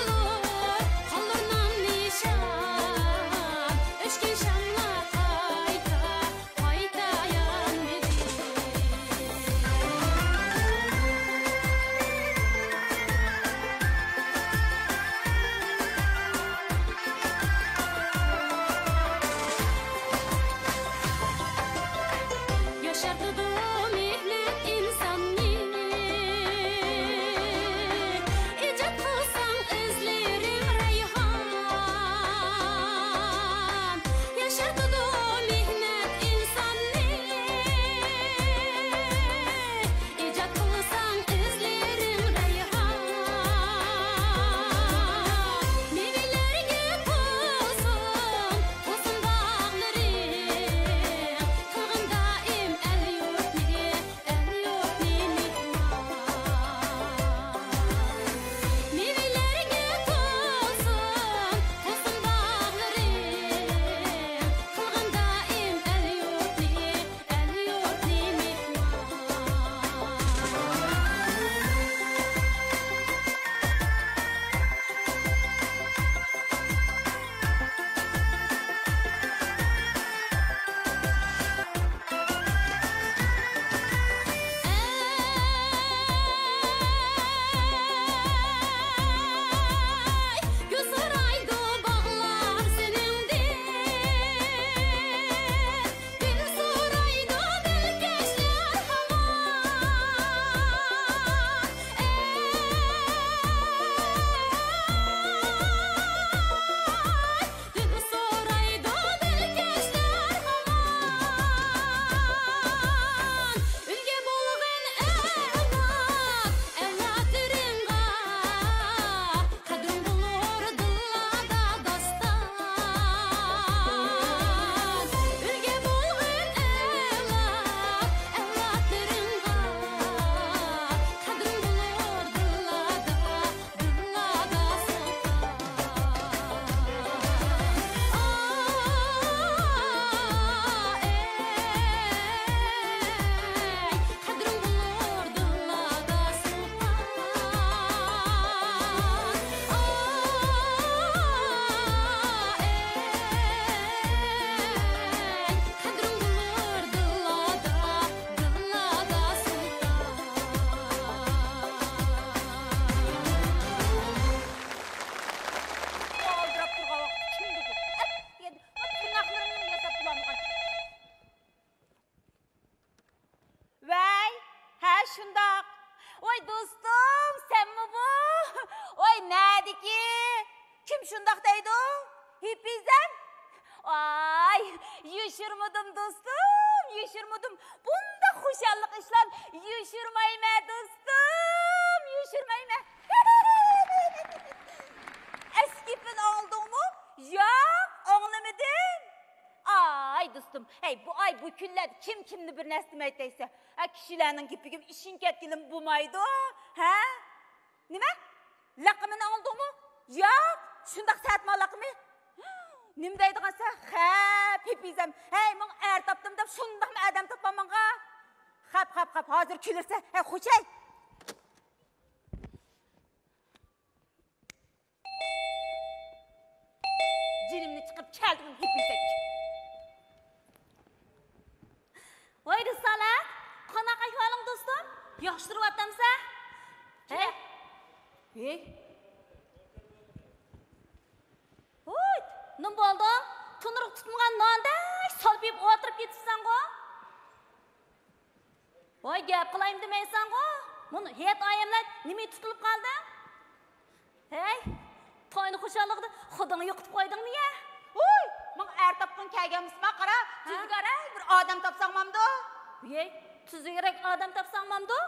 شۇنداق دەيدۇ، ھېپىزەم. ئاي، يوشۇرمىدىم دوستۇم، يوشۇرمىدىم. بۇنداق خۇشاللىق ئىشلارنى يوشۇرمايمەن دوستۇم، يوشۇرمايمەن. ئەسلى گېپىنى ئاڭلىدىڭمۇ؟ ياق، ئاڭلىمىدىم. ئاي دوستۇم، ھەي، بۇ ئاي، بۇ كۈنلەردە كىم كىمنى بىر نەرسە دېمەيدۇ دەيسەن؟ ھە، كىشىلەرنىڭ گېپىگىمۇ ئىشىنىپ كەتكىلىمۇ بولمايدۇ، ھە؟ نېمە؟ لەقىمىنى ئاڭلىدىڭمۇ؟ ياق، شۇنداق سەتما لەقىمى. نېمە دەيدىغانسەن؟ خەپ، ھېپىزەم. ھەي، ماڭا ئەر تاپتىم دەپ شۇنداقمۇ ئادەم تاپقان ماڭا؟ خەپ، خەپ، خەپ، ھازىر كۈلۈرسەن. ھەي، خوشەي. جېنىمنى چىقىپ كەلدىڭ، ھېپىزەك. ۋاي رىسالەت، قانداق ئەھۋالىڭ دوستۇم؟ ياخشى تۇرۇۋاتامسەن؟ ھەي. ھەي. ھوي، نېمە بولدۇڭ؟ تونۇرغا تۇتمىغان ناندەك سالپىيىپ ئولتۇرۇپ كېتىپسەنغۇ؟ ۋاي، گەپ قىلايمۇ دېمەيسەنغۇ؟ مانا ھېيت ئايەملەر نېمىگە تۇتۇلۇپ قالدى؟ ھەي، توينىڭ خۇشاللىقىدا خۇدۇڭنى يوقىتىپ قويدۇڭمۇ يا؟ ھوي، ماڭا ئەر تاپقۇڭ كەلگەن بولسىما قارا، ھە؟ تۈزۈكرەك بىر ئادەم تاپساڭ مامدۇ؟ ھەي، تۈزۈكرەك ئادەم تاپساڭ مامدۇ؟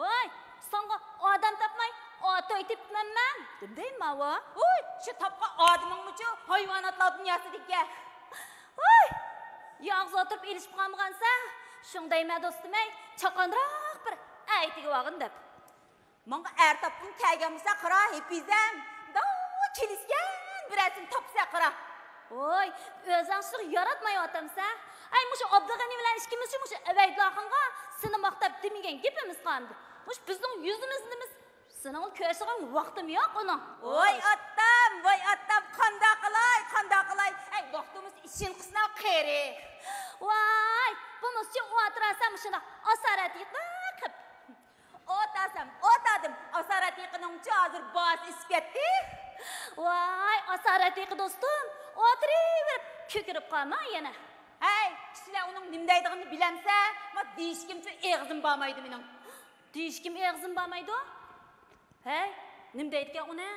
ۋاي، ساڭا ئادەم تاپماي، ئاتاي تېپىپمەن مەن، دېدىم ماۋۇ. ۋاي، شۇ تاپقان ئادىمىڭمۇچۇ ھايۋاناتلار دۇنياسىدىكى. ۋاي، يالغۇز ئولتۇرۇپ ئېلىشىپ قالمىغانسەن. شۇڭا دەيمەن دوستۇم، ئەي، چاققانراق بىر ئەي تېگىۋالغىن دەپ. ماڭا ئەر تاپقۇڭ كەلگەن بولسا قارا، ھېپىزەم. داۋا كېلىشكەن بىرەرسىنى تاپسا قارا. ۋوي، ئۆزۈڭ شۇ ياراتمايۋاتامسەن؟ ئەي، مۇشۇ ئابدۇغېنى بىلەن ئىككىمىز شۇ مۇشۇ ئەۋەيدۇلاخۇنغا سېنى ماختاپ دېمىگەن گېپىمىز قالمىدى. مۇشۇ بىزنىڭ يۈزىمىزنىمىز سېنىڭ كۆرۈشىدىغان ۋاقتىم يوق ئۇنىڭ. ۋوي ئاتام، ۋوي ئاتام، قانداق قىلاي، قانداق قىلاي؟ ئەي، ۋاقتىمىز ئىشىنقىسىنا قېرى. ۋاي، بۇمۇسچە ئولتۇرسا مۇشۇنداق ئاسارەت يىقىپ. ئولتۇرسام ئولتۇردۇم، ئاسارەت ھېقىنىڭچۇ ھازىر باھاسى ئېشىپ كەتتى. ۋاي، ئاسارەت ھېقى دوستۇم، ئولتۇرۇۋېرىپ كۆكىرىپ قالما يەنە. ھەي، كىشىلەر ئۇنىڭ نېمە دەيدىغىنىنى بىلەمسەن؟ ما دېيىشكىمچۇ ئېغىزىم بارمايدۇ مېنىڭ. دېيىشكىم ئېغىزىم بارمايدۇ؟ ھەي، نېمە دەيدىكەن ئۇنى؟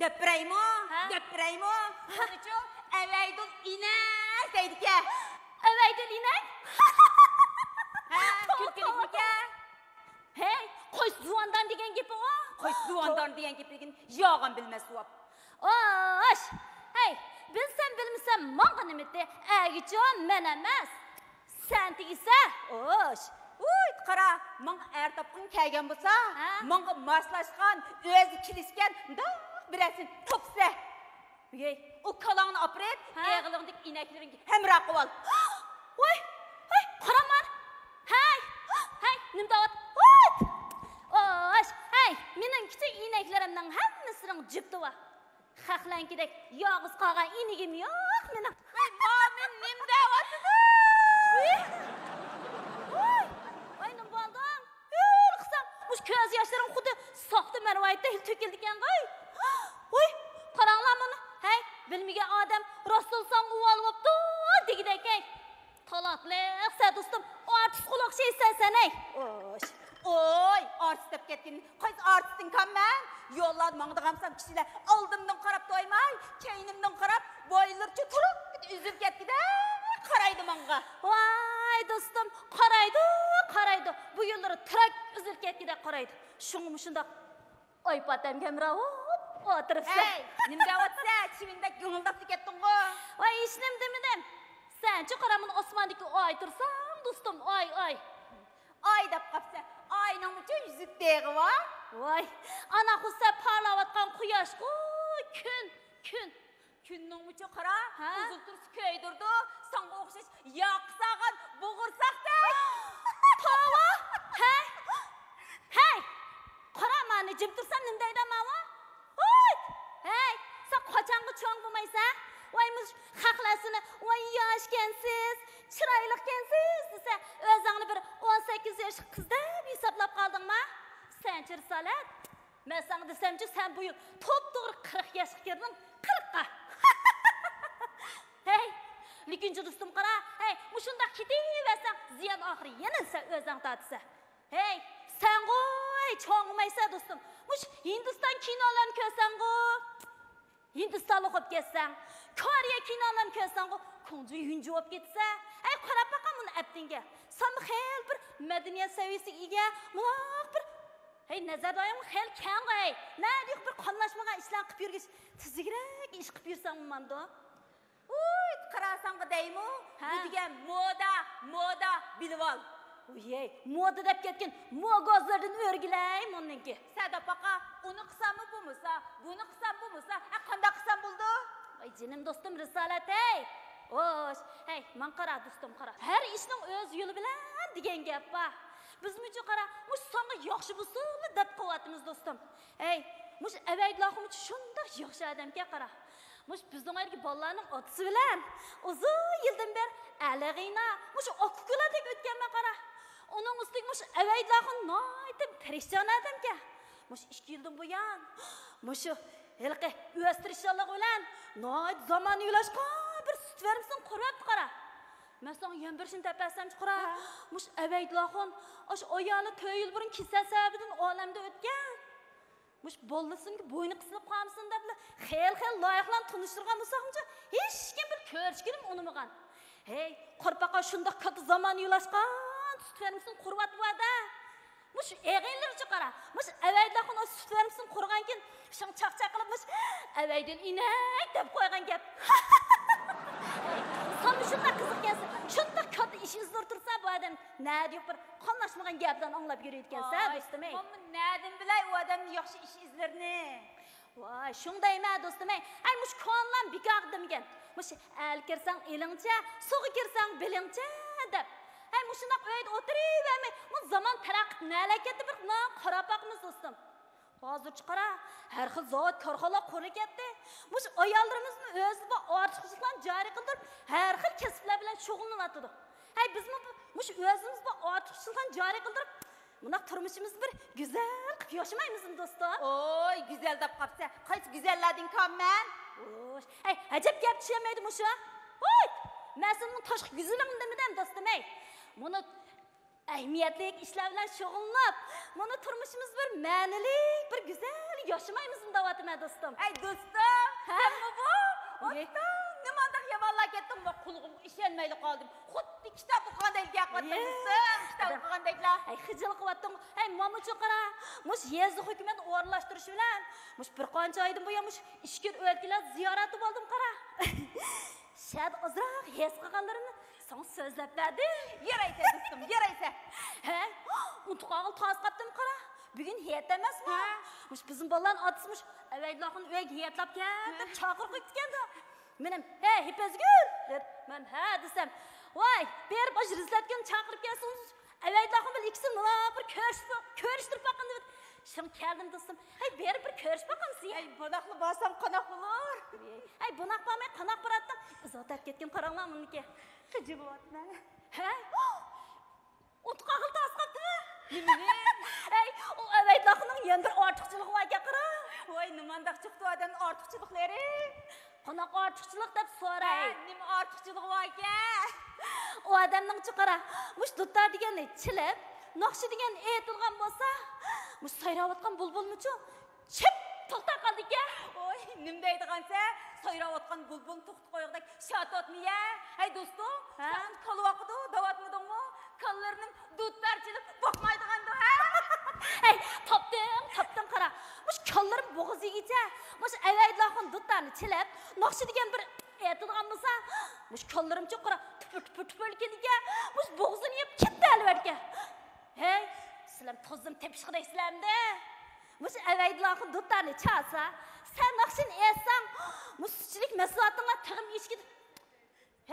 دەپ بېرەيمۇ؟ ھە؟ دەپ بېرەيمۇ؟ بۇنىچۇ ئەۋەيدۇل ئىنەك دەيدىكەن. ئەۋەيدۇل ئىنەك؟ ھە، كۈلكىلىكمىكەن؟ ھەي، قوي زۇۋاندان دېگەن گېپىڭۇ؟ قوي زۇۋاندان دېگەن گېپىگىن ياغان بىلمەس سوۋاپ. ئاش! ھەي، بىلسەم بىلمىسەم ماڭا نېمىتى؟ ئەگىچۇ مەن ئەمەس. سەن تېگىسە، ئوش. ۋۇي، قارا، ماڭا ئەر تاپقۇڭ كەلگەن بولسا، ھە؟ ماڭا ماسلاشقان، ئۆزى كېلىشكەن مۇنداق بىرەرسىنى تاپسا. ۋىي، ئۇ كالاڭنى ئاپىرىپ، ھە؟ ئېغىلىڭدىكى ئىنەكلىرىڭگە ھەمراھ قىلىۋال. ۋاي، ۋاي، قارا مانا. ھەي، ھەي، نېمە دەۋات؟ ۋاي! ئوش، ھەي، مېنىڭ كىچىك ئىنەكلىرىمنىڭ ھەممىسىنىڭ جۈپتى بار. خەقلەرنىڭكىدەك يالغۇز قالغان ئىنىگىم يوق مېنىڭ. ۋاي، ماما نېمە دەۋاتىدۇ؟ ۋاي، ۋاي، نېمە بولدۇڭ؟ ھۆر قىلسام، مۇشۇ كۆز ياشلىرىڭ خۇددى ساختا مەرۋايىتتەك تۆكۈلىدىكەنغۇ. ۋاي، قاراڭلار مانا. ھەي، بىلمىگەن ئادەم راستلا ساڭا ئۇۋال بوپتۇ دېگۈدەك ھەي. تالانتلىقسەن دوستۇم، ئارتىسقا ئوخشايسەن سەن ھەي. ئوش. ئوي، ئارتىس دەپ كەتكىن. قايسى ئارتىستىڭكەن مەن؟ يوللاردا ماڭىدىغانسام كىشىلەر ئالدىمدىن قاراپ تويماي، كەينىمدىن قاراپ بوينلىرىچۇ تۇرۇپ ئۈزۈلۈپ كەتكۈدەك قارايدۇ ماڭا. ۋاي دوستۇم، قارايدۇ، قارايدۇ. بويۇنلىرى تىراك ئۈزۈلۈپ كەتكۈدەك قارايدۇ. شۇڭا مۇشۇنداق ئايپاتەمگە ھەمراھ بولۇپ ئولتۇرۇپسەن. ھەي، نېمە دەۋاتىسەن؟ چىۋىندەك گىڭىلداپلا كەتتىڭغۇ. ۋاي، ھېچنېمە دېمىدىم. سەنچۇ قارا مانا ئاسماندىكى ئاي تۇرساڭ، دوستۇم، ئاي، ئاي. ئاي دەپ قاپسەن. ئاينىڭمۇچۇ يۈزۈك تېغى بار؟ ۋاي، ئانا خۇسسە پارلاۋاتقان قۇياشقۇ، كۈن، كۈن. كۈننىڭمۇچۇ قارا، ھە؟ قىزىل تۇرسا كۆيدۈرىدۇ، ساڭا ئوخشاش ياقا سالغان بوغۇرساقتەك. توۋا! ھەي! ھەي! قارا، مانا جىم تۇرسام نېمە دەيدۇ ماۋۇ؟ ھوي! ھەي! سەن قاچانغا چوڭ بولمايسەن؟ ۋاي، مۇشۇ خەقلەر سېنى، ۋاي، ياشكەنسىز، چىرايلىقكەنسىز دېسە، ئۆزۈڭنى بىر ئون سەككىز ياشلىق قىز دەپ ھېسابلاپ قالدىڭما؟ سەنچە رىسالەت؟ مەن ساڭا دېسەمچۇ، سەن بۇ يىل توپتوغرا قىرىق ياشقا كىردىڭ، قىرىققا. ھەي، لېكىنچۇ دوستۇم قارا، ھەي، مۇشۇنداق كېتىۋەرسەڭ زىيان ئاخىرى يەنە سەن ئۆزۈڭ تارتىسەن. ھەي، سەنغۇ، ھەي، چوڭىمايسەن دوستۇم. مۇشۇ ھىندىستان كىنولىرىنى كۆرسەڭغۇ. ھىندىستانلىق بولۇپ كەتسەڭ، كورېيە كىنولارنى كۆرسەڭغۇ، كۇڭجى يۇنجى بولۇپ كەتسە. ئەي، قاراپ باققىن مۇنۇ ئەپتىڭگە. سەنمۇ خېلى بىر مەدەنىيەت سەۋىيەسىگە ئىگە، مۇنداق بىر، ھەي، نەزەر دائىرىڭ خېلى كەڭغۇ، ھەي. نەدىيۇق بىر قاملاشمىغان ئىشلارنى قىلىپ يۈرگۈچە، تۈزۈكرەك ئىش قىلىپ يۈرسەڭ بولمامدۇ؟ ئۇي، قاراساڭغۇ دەيمۇ، ھە. بۇ دېگەن مودا، مودا، بىلىۋال. ۋىي، مودا دەپ كەتكىن، موگازلىرىدىن ئۆرگىلەي مۇنىڭكى. سەداپ ئاقا، ئۇنى قىلساممۇ بولمىسا، بۇنى قىلسام بولمىسا، ھە، قانداق قىلسام بولىدۇ؟ ۋاي جېنىم دوستۇم رىسالەت، ھەي! خوش، ھەي، ماڭا قارا دوستۇم، قارا. ھەر ئىشنىڭ ئۆز يولى بىلەن دېگەن گەپ بار. بىزمۇچۇ قارا، مۇشۇ ساڭا ياخشى بولسۇنلا دەپ قىلىۋاتىمىز دوستۇم. ھەي، مۇشۇ ئەۋەيدىلاخۇمچۇ شۇنداق ياخشى ئادەمكەن قارا. مۇشۇ بىزنىڭ ئۆيدىكى بالىلارنىڭ ئاتىسى بىلەن ئۇزۇن يىلدىن بېرى ئەلىغىنا، مۇشۇ ئاكا-ئۇكىلاردەك ئۆتكەنمەن قارا. ئۇنىڭ ئۈستىگە مۇشۇ ئەۋەيدىلاخۇن ناھايىتى تىرىشچان ئادەمكەن. مۇشۇ ئىككى يىلدىن بۇيان، مۇشۇ ھېلىقى ئۆز تىرىشچانلىقى بىلەن ناھايىتى زامانىۋىلاشقان بىر سۈت فېرمىسىنى قۇرۇۋەپتۇ قارا. مەن ساڭا يەنە بىر ئىشنى دەپ بەرسەمچۇ قارا. ھە. مۇشۇ ئەۋەيدىلاخۇن، ئاشۇ ئايالى تۆت يىل بۇرۇن كېسەل سەۋەبىدىن ئالەمدىن ئۆتكەن. مۇشۇ بالىسىنىڭكى بوينى قىسىلىپ قالمىسۇن دەپلا خېلى-خېلى لايىقلارنى تونۇشتۇرغان بولساقمۇچۇ، ھېچكىم بىر كۆرۈشكىلىمۇ ئۇنىمىغان. ھەي، قورپاققا شۇنداق كاتتا زامانىۋىلاشقان سۈت فېرمىسىنى قۇرۇۋاتىۋاتىدۇ. مۇشۇ ئېغىنلىرىچۇ قارا. مۇشۇ ئەۋەيدىلاخۇن ئاشۇ سۈت فېرمىسىنى قۇرغانكىن، شۇڭ چاقچاق قىلىپ، مۇشۇ ئەۋەيدىن ئىنەك دەپ قويغان گەپ. سەنمۇ شۇنداق قىزىقكەنسەن. شۇنداق كاتتا ئىش ئىزلىرى تۇرسا بۇ ئادەم نەدە يوق بىر قاملاشمىغان گەپلەرنى ئاڭلاپ يۈرىدىكەنسەن، ھە، دوستۇم، ھەي. مانا نەدىن بىلەي ئۇ ئادەمنىڭ ياخشى ئىش ئىزلىرىنى؟ ۋاي، شۇڭ دەيمەن، دوستۇم، ھەي. ھەي، مۇشۇ كونىلار بىكار دېمىگەن. مۇشۇ ئەل كىرسەڭ ئېلىڭچە، سۇغا كىرسەڭ بېلىڭچە دەپ. ھەي، مۇشۇنداق ئۆيدە ئولتۇرۇۋەرمەي، بۇ زامان تەرەققىي قىلىپ نەلەر كەتتى، بىر نان قاراپ باقىمىز، دوستۇم. ھازىرچۇ قارا، ھەر خىل زاۋۇت، كارخانىلار قۇرۇلۇپ كەتتى. مۇشۇ ئاياللىرىمىزمۇ ئۆزىدە بار ئارتۇقچىلىقلارنى جارى قىلدۇرۇپ، ھەر خىل كەسىپلەر بىلەن شۇغۇللىنىۋاتىدۇ. ھەي، بىزمۇ بۇ، مۇشۇ ئۆزىمىزدە بار ئارتۇقچىلىقلارنى جارى قىلدۇرۇپ، مۇنداق تۇرمۇشىمىزنى بىر گۈزەل قىلىپ ياشىمايمىزمۇ، دوستۇم؟ ئوي، گۈزەل دەپ قاپسەن. قايسى گۈزەللەردىنكەن مەن؟ خوش. ھەي، ئەجەب گەپ چۈشەنمەيدۇ مۇشۇ. ھوي، مەن سېنىڭ تاشقى گۈزىلىڭنى دېمىدىم، دوستۇم، ھەي. مۇنۇ ئەھمىيەتلىك ئىشلار بىلەن شۇغۇللىنىپ، مانا تۇرمۇشىمىز بىر مەنىلىك، بىر گۈزەل ياشىمايمىزمۇ دەۋاتىمەن، دوستۇم. ئەي، دوستۇم، ھە؟ سەنمۇ بۇ؟ ئوي. ئوتتا، نېمانداق يامانلاپ كەتتىڭ؟ مەن قۇلىقىمغا ئىشەنمەيلا قالدىم. خۇددى كىتاب ئوقۇغاندەك گەپ قىلىۋاتىمسەن، ئىي. كىتاب ئوقۇغاندەكلا. ئەي، خىجىل قىلىۋاتتىڭ. ئەي، مامىچۇ قارا، مۇشۇ يېزا ھۆكۈمەت ئورۇنلاشتۇرۇشى بىلەن مۇشۇ بىر قانچە ئايدىن بۇيان مۇشۇ ئىچكىرى ئۆلكىلەر زىيارەتتە بولدۇم قارا. شەدە ئازراق ھېس قىلغانلىرىمنى ساڭا سۆزلەپ بەردىم. يارايسەن دوستۇم، يارايسەن. ھەي، ئۇنتۇپ قالغىلى تاس قاپتىم قارا. بۈگۈن ھېيت ئەمەسمۇ؟ ھە. مۇشۇ بىزنىڭ بالىلارنىڭ ئاتىسى مۇشۇ ئەۋەيدىلاخۇن ئۆيگە ھېيتلاپ كەل دەپ ھە. چاقىرىق قويۇپتىكەندۇ. مېنىڭ، ھەي، ھېپەزگۈل دەپ مەن ھە دېسەم، ۋاي، بېرىپ ئاشۇ رىزلەتكۈننى چاقىرىپ كەلسىڭىز، ئەۋەيدىلاخۇن بىلەن ئىككىسىنى مۇنداق بىر كۆرۈشتۈرۈپ، كۆرۈشتۈرۈپ باققىن دېدى. شۇڭا كەلدىم دوستۇم. ھەي، بېرىپ بىر كۆرۈشۈپ باقامسىز يا؟ ھەي، بۇنداقلا بارسام قانداق بولۇر؟ ھەي، بۇنداق بارماي قانداق باراتتىڭ؟ ئىزا تارتىپ كەتكىن قاراڭلار مۇنىكى. خىجىل بولۇۋاتىمەن. ھەي، ئۇنتۇپ قالغىلى تاس قاپتىمۇ؟ نېمىنى؟ ھەي، ئۇ ئەۋەيدىلاخۇننىڭ يەنە بىر ئارتۇقچىلىقى باركەن قارا. ۋاي، نېمانداق چىقتى ئۇ ئادەمنىڭ ئارتۇقچىلىقلىرى؟ قانداق ئارتۇقچىلىق دەپ سوراي. ھە، نېمە ئارتۇقچىلىقى باركەن؟ ئۇ ئادەمنىڭچۇ قارا، مۇشۇ دۇتار دېگەننى چېلىپ، ناخشا دېگەننى ئېيتىدىغان بولسا، مۇشۇ سايراۋاتقان بۇلبۇلمۇچۇ چىپ توختاپ قالىدىكەن. ۋوي، نېمە دەيدىغانسەن؟ سايراۋاتقان بۇلبۇلنى توختىتىپ قويغۇدەك شاتۇتما يە. ھەي دوستۇم، ھە؟ ساڭا كالا ۋاقىدۇ دەۋاتمىدىڭمۇ؟ كالىلىرىنىڭ دۇتار چېلىپ باقمايدىغاندۇ، ھە؟ ھەي، تاپتىڭ، تاپتىڭ قارا. مۇشۇ كالىلىرىم بوغۇز يېگىچە، مۇشۇ ئەۋەيدىلاخۇن دۇتارنى چېلىپ، ناخشا دېگەن بىر ئېيتىدىغان بولسا، مۇشۇ كالىلىرىمچۇ قارا، تۈپۈر، تۈپۈر، تۈپۈر كېلىدىكەن. مۇشۇ بوغۇزىنى يەپ كېتەلىۋەركەن. ھەي، سىلەر توزۇم تېپىشقا دەيسىلەر ئەمدى؟ مۇشۇ ئەۋەيدىلاخۇن دۇتارنى چالسا، سەن ناخشىنى ئېيتساڭ، مۇشۇ سۈتچىلىك مەھسۇلاتىڭلار تېخىمۇ ئېشىپ كېتىپ،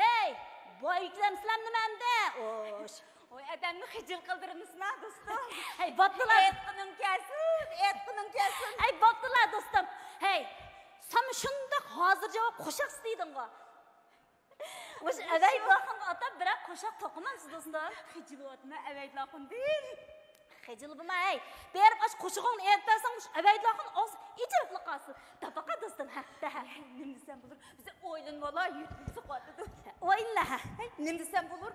ھەي، بايۋېكىلەمسىلەر نېمە ئەمدى؟ ئوش. ۋوي، ئادەمنى خىجىل قىلدۇرمىسىنا، دوستۇم. ھەي، بوپتۇلا. ئېيتقىنىڭ كەلسۇن، ئېيتقىنىڭ كەلسۇن. ھەي، بوپتۇلا، دوستۇم. ھەي، سەنمۇ شۇنداق ھازىر جاۋاب قوشاق ئىستىدىڭغۇ. مۇشۇ ئەۋەيدىلاخۇنغا ئاتاپ بىرەر قوشاق توقۇمامسىز، دوستۇم؟ خىجىل بولۇۋاتىمەن ئەۋەيدىلاخۇندىن. خىجىل بولما، ھەي. بېرىپ ئاشۇ قوشىقىڭنى ئېيتىپ بەرسەڭ، مۇشۇ ئەۋەيدىلاخۇن ئاغزى ئېچىلىپلا قالسۇن. دەپ باقا، دوستۇم، ھە، دە، ھە. نېمە دېسەم بولۇر؟ بىزنى ئويلىنىۋالا، يۈرىكىمىز سوقۇۋاتىدۇ. ئويلا، ھە. نېمە دېسەم بولۇر؟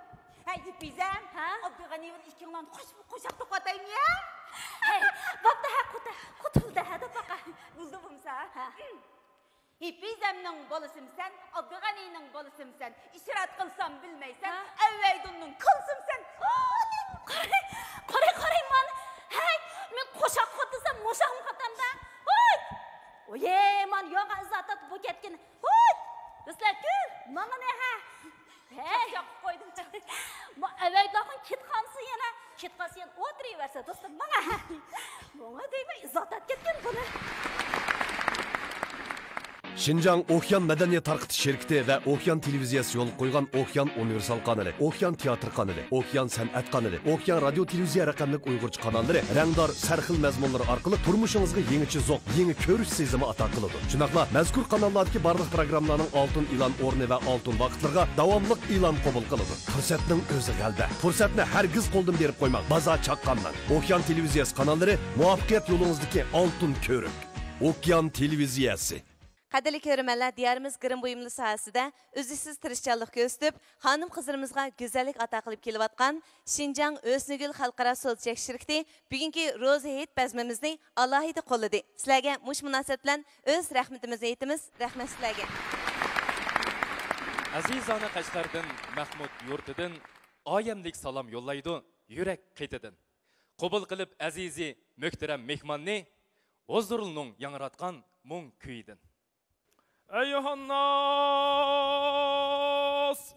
ھە، يىپىزەم. ھە؟ ئابدۇغەنى بىلەن ئىككىڭلارنى قوشۇپ قوشاق توقۇتايمۇ يا؟ ھەي، بوپتۇ، ھە، قۇت-، قۇتۇلدى، ھە، دەپ باقا. بولدى بولمىسا. ھە. ھېپىزەمنىڭ بالىسىمسەن، ئابدۇغەنىنىڭ بالىسىمسەن، ئىشارەت قىلسام بىلمەيسەن، ھە؟ ئەۋەيدۇننىڭ كالىسىمسەن. قاراي، قاراي، قاراي مانا. ھەي، مەن قوشاق قاتىسام، مۇشاقمۇ قاتامدا. ھوي! ئويەي، مانا يوغان ئىزا تارتىپ بۇ كەتكىن. ھوي! دوستلار، كۈل، ماڭىنى، ھە. ھەي! چاقچاق قويدۇم. ما ئەۋەيدۇننىڭ كېتىپ قالسا يەنە، كېتىپ قالسا يەنە ئولتۇرۇۋەرسە، دوستۇم، ماڭا. ماڭا دەيمەن، ئىزا تارتىپ كەتكىن بۇنى. شىنجاڭ ئوكيان مەدەنىيەت تارقىتىش شىركىتى ۋە ئوكيان تېلېۋىزىيەسى يولغا قويغان ئوكيان ئۇنىۋېرسال قانىلى، ئوكيان تىياتىر قانىلى، ئوكيان سەنئەت قانىلى، ئوكيان رادىيو تېلېۋىزىيە رەقەملىك ئۇيغۇرچە قاناللىرى رەڭدار، سەرخىل مەزمۇنلىرى ئارقىلىق تۇرمۇشىڭىزغا يېڭىچە زوق، يېڭى كۆرۈش سېزىمى ئاتا قىلىدۇ. شۇنداقلا مەزكۇر قاناللاردىكى بارلىق پروگراممىلارنىڭ ئالتۇن ئېلان ئورنى ۋە ئالتۇن ۋاقىتلىرىغا داۋاملىق ئېلان قوبۇل قىلىدۇ. پۇرسەتنىڭ ئۆزى غەلىبە. پۇرسەتنى ھەرگىز قولدىن بېرىپ قويماڭ. بازار چاققانمەن. ئوكيان تېلېۋىزىيەسى قاناللىرى، مۇۋەپپەقىيەت يولىڭىزدىكى ئالتۇن كۆۋرۈك. ئوكيان تېلېۋىزىيەسى. قەدىرلىك كۆرۈرمەنلەر، دىيارىمىز گىرىم بۇيۇملىرى ساھەسىدە ئۈزلۈكسىز تىرىشچانلىق كۆرسىتىپ، خانىم-قىزلىرىمىزغا گۈزەللىك ئاتا قىلىپ كېلىۋاتقان شىنجاڭ ھۆسنىگۈل خەلقئارا سودا چەكلىك شىركىتى بۈگۈنكى روزا ھېيت بەزمىمىزنى ئالاھىدە قوللىدى. سىلەرگە مۇشۇ مۇناسىۋەت بىلەن ئۆز رەھمىتىمىزنى ئېيتىمىز. رەھمەت سىلەرگە. ئەزىزانە قەشقەردىن، مەھمۇد يۇرتىدىن ئايەملىك سالام يوللايدۇ يۈرەك قېتىدىن. قوبۇل قىلىپ ئەزىزى مۆھتەرەم مېھماننى، ھۇزۇرلىنىڭ ياڭراتقان مۇڭ كۈيىدىن. ئەي يوھانناس،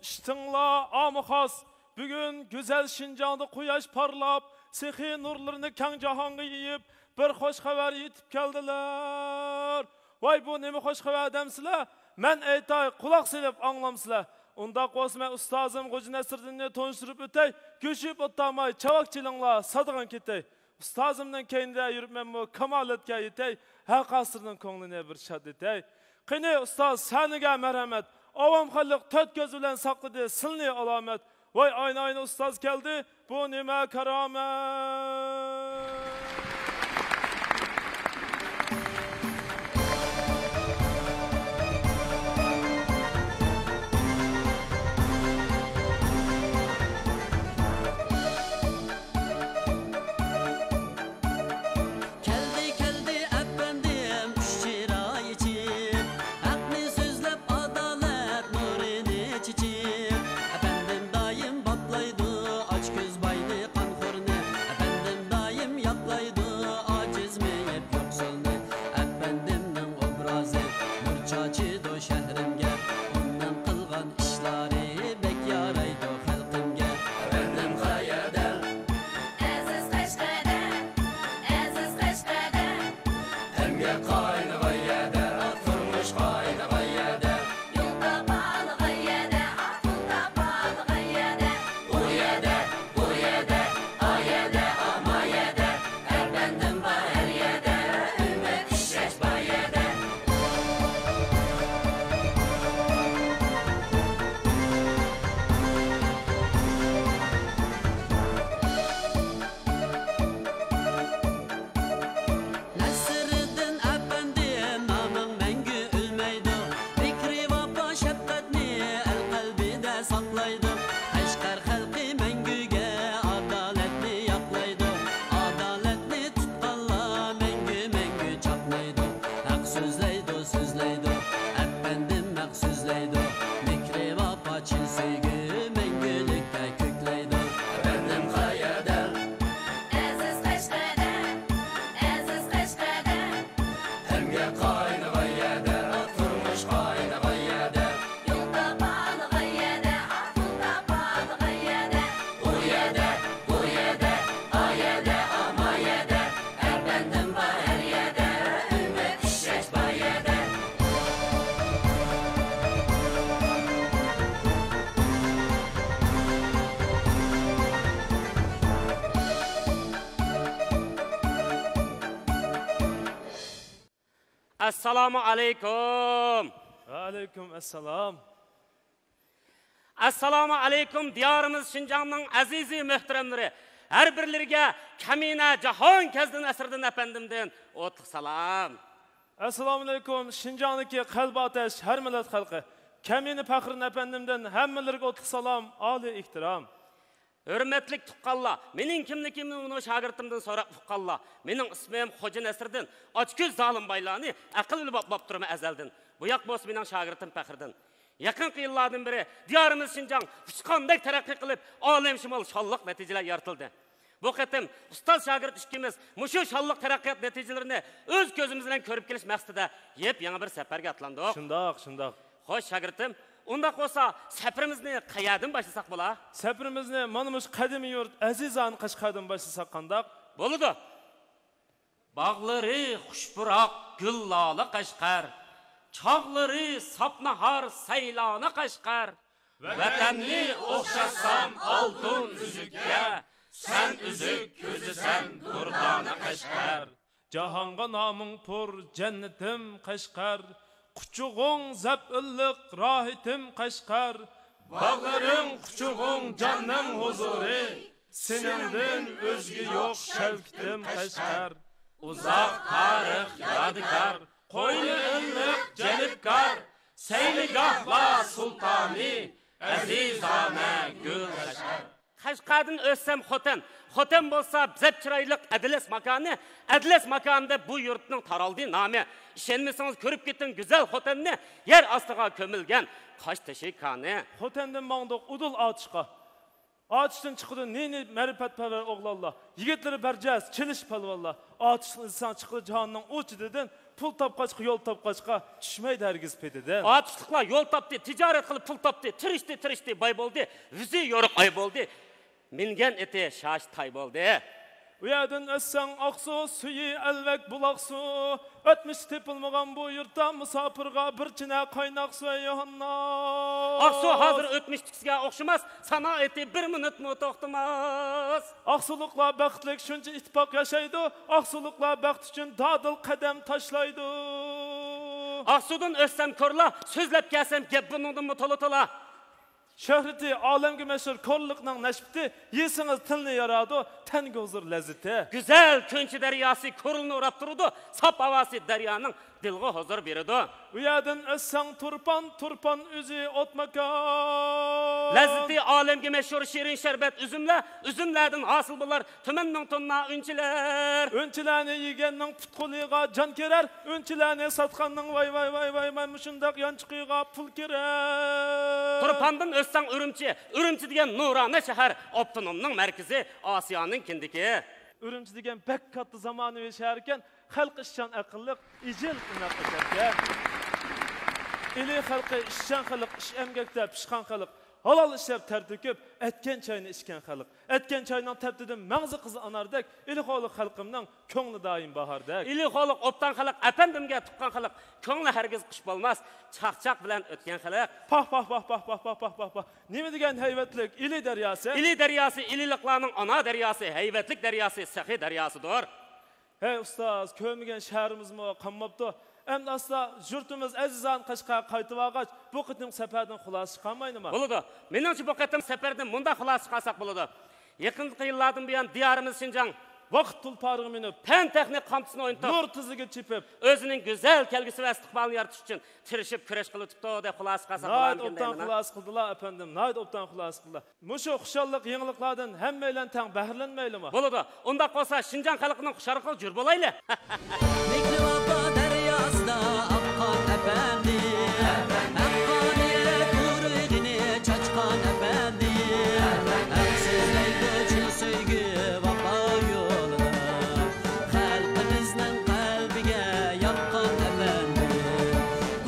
ئىشتىڭلار ئامۇ خاس. بۈگۈن گۈزەل شىنجاڭدا قۇياش پارلاپ، سېخىي نۇرلىرىنى كەڭ جاھانغا يېيىپ، بىر خوش خەۋەر يېتىپ كەلدىلەر. ۋاي، بۇ نېمە خوش خەۋەر دەمسىلەر؟ مەن ئېيتاي، قۇلاق سېلىپ ئاڭلامسىلەر. ئۇنداق بولسا، مەن ئۇستازىم غوجا نەسىردىننى تونۇشتۇرۇپ ئۆتەي. گۆشۈپ ئولتۇرماي، چاۋاك چېلىڭلار، سادىغان كېتەي. ئۇستازىمنىڭ كەينىدە يۈرۈپ مەنمۇ كامالەتكە يېتەي، ھەر قايسىلىرىنىڭ كۆڭلىنى بىر شاد ئېتەي. قېنى ئۇستاز، سەھنىگە مەرھەمەت. ئاۋام خەلق تۆت كۆز بىلەن ساقلىدى سىلنى ئالامەت. ۋاي ئاينا ئاينا ئۇستاز كەلدى، بۇ نېمە كارامەت؟ كەلدى، كەلدى ئەپەندىم، خۇش چىراي ئېچىپ، ھەقنى سۆزلەپ، ئادالەت نۇرىنى چېچىپ. ئەپەندىم دائىم باپلايدۇ ئاچكۆز باينى، قانخورنى. ئەپەندىم دائىم ياقلايدۇ ئاجىز، مېيىپ، يوقسۇلنى. ئەپەندىمنىڭ ئوبرازى نۇر چاچىدۇ شەھىرىمگە. ئۇنىڭ قىلغان ئىشلارى بەك يارايدۇ خەلقىمگە. ئەپەندىم قەيەردە؟ ئەزىز قەشقەردە، ئەزىز قەشقەردە. ئەمگەك قاينىغان يەردە، تۇرمۇش قاينىغان يەردە. يول تاپالىغان يەردە، پۇل تاپالىغان يەردە. ئۇ يەردە، بۇ يەردە، ئا يەردە، ئا ما يەردە. ئەپەندىم بار ھەر يەردە، ئۈمىد، ئىشەنچ بار يەردە. نەسىردىن ئەپەندىم، نامىڭ مەڭگۈ ئۆلمەيدۇ. مېھرى، ۋاپا، شەپقەتنى ئەل قەلبىدە ساقلايدۇ. قەشقەر خەلقى مەڭگۈگە ئادالەتنى ياقلايدۇ. ئادالەتنى تۇتقانلار مەڭگۈ، مەڭگۈ چاقنايدۇ. ھەق سۆزلەيدۇ، سۆزلەيدۇ، ئەپەندىم ھەق سۆزلەيدۇ. مېھرى، ۋاپا، چىن سۆيگۈ مەڭگۈلۈكتە كۆكلەيدۇ. ئەپەندىم قەيەردە؟ ئەزىز قەشقەردە، ئەزىز قەشقەردە. ئەمگەك قاينىغان يەردە، تۇرمۇش قاينىغان يەردە. يول تاپالىغان يەردە، پۇل تاپالىغان يەردە. ئۇ يەردە، بۇ يەردە، ئا يەردە، ئا ما يەردە. ئەپەندىم بار ھەر يەردە، ئۈمىد، ئىشەنچ بار يەردە. ئەسسالامۇ ئەلەيكۇم. ۋەئەلەيكۇم ئەسسالام. ئەسسالامۇ ئەلەيكۇم، دىيارىمىز شىنجاڭنىڭ ئەزىزى مۆھتەرەملىرى، ھەر بىرلىرىگە كەمىنە جاھانكەزدىن ئەسىردىن ئەپەندىمدىن ئوتلۇق سالام. ئەسسالامۇ ئەلەيكۇم، شىنجاڭدىكى قەلبى ئاتەش ھەر مىللەت خەلقى، كەمىنە پەخرىدىن ئەپەندىمدىن ھەممىلىرىگە ئوتلۇق سالام، ئالىي ئېھتىرام. ھۆرمەتلىك تۇغقانلار، مېنىڭ كىملىكىمنى ئۇنىڭ شاگىرتىمدىن سوراپ ئۇققانلار. مېنىڭ ئىسمىم خوجا نەسىردىن. ئاچكۆز زالىم بايلارنى ئەقىل بىلەن باپلاپ تۇرىمەن ئەزەلدىن. بۇ ياق بولسا مېنىڭ شاگىرتىم پەخرىدىن. يېقىنقى يىللاردىن بېرى دىيارىمىز شىنجاڭ ئۇچقاندەك تەرەققىي قىلىپ، ئالەمشۇمۇل شانلىق نەتىجىلەر يارىتىلدى. بۇ قېتىم ئۇستاز شاگىرت ئىككىمىز مۇشۇ شانلىق تەرەققىيات نەتىجىلىرىنى ئۆز كۆزىمىز بىلەن كۆرۈپ كېلىش مەقسىتىدە يېپيېڭى بىر سەپەرگە ئاتلاندۇق. شۇنداق، شۇنداق. خوش، شاگىرتىم، ئۇنداق بولسا سەپىرىمىزنى قەيەردىن باشلىساق بولا؟ سەپىرىمىزنى مانا مۇشۇ قەدىمىي يۇرت ئەزىزانە قەشقەردىن باشلىساق قانداق؟ بولىدۇ. باغلىرى خۇش پۇراق گۈل لالا قەشقەر، چاغلىرى ساپناھار سەيلانە قەشقەر. ۋەتەننى ئوخشاتسام ئالتۇن ئۈزۈككە، سەن ئۈزۈك كۆزىسەن دۇردانە قەشقەر. جاھانغا نامىڭ پۇر جەننىتىم قەشقەر، قۇچىقىڭ زەپ ئىللىق راھىتىم قەشقەر. باغلىرىڭ قۇچىقىڭ جاننىڭ ھۇزۇرى، سېنىڭدىن ئۆزگە يوق شەۋكىتىم قەشقەر. ئۇزاق تارىخ يادىكار، قوينى ئىللىق جەلپكار، سەيلىگاھلار سۇلتانى، ئەزىزانە گۈل قەشقەر. قەشقەردىن ئۆتسەم خوتەن، خوتەن بولسا زەپ چىرايلىق ئەتلەس ماكانى، ئەتلەس ماكانىدا بۇ يۇرتنىڭ تارالدى نامى. ئىشەنمىسىڭىز كۆرۈپ كېتىڭ گۈزەل خوتەننى، يەر ئاستىغا كۆمۈلگەن قاش تېشى كانى. خوتەندىن ماڭدۇق ئۇدۇل ئاتۇشقا. ئاتۇشتىن چىقىدۇ نى-نى مەرىپەتپەرۋەر ئوغلانلار، يىگىتلىرى بەرجەس چېلىش پالۋانلار. ئاتۇشنى ئىزدىسەڭ چىقىدۇ جاھاننىڭ ئۇ چېتىدىن، پۇل تاپقاچقا يول تاپقاچقا چۈشمەيدۇ ھەرگىز پېتىدىن. ئاتۇشلۇقلار يول تاپتى، تىجارەت قىلىپ پۇل تاپتى، تىرىشتى، تىرىشتى، باي بولدى، يۈزى يورۇق ئاي بولدى، مىنگەن ئېتى شاش تاي بولدى. ئۇ يەردىن ئۆتسەڭ ئاقسۇ، سۈيى ئەلۋەك بۇلاقسۇ. ئۆتمۈشتە تېپىلمىغان بۇ يۇرتتا مۇساپىرغا بىر چىنە قايناق سۇ، ئەي يوھانناس. ئاقسۇ ھازىر ئۆتمۈشتىكىسىگە ئوخشىماس، سانائىتى بىر مىنۇتمۇ توختىماس. ئاقسۇلۇقلار بەختلىك شۇنچە ئىتتىپاق ياشايدۇ، ئاقسۇلۇقلار بەخت ئۈچۈن دادىل قەدەم تاشلايدۇ. ئاقسۇدىن ئۆتسەم كورلا، سۆزلەپ كەلسەم گەپ بۇنىڭدىنمۇ تولا-تولا. شۆھرىتى ئالەمگە مەشھۇر كورلۇقنىڭ نەشپۈتى، يېسىڭىز تىلنى يارايدۇ، تەنگە ھۇزۇر لەززىتى. گۈزەل كۆنچى دەرياسى كورلىنى ئوراپ تۇرىدۇ، ساپ ھاۋاسى دەريانىڭ دىلغا ھۇزۇر بېرىدۇ. ئۇ يەردىن ئۆتسەڭ تۇرپان، تۇرپان ئۆزى ئوت ماكان. لەززىتى ئالەمگە مەشھۇر شېرىن شەربەت ئۈزۈملەر، ئۈزۈملەردىن ھاسىل بولار تۈمەن مىڭ توننا ئۈنچىلەر. ئۈنچىلەرنى يېگەننىڭ پۇت-قولىغا جان كىرەر، ئۈنچىلەرنى ساتقاننىڭ ۋاي، ۋاي، ۋاي، ۋاي، ۋاي، مۇشۇنداق يانچۇقىغا پۇل كىرەر. تۇرپاندىن ئۆتسەڭ ئۈرۈمچى، ئۈرۈمچى دېگەن نۇرانە شەھەر، ئاپتونومنىڭ مەركىزى، ئاسىيانىڭ كىندىكى. ئۈرۈمچى دېگەن بەك كاتتا زامانىۋى شەھەركەن، خەلقى ئىشچان، ئەقىللىق، ئىجىل، ئىناق ئىكەنكەن. ئىلى خەلقى ئىشچان خەلق، ئىش ئەمگەكتە پىشقان خەلق، ھالال ئىشلەپ تەر تۆكۈپ، ئەتكەن چاينى ئىچكەن خەلق. ئەتكەن چاينىڭ تەپتىدىن مەڭزى قىزىل ئاناردەك، ئىلى خولۇق خەلقىمنىڭ كۆڭلى دائىم باھاردەك. ئىلى خولۇق ئوبدان خەلق، ئەپەندىمگە تۇغقان خەلق، كۆڭلى ھەرگىز قىش بولماس، چاقچاق بىلەن ئۆتكەن خەلق. پاھ، پاھ، پاھ، پاھ. نېمە دېگەن ھەيۋەتلىك ئىلى دەرياسى؟ ئىلى دەرياسى ئىلىلىقلارنىڭ ئانا دەرياسى، ھەيۋەتلىك دەرياسى، سېخىي دەرياسىدۇر. ھەي ئۇستاز، كۆرمىگەن شەھىرىمىزمۇ قالماپتۇ. ئەمدى ئاستا يۇرتىمىز ئەزىزانە قەشقەرگە قايتىۋالغاچ، بۇ قېتىمقى سەپەردىن خۇلاسە چىقارمايلىما؟ بولىدۇ. مېنىڭچە بۇ قېتىم سەپەردىن مۇنداق خۇلاسە چىقارساق بولىدۇ. يېقىنقى يىللاردىن بۇيان دىيارىمىز شىنجاڭ ۋاقىت تۇلپارىغا مىنىپ، پەن-تېخنىكا قامچىسىنى ئوينىتىپ، نۇر تىزىگە چېپىپ، ئۆزىنىڭ گۈزەل كەلگۈسى ۋە ئىستىقبالىنى يارىتىش ئۈچۈن تىرىشىپ كۈرەش قىلىۋېتىپتۇ دەپ خۇلاسە چىقارساق ناھايىتى بولامىكىن ئوبدان دەيمەن. خۇلاسە قىلدىلا ئەپەندىم، ناھايىتى ئوبدان خۇلاسە قىلدىلا. مۇشۇ خۇشاللىق يېڭىلىقلاردىن ھەممەيلەن تەڭ بەھرىلەنمەيلىما؟ بولىدۇ. ئۇنداق بولسا شىنجاڭ خەلقىنىڭ خۇشاللىقىغا جور بولايلى. مېھرى ۋاپا دەرياسىدا ئاققان ئەپەندىم، ھەققانىيەت تۇرۇقىنى چاچقان ئەپەندىم، ھەق سۆزلەيدۇ چىن سۆيگۈ ۋاپا يولىدا، خەلقىمىزنىڭ قەلبىگە ياققان ئەپەندىم.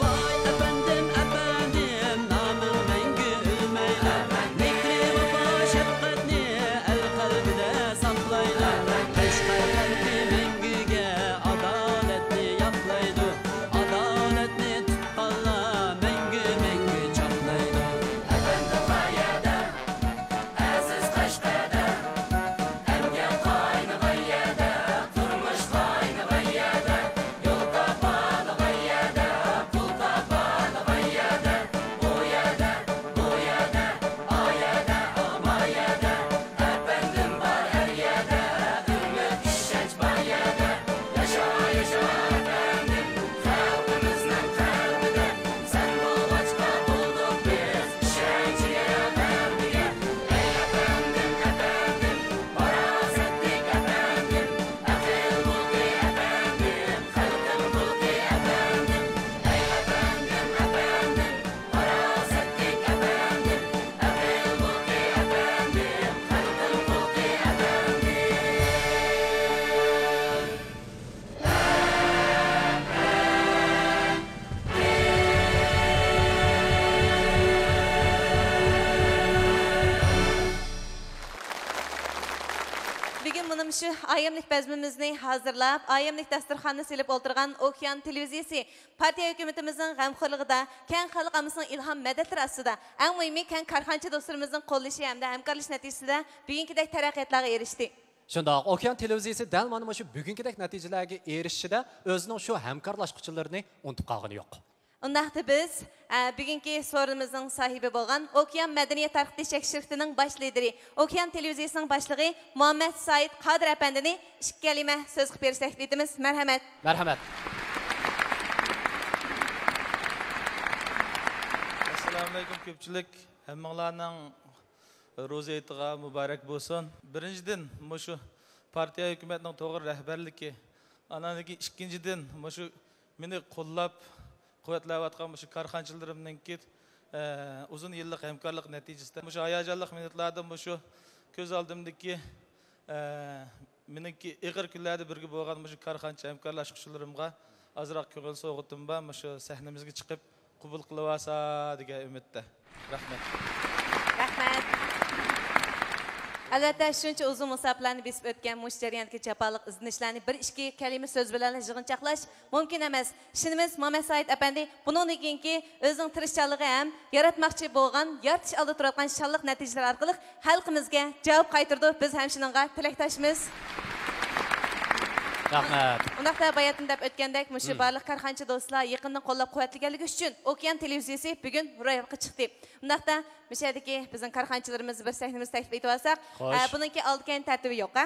ۋاي ئەپەندىم، ئەپەندىم، نامىڭ مەڭگۈ ئۆلمەيدۇ. مېھرى ۋاپا شەپقەتنى ئەل قەلبىدە ساقلايدۇ. قەشقەر خەلقى مەڭگۈگە ئادالەتنى ياقلايدۇ. ئادالەتنى تۇتقان شۇ ئايەملىك بەزمىمىزنى ھازىرلاپ، ئايەملىك داستۇرخاننى سېلىپ ئولتۇرغان ئوكيان تېلېۋىزىيىسى پارتىيە ھۆكۈمىتىمىزنىڭ غەمخورلۇقىدا، كەڭ خەلق ئاممىسىنىڭ ئىلھام مەدەتلىرى ئاستىدا، ئەڭ مۇھىمى كەڭ كارخانىچى دوستلىرىمىزنىڭ قوللىشى ھەمدە ھەمكارلىشىش نەتىجىسىدە بۈگۈنكىدەك تەرەققىياتلارغا ئېرىشتى. شۇنداق، ئوكيان تېلېۋىزىيىسى دەل مانا مۇشۇ بۈگۈنكىدەك نەتىجىلەرگە ئېرىشىشىدە ئۆزىنىڭ شۇ ھەمكارلاشقۇچىلىرىنى ئۇنتۇپ قالغىنى يوق. ئۇنداقتا بىز، ئە، بۈگۈنكى سورۇنىمىزنىڭ ساھىبى بولغان ئوكيان مەدەنىيەت تارقىتىش چەكلىك شىركىتىنىڭ باش لىدىرى، ئوكيان تېلېۋىزىيىسىنىڭ باشلىقى مۇھەممەد سائىد قادىر ئەپەندىنى ئىككى كەلىمە سۆز قىلىپ بېرىشنى تەكلىپ ئېتىمىز. مەرھەمەت. مەرھەمەت. ئەسسالامۇئەلەيكۇم كۆپچىلىك، ھەممىڭلارنىڭ روزا ھېيتىغا مۇبارەك بولسۇن. بىرىنچىدىن، مۇشۇ پارتىيە ھۆكۈمەتنىڭ توغرا رەھبەرلىكى، ئانان كېيىن ئىككىنچىدىن، مۇشۇ مېنى قوللاپ، قۇۋۋەتلەۋاتقان مۇشۇ كارخانىچىلىرىمنىڭكى، ئە، ئۇزۇن يىللىق ھەمكارلىق نەتىجىسىدە، مۇشۇ ھاياجانلىق مىنۇتلاردا مۇشۇ كۆز ئالدىمدىكى، ئە، مېنىڭكى ئېغىر كۈنلەردە بىرگە بولغان مۇشۇ كارخانىچى ھەمكارلاشقۇچىلىرىمغا ئازراق كۆڭۈل سوۋغىتىم بار، مۇشۇ سەھنىمىزگە چىقىپ قوبۇل قىلىۋالسا دېگەن ئۈمىدتە. رەھمەت. رەھمەت. ئەلۋەتتە، شۇنچە ئۇزۇن مۇساپىلەرنى بېسىپ ئۆتكەن مۇشۇ جەرياندىكى جاپالىق ئىزدىنىشلەرنى بىر ئىككى كەلىمە سۆز بىلەن يىغىنچاقلاش مۇمكىن ئەمەس. ئىشىنىمىز، مامەت سائىت ئەپەندى بۇنىڭدىن كېيىنكى ئۆزىنىڭ تىرىشچانلىقى ھەم ياراتماقچى بولغان، يارىتىش ئالدىدا تۇرۇۋاتقان شانلىق نەتىجىلىرى ئارقىلىق خەلقىمىزگە جاۋاب قايتۇرىدۇ. بىز ھەم شۇنىڭغا تىلەكداشمىز. رەھمەت. ئۇنداقتا باياتىن دەپ ئۆتكەندەك، مۇشۇ بارلىق كارخانىچى دوستلار يېقىندىن قوللاپ قۇۋۋەتلىگەنلىكى ئۈچۈن ئوكيان تېلېۋىزىيىسى بۈگۈن روياپقا چىقتى. ئۇنداقتا مۇشۇ يەردىكى بىزنىڭ كارخانىچىلىرىمىزنى بىر سەھنىمىزگە تەكلىپ ئېتىۋالساق، خوش. ئە، بۇنىڭكى ئالدى كەينى تەرتىپى يوق، ھە؟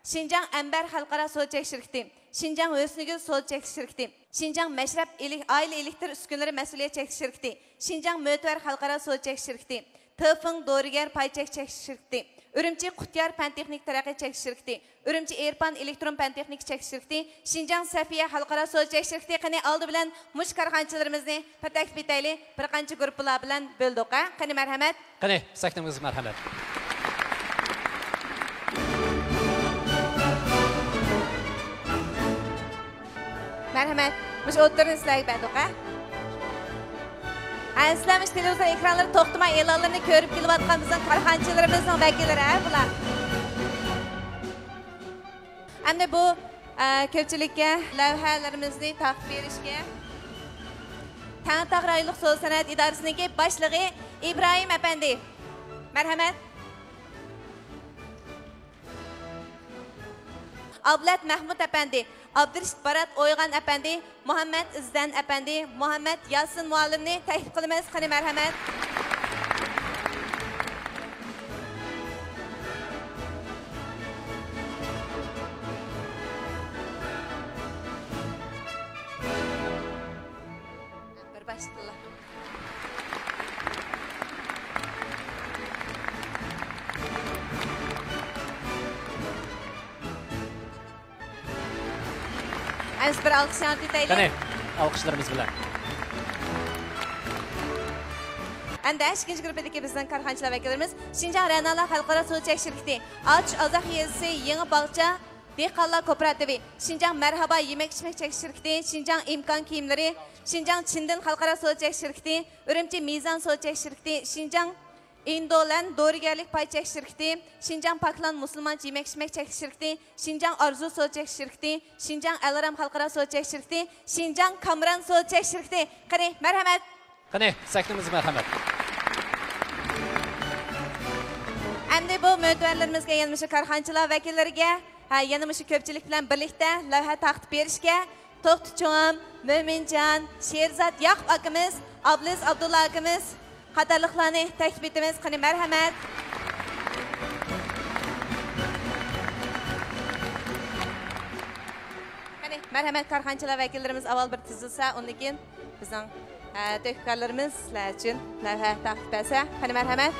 شىنجاڭ ئەمبەر خەلقئارا سودا چەكلىك شىركىتى، شىنجاڭ ھۆسنىگۈل سودا چەكلىك شىركىتى، شىنجاڭ مەشرەپ ئېلې-، ئائىلە ئېلېكتر ئۈسكۈنىلىرى مەسئۇلىيەت چەكلىك شىركىتى، شىنجاڭ مۆتىۋەر خەلقئارا سودا چەكلىك شىركىتى، تېفېڭ دورىگەر پاي چەك چەكلىك شىركىتى، ئۈرۈمچى قۇتيار پەن تېخنىكا تەرەققىيات چەكلىك شىركىتى، ئۈرۈمچى ئېرپان ئېلېكترون پەن تېخنىكا چەكلىك شىركىتى، شىنجاڭ سەفىيە خەلقئارا سودا چەكلىك شىركىتى. قېنى، ئالدى بىلەن مۇشۇ كارخانىچىلىرىمىزنى بىر تەكلىپ ئېتەيلى. بىر قانچە گۇرۇپپىلار بىلەن بۆلدۇق، ھە؟ قېنى، مەرھەمەت. قېنى، سەھنىڭىزگە مەرھەمەت. مەرھەمەت. مۇشۇ ئوتتۇرىنى سىلەرگە بەردۇق، ھە؟ ھە، سىلەر مۇشۇ تېلېۋىزور ئېكرانلىرى توختىماي ئېلانلىرىنى كۆرۈپ كېلىۋاتقان بىزنىڭ كارخانىچىلىرىمىزنىڭ ۋەكىللىرى، ھە، بۇلار. ئەمدى بۇ، ئە، كۆپچىلىككە لەۋھەلىرىمىزنى تارقىتىپ بېرىشكە تەڭرىتاغ رايونلۇق سودا سانائەت ئىدارىسىنىڭكى باشلىقى ئىبراھىم ئەپەندى. مەرھەمەت. ئابلەت مەھمۇت ئەپەندى، ئابدۇرېشىت بارات ئويغان ئەپەندى، مۇھەممەت ئىززەن ئەپەندى، مۇھەممەت ياسىن مۇئەللىمنى تەكلىپ قىلىمىز. قېنى، مەرھەمەت. بىر باشلىقلار. ئەمىسە بىر ئالقىش ياڭرىتىۋېتەيلى. قېنى، ئالقىشلىرىمىز بىلەن. ئەمدى ئىككىنچى گۇرۇپپىدىكى بىزنىڭ كارخانىچىلار ۋەكىللىرىمىز شىنجاڭ رەنالار خەلقئارا سودا چەك شىركىتى، ئاچ ئازاق يېزىسى يېڭى باغچە دېھقانلار كوپىراتىپى، شىنجاڭ مەرھابا يېمەك ئىچمەك چەك شىركىتى، شىنجاڭ ئىمكان كىيىملىرى، شىنجاڭ چىندىن خەلقئارا سودا چەك شىركىتى، ئۈرۈمچى مىزان سودا چەك شىركىتى، شىنجاڭ ئىندولەند دورىگەرلىك پاي چەك شىركىتى، شىنجاڭ پاكلان مۇسۇلمانچە يېمەك ئىچمەك چەك شىركىتى، شىنجاڭ ئارزۇ سودا چەك شىركىتى، شىنجاڭ ئەلرام خەلقئارا سودا چەك شىركىتى، شىنجاڭ كامران سودا چەك شىركىتى. قېنى، مەرھەمەت. قېنى، سەھنىمىزگە مەرھەمەت. ئەمدى بۇ مۆتىۋەرلىرىمىزگە، يەنە مۇشۇ كارخانىچىلار ۋەكىللىرىگە، ھە، يەنە مۇشۇ كۆپچىلىك بىلەن بىرلىكتە لەۋھە تارقىتىپ بېرىشكە توختى چوڭام، مۆمىنجان، شېرزات ياقۇپ ئاكىمىز، ئابلىز ئابدۇللا ئاكىمىز قاتارلىقلارنى تەكلىپ ئېتىمىز. قېنى، مەرھەمەت. قېنى، مەرھەمەت، كارخانىچىلار ۋەكىللىرىمىز ئاۋۋال بىر تىزىلسا، ئۇندىن كېيىن بىزنىڭ، ئە، تۆھپىكارلىرىمىز سىلەر ئۈچۈن لەۋھە تارقىتىپ بەرسە. قېنى، مەرھەمەت.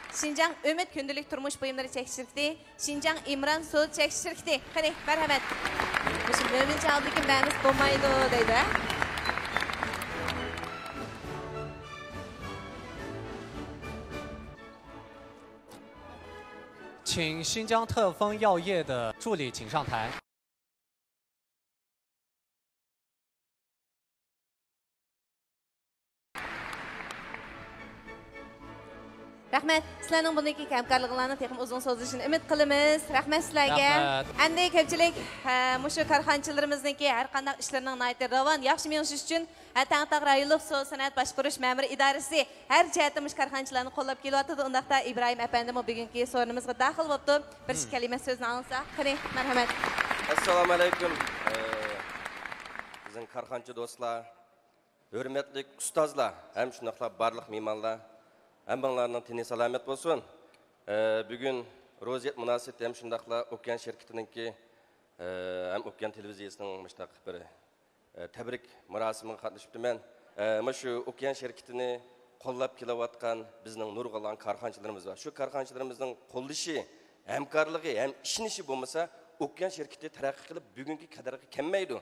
شىنجاڭ ئۈمىد كۈندىلىك تۇرمۇش بۇيۇملىرى چەكلىك شىركىتى، شىنجاڭ ئىمران سودا چەكلىك شىركىتى. قېنى، مەرھەمەت. مۇشۇ مۆمىنچە ئالدىكى مەمىس بولمايدۇ دەيدۇ، ھە؟ چىڭ شىنجاڭ تېفېڭ ياۋ يې دې زۇ لى چىڭ شاڭ تەن. رەھمەت. سىلەرنىڭ بۇندىن كېيىنكى ھەمكارلىقىڭلارنىڭ تېخىمۇ ئۇزۇن سوزۇلۇشىنى ئۈمىد قىلىمىز. رەھمەت سىلەرگە. رەھمەت. ئەمدى كۆپچىلىك، ھە، مۇشۇ كارخانىچىلىرىمىزنىڭكى ھەر قانداق ئىشلىرىنىڭ ناھايىتى راۋان، ياخشى مېڭىشى ئۈچۈن، ھە، تەڭرىتاغ رايونلۇق سودا سانائەت باشقۇرۇش مەمۇرىي ئىدارىسى ھەر جەھەتتىن مۇشۇ كارخانىچىلارنى قوللاپ كېلىۋاتىدۇ. ئۇنداقتا ئىبراھىم ئەپەندىمۇ بۈگۈنكى سورۇنىمىزغا داخىل بوپتۇ. بىر ئىككى كەلىمە سۆزنى ئاڭلىساق. قېنى، مەرھەمەت. ئەسسالامۇ ئەلەيكۇم. ئە، بىزنىڭ كارخانىچى دوستلار، ھۆرمەتلىك ئۇستازلار ھەم شۇنداقلا بارلىق مېھمانلار، ھەممىڭلارنىڭ تېنى سالامەت بولسۇن. ئە، بۈگۈن روزىيەت مۇناسىۋىتى ھەم شۇنداقلا ئوكيان شىركىتىنىڭكى، ئە، ھەم ئوكيان تېلېۋىزىيىسىنىڭ مۇشۇنداق بىر ئە، تەبرىك مۇراسىمىغا قاتنىشىپتىمەن. ئە، مانا شۇ ئوكيان شىركىتىنى قوللاپ كېلىۋاتقان بىزنىڭ نۇرغۇنلىغان كارخانىچىلىرىمىز بار. شۇ كارخانىچىلىرىمىزنىڭ قوللىشى، ھەمكارلىقى ھەم ئىشىنىشى بولمىسا، ئوكيان شىركىتى تەرەققىي قىلىپ، بۈگۈنكى قەدەرگە كەلمەيدۇ.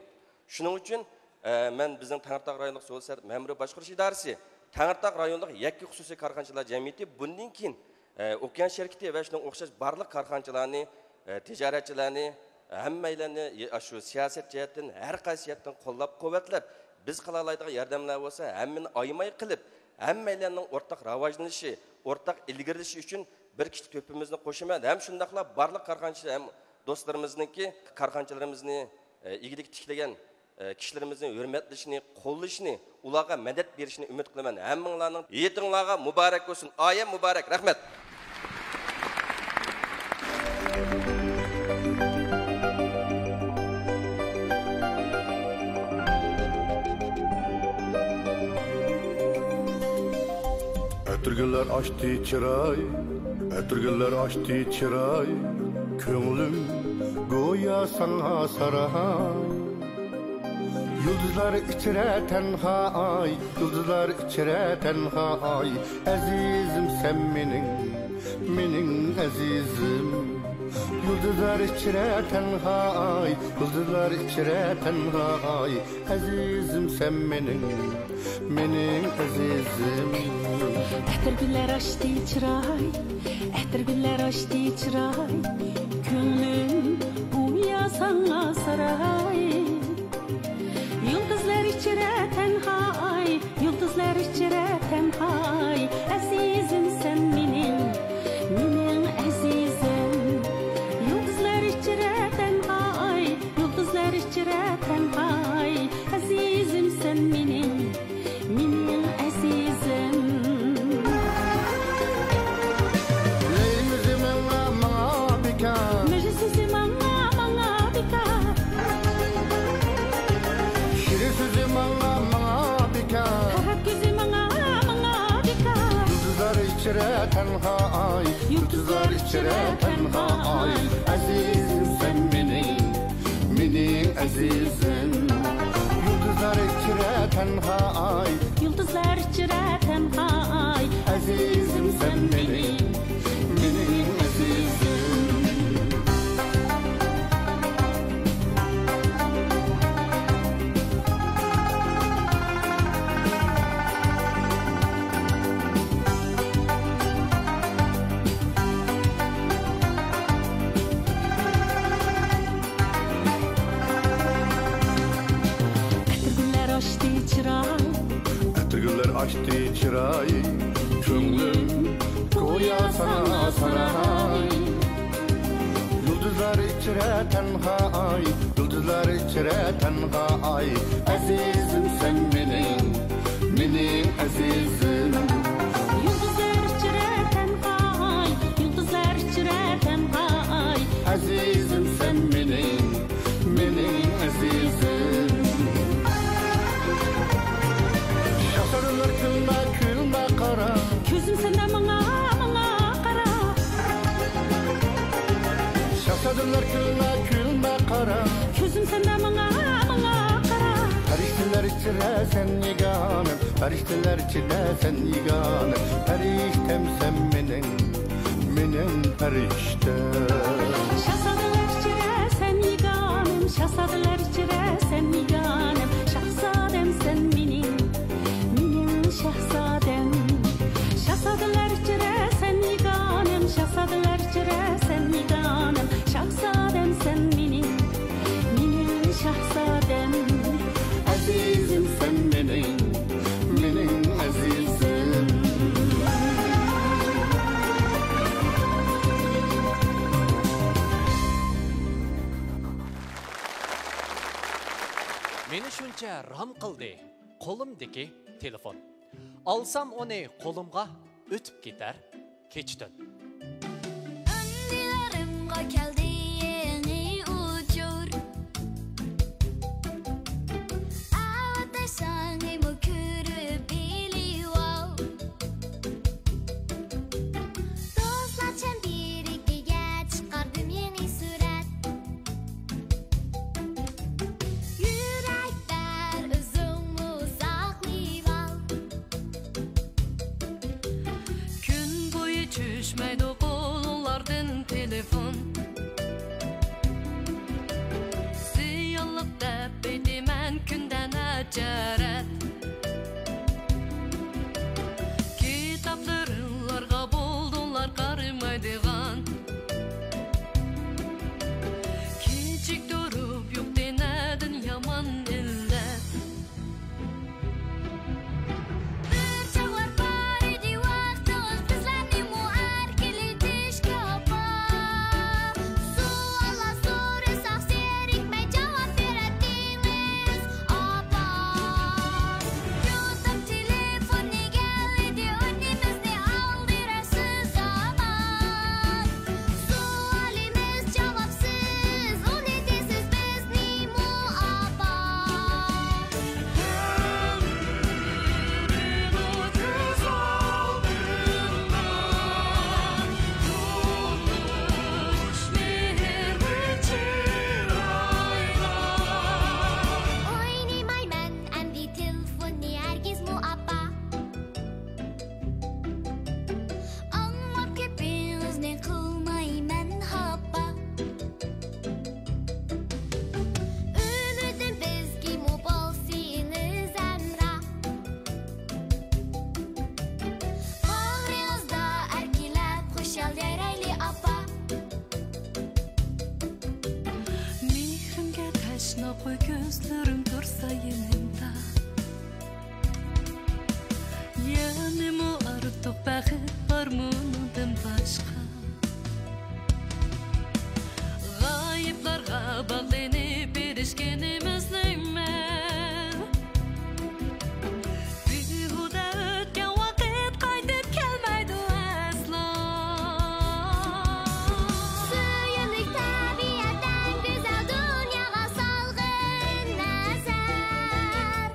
شۇنىڭ ئۈچۈن، ئە، مەن بىزنىڭ تەڭرىتاغ رايونلۇق سودا سانائەت مەمۇرىي باشقۇرۇش ئىدارىسى، تەڭرىتاغ رايونلۇق يەككە خۇسۇسىي كارخانىچىلار جەمئىيىتى بۇندىن كېيىن ئە، ئوكيان شىركىتى ۋە شۇنىڭغا ئوخشاش بارلىق كارخانىچىلارنى، ئە، تىجارەتچىلەرنى، ھەممەيلەننى، ئە، شۇ سىياسەت جەھەتتىن، ھەر قايسى جەھەتتىن قوللاپ-قۇۋۋەتلەپ، بىز قىلالايدىغان ياردەملەر بولسا، ھەممىنى ئايىماي قىلىپ، ھەممەيلەننىڭ ئورتاق راۋاجلىنىشى، ئورتاق ئىلگىرىلىشى ئۈچۈن بىر كىچىك تۆھپىمىزنى قوشىمەن. ھەم شۇنداقلا بارلىق كارخانىچى ھەم دوستلىرىمىزنىڭكى، كارخانىچىلىرىمىزنى، ئە، ئىگىلىك تىكلىگەن ئە، كىشىلىرىمىزنى ھۆرمەتلىشىنى، قوللىشىنى، ئۇلارغا مەدەت بېرىشىنى ئۈمىد قىلىمەن. ھەممىڭلارنىڭ ھېيتىڭلارغا مۇبارەك بولسۇن. ئايەم مۇبارەك. رەھمەت. ئەتىرگۈللەر ئاچتى چىراي، ئەتىرگۈللەر ئاچتى چىراي، كۆڭلۈم گويا ساڭا ساراي. يۇلتۇزلار ئىچرە تەنھا ئاي، يۇلتۇزلار ئىچرە تەنھا ئاي، ئەزىزىم سەن مېنىڭ، مېنىڭ ئەزىزىم. يۇلتۇزلار ئىچرە تەنھا ئاي، يۇلتۇزلار ئىچرە تەنھا ئاي، ئەزىزىم سەن مېنىڭ، مېنىڭ ئەزىزىم. ئەتىرگۈللەر ئاچتى چىراي، ئەتىرگۈللەر ئاچتى چىراي، كۆڭلۈم گويا ساڭا ساراي. يۇلتۇزلار ئىچرە تەنھا ئاي، يۇلتۇزلار ئىچرە تەنھا ئاي، ئەزىزىم سەن مېنىڭ، مېنىڭ ئەزىزىم. يۇلتۇزلار ئىچرە تەنھا ئاي، يۇلتۇزلار ئىچرە تەنھا ئاي، ئەزىزىم سەن مېنىڭ، مېنىڭ ئەزىزىم. لەيلى يۈزى ماڭا، ماڭا بىكار. مەجنۇن سۆزى ماڭا، ماڭا بىكار. شېرىن سۆزى ماڭا، ماڭا بىكار. پەرھات كۆزى ماڭا، ماڭا بىكار. يۇلتۇزلار ئىچرە تەنھا ئاي، يۇلتۇزلار ئىچرە تەنھا ئاي، ئەزىزىم سەن مېنىڭ، مېنىڭ ئەزىزىم. يۇلتۇزلار ئىچرە تەنھا ئاي، يۇلتۇزلار ئىچرە تەنھا ئاي، ئەزىزىم سەن مېنىڭ، مېنىڭ ئەزىزىم. ئەتىرگۈللەر ئاچتى چىراي، ئەتىرگۈللەر ئاچتى چىراي، كۆڭلۈم گويا ساڭا ساراي. يۇلتۇزلار ئىچرە تەنھا ئاي، يۇلتۇزلار ئىچرە تەنھا ئاي، ئەزىزىم سەن مېنىڭ، مېنىڭ ئەزىزىم. يۇلتۇزلار ئىچرە تەنھا ئاي، يۇلتۇزلار ئىچرە تەنھا ئاي، ئەزىزىم سەن مېنىڭ، مېنىڭ ئەزىزىم. شاھزادىلەر كۈلمە، كۈلمە قارا. كۆزۈم سەندە ماڭا، ماڭا قارا. شاھزادىلەر كۈلمە، كۈلمە قارا. كۆزۈم سەندە ماڭا، ماڭا قارا. پەرىشتىلەر ئىچىدە سەن يېگانە، پەرىشتىلەر ئىچىدە سەن يېگانە، پەرىشتەم سەن مېنىڭ. مېنىڭ پەرىشتەم. شاھزادىلەر ئىچىدە سەن يېگانەم، شاھزادىلەر ئىچىدە سەن يېگانەم، شاھزادەم سەن مېنىڭ، مېنىڭ شاھزادەم. شاھزادىلەر ئىچىدە سەن يېگانەم، شاھزادىلەر ئىچىدە سەن يېگانەم، شاھزادەم سەن مېنىڭ، مېنىڭ شاھزادەم. ئەزىزىم سەن مېنىڭ، مېنىڭ ئەزىزىم. مېنى شۇنچە رام قىلدى قولۇمدىكى تېلېفون. ئالسام ئۇنى قولۇمغا، ئۆتۈپ كېتەر كېچە-تۈن. ئۈندىلىرىمغا كەلدى يېڭى ئۇچۇر. ئاۋاتاش ساڭىمۇ كۆرۈپ ئېلىۋال. دوستلار چەمبىرىكىگە چىقاردىم يېڭى سۈرەت. يۈرەك بەر ئۆزۈڭمۇ ساقلىۋال. كۈن بويى چۈشمەيدۇ قولۇڭلاردىن تېلېفون. زىيانلىق دەپ ئېيتىمەن كۈندە نەچچە رەت. كىتابلىرىڭلارغا بولدۇڭلار قارىمايدىغان. كېچىكتۈرۈپ يوق دېنەدىن يامان ئىللەت. بىر چاغلار بار ئىدى ۋاقتىڭىز، بىزلەرنىمۇ ئەركىلىتىشكە ئاپا. سوئاللار سورىساق زېرىكمەي جاۋاب بېرەتتىڭىز ئاپا. يوتۇپ تېلېفون نېگەلىدى ئورنىمىزنى ئالدىرارسىز زامان. سوئالىمىز جاۋابسىز، ئۇنى دېسىز بىزنىمۇ ئاپا. ئوينىمايمەن ئەمدى تېلېفوننى ھەرگىزمۇ ئاپا. ئاڭلاپ گېپىڭىزنى قىلمايمەن خاپا. ئۈمىدىم بىزگىمۇ بولسىڭىز ھەمراھ. باغرىڭىزدا ئەركىلەپ خۇشال يايرايلى ئاپا. مېھرىمگە تەشنا قوي كۆزلىرىم تۇرسا يېنىمدا. يەنىمۇ ئارتۇق بەخت بارمۇ ئۇنىڭدىن باشقا؟ غايىبلارغا باغلىنىپ ئېرىشكىنىمىزنى مەن بىھۇدە ئۆتكەن ۋاقىت قايتىپ كەلمەيدۇ ئەسلا. سۆيۈملۈك تەبىئەتتىن گۈزەل دۇنياغا سالغىن نەزەر.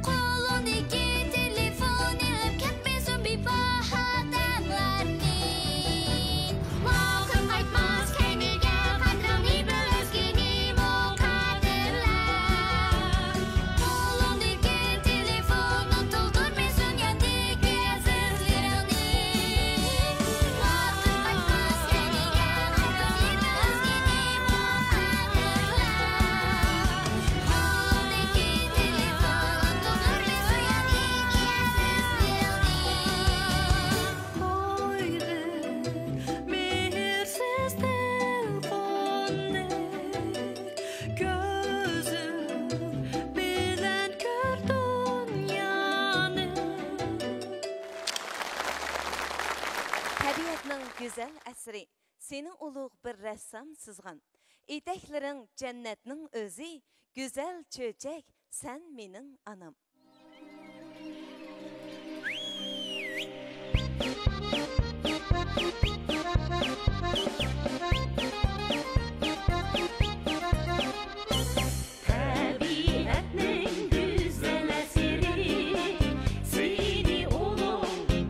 قولۇڭدىكى تېلېفون ئېلىپ كەتمىسۇن بىباھا دەملەرنى. ۋاقىت قايتماس كەينىگە، قەدرىڭنى بىل، ئۆزگىنىمۇ قەدىرلە. قولۇڭدىكى تېلېفوننى تولدۇرمىسۇن ياندىكى ئەزىزلىرىڭنى. ۋاقىت قايتماس كەينىگە، قەدرىڭنى بىل، ئۆزگىنىمۇ قەدىرلە. قولۇڭدىكى تېلېفوننى تولدۇرمىسۇن ياندىكى ئەزىزلىرىڭنى. قويغىن مېھىرسىز تېلېفوننى، كۆزۈڭ بىلەن كۆر دۇنيانى. تەبىئەتنىڭ گۈزەل ئەسىرى، سېنى ئۇلۇغ بىر رەسسام سىزغان. ئېتەكلىرىڭ جەننەتنىڭ ئۆزى، گۈزەل چۆچەك، سەن مېنىڭ ئانام. تەبىئەتنىڭ گۈزەل ئەسىرى، سېنى ئۇلۇغ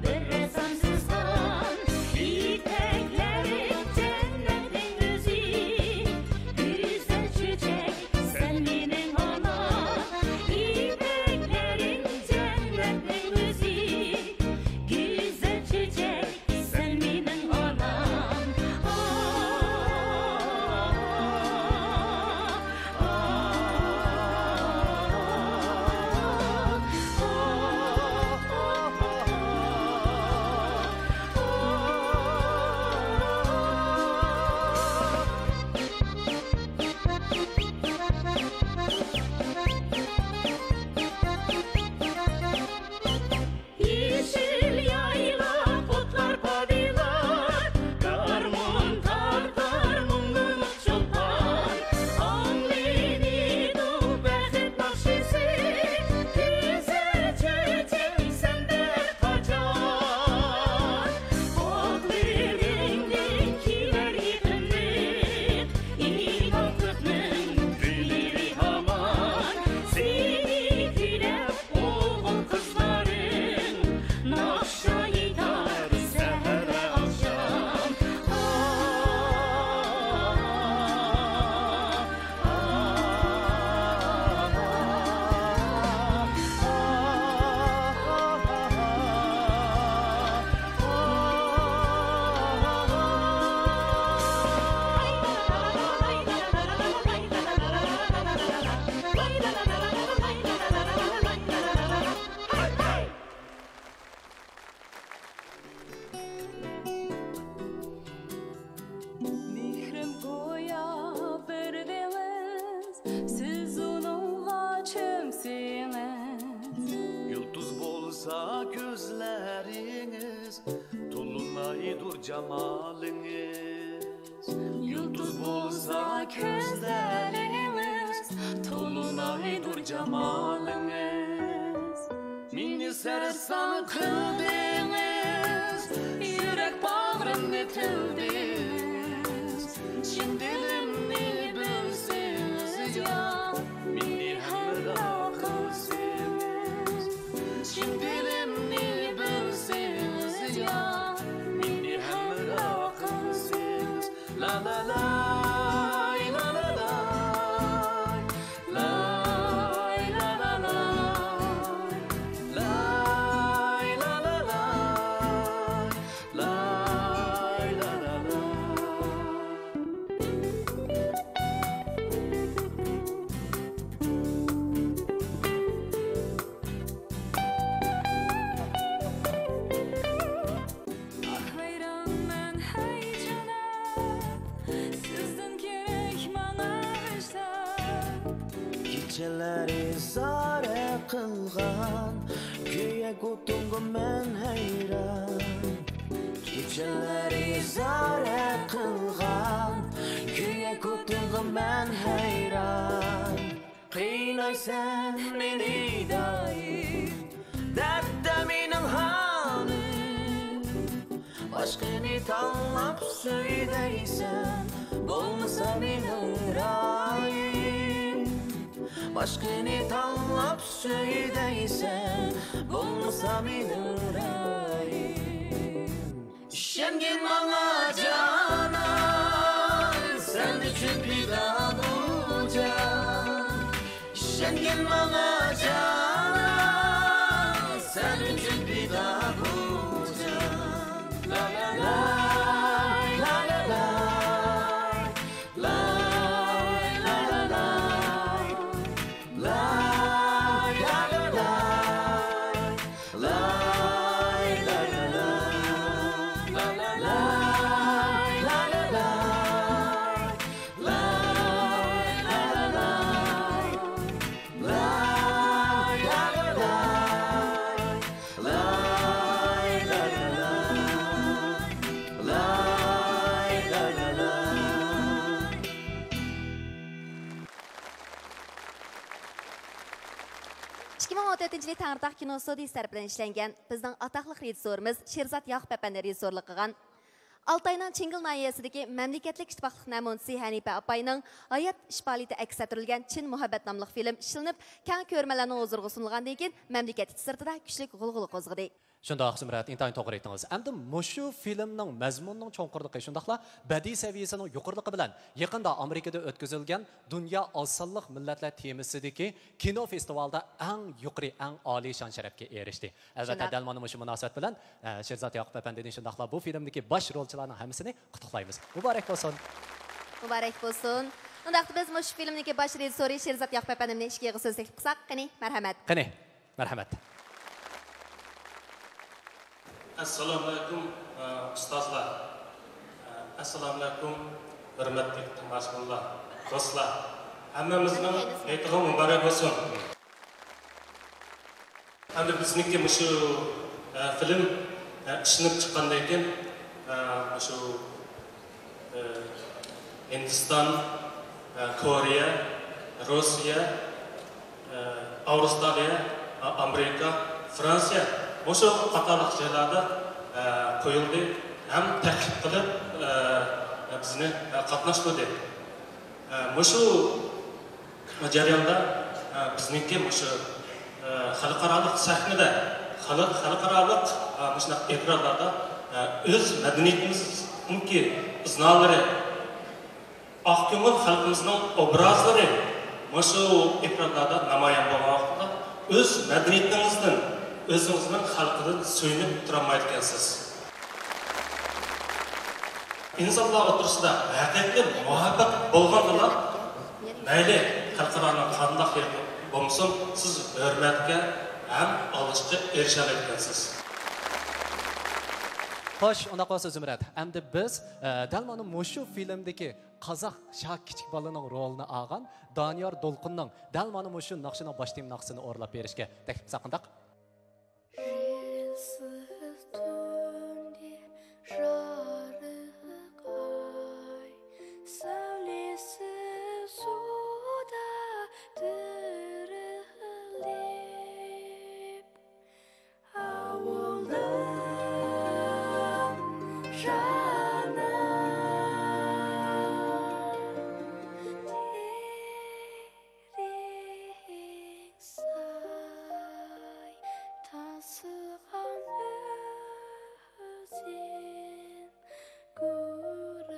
بىر رەسسام سىزغان. ئېتەكلىرىڭ جەننەتنىڭ ئۆزى، گۈزەل چۆچەك، سەن مېنىڭ ئانام. ئېتەكلىرىڭ يۇلتۇز بولسا كۆزلىرىڭىز، تولۇنايدۇر جامالىڭىز. يۇلتۇز بولسا كۆزلىرىڭىز، تولۇنايدۇر جامالىڭىز. مېنى سەرسان قىلدىڭىز، يۈرەك باغرىمنى تىلدىڭىز. چىن دىلىمنى بىلسىڭىز يا، مېنى ھەمراھ قىلسىڭىز. چىن دىلىمنى بىلسىڭىز يا، مېنى ھەمراھ قىلسىڭىز. لا لا لاي، لا لا لاي. لاي لا لا لاي، لاي لا لا لاي، لاي لا لا لاي. ھەيرانمەن، ھەي جانان، سىزدىن كېرەك ماڭا ۋىجدان. كېچىلەر ئىزارە قىلغان، كۆيەك ئوتۇڭغا مەن ھەيران. كېچىلەر ئىزارە قىلغان، كۆيەك ئوتۇڭغا مەن ھەيران. قىينايسەن مېنى دائىم، دەردتە مېنىڭ ھالىم. باشقىنى تاللاپ سۆي دەيسەن، بولمىسا مېنىڭ رايىم. باشقىنى تاللاپ سۆي دەيسەن، بولمىسا مېنىڭ رايىم. ئىشەنگىن ماڭا جانان، سەن ئۈچۈن پىدا بۇ جان. ئىشەنگىن ماڭا جانان، سەن ئۈچۈن پىدا بۇ جان. لا لا لاي، لا لا لاي، لاي لا لا لاي. لاي لا لا لاي، لاي لا لا لاي، لاي لا لا لاي، لاي لا لا لاي، لاي لا لا لاي، لاي لا لا لاي، لاي لا لا لاي، لاي لا لا لاي. ئىككى مىڭ ئون تۆتىنچى يىلى تەڭرىتاغ كىنو ستۇدىيىسى تەرىپىدىن ئىشلەنگەن بىزنىڭ ئاتاقلىق رېژىسسورىمىز شېرزات ياقۇپ ئەپەندى رېژىسسورلۇق قىلغان، ئالتاينىڭ چىڭگىل ناھىيەسىدىكى مەملىكەتلىك ئىتتىپاقلىق نەمۇنىسى ھەنىپە ئاپاينىڭ ھايات ئىش پائالىيىتى ئەكس ئەتتۈرۈلگەن چىن مۇھەببەت ناملىق فىلىم ئىشلىنىپ، كەڭ كۆرۈرمەنلەرنىڭ ھۇزۇرىغا سۇنۇلغاندىن كېيىن، مەملىكەت ئىچى سىرتىدا كۈچلۈك غۇلغۇلا قوزغىدى. شۇنداق، زۇمرەت، ئىنتايىن توغرا ئېيتتىڭىز. ئەمدى مۇشۇ فىلىمنىڭ مەزمۇنىنىڭ چوڭقۇرلۇقى، شۇنداقلا بەدىئىي سەۋىيەسىنىڭ يۇقىرىلىقى بىلەن يېقىندا ئامېرىكىدا ئۆتكۈزۈلگەن دۇنيا ئاز سانلىق مىللەتلەر تېمىسىدىكى كىنو فېستىۋالىدا ئەڭ يۇقىرى، ئەڭ ئالىي شان-شەرەپكە ئېرىشتى. ئەلۋەتتە، شۇنداق. دەل مانا مۇشۇ مۇناسىۋەت بىلەن، ئە، شېرزات ياقۇپ ئەپەندىنى، شۇنداقلا بۇ فىلىمدىكى باش رولچىلارنىڭ ھەممىسىنى قۇتلۇقلايمىز. مۇبارەك بولسۇن! مۇبارەك بولسۇن! ئۇنداقتا بىز مۇشۇ فىلىمدىكى باش رېژىسسورى شېرزات ياقۇپ ئەپەندىمنى ئىككى ئېغىز سۆز تەكلىپ قىلساق، قېنى، مەرھەمەت! قېنى، مەرھەمەت! ئەسسالامۇئەلەيكۇم، ئە، ئۇستازلار. ئە، ئەسسالامۇئەلەيكۇم، ھۆرمەتلىك تاماشىبىنلار، دوستلار. ھەممىمىزنىڭ ھېيتىغا مۇبارەك بولسۇن. ئەمدى بىزنىڭكى مۇشۇ، ئە، فىلىم، ئە، ئىشلىنىپ چىققاندىن كېيىن، ئە، مۇشۇ، ئە، ھىندىستان، ئە، كورېيە، روسىيە، ئە، ئاۋسترالىيە، ئە، ئامېرىكا، فرانسىيە، مۇشۇ قاتارلىق جايلاردا، ئە، قويۇلدى ھەم تەكلىپ قىلىپ، ئە، بىزنى، ئە، قاتناشتۇردى. ئە، مۇشۇ جەرياندا، ئە، بىزنىڭكى مۇشۇ، ئە، خەلقئارالىق سەھنىدە، خەلق-، خەلقئارالىق، ئە، مۇشۇنداق ئېكرانلاردا، ئە، ئۆز مەدەنىيىتىمىزنىڭكى ئىزنالىرى، ئاق كۆڭۈل خەلقىمىزنىڭ ئوبرازلىرى مۇشۇ ئېكرانلاردا نامايان بولغان ۋاقىتتا، ئۆز مەدەنىيىتىڭىزدىن، ئۆزىڭىزنىڭ خەلقىدىن سۆيۈنۈپ تۇرالمايدىكەنسىز. ئىنسانلار ئوتتۇرىسىدا ھەقىقىي مۇھەببەت بولغاندىلا، مەيلى خەلقئارانىڭ قانداق يېرى بولمىسۇن، سىز ھۆرمەتكە ھەم ئالقىشقا ئېرىشەلەيدىكەنسىز. خوش، ئۇنداق بولسا زۇمرەت، ئەمدى بىز، ئە، دەل مانا مۇشۇ فىلىمدىكى قازاق شاھ كىچىك بالىنىڭ رولىنى ئالغان دانىيار دولقۇننىڭ دەل مانا مۇشۇ ناخشىنىڭ باش تېما ناخشىسىنى ئورۇنلاپ بېرىشكە تەكلىپ قىلساق قانداق؟ Желсіз түнде жарық ай сәулесі суда дірілдеп, ауылдың жаны терең сай тасыған өзен гүрілдеп.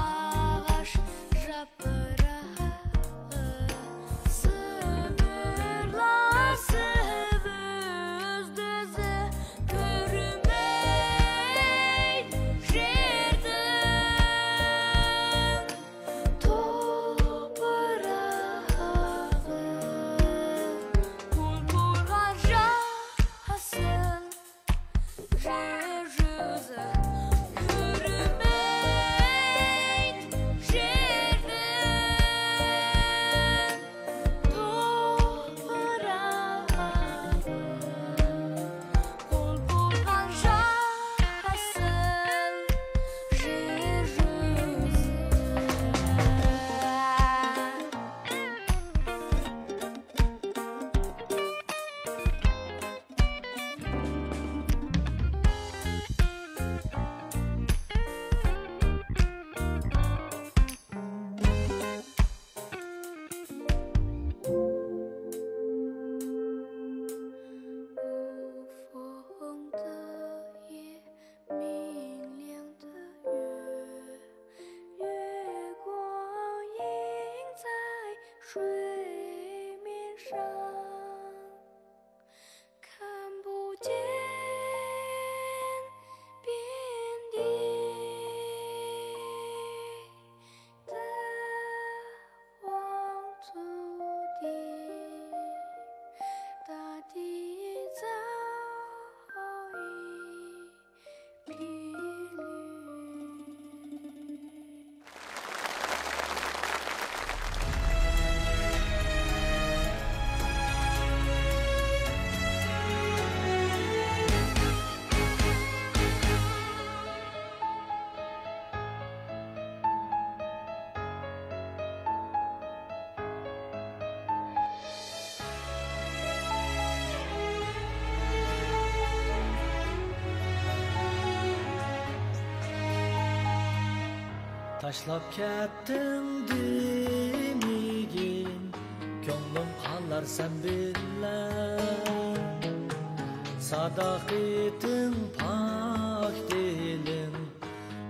Ағаш жапырағы сыбырласып үздізі көрмей жердің топырағы. Құлпырған жасыл жер жүзі көрмей жердің топырағы. Қол қойған жасыл жер жүзі. تاشلاپ كەتتىڭ دېمىگىن، كۆڭلۈم قالار سەن بىلەن. ساداقىتىڭ پاك دىلىڭ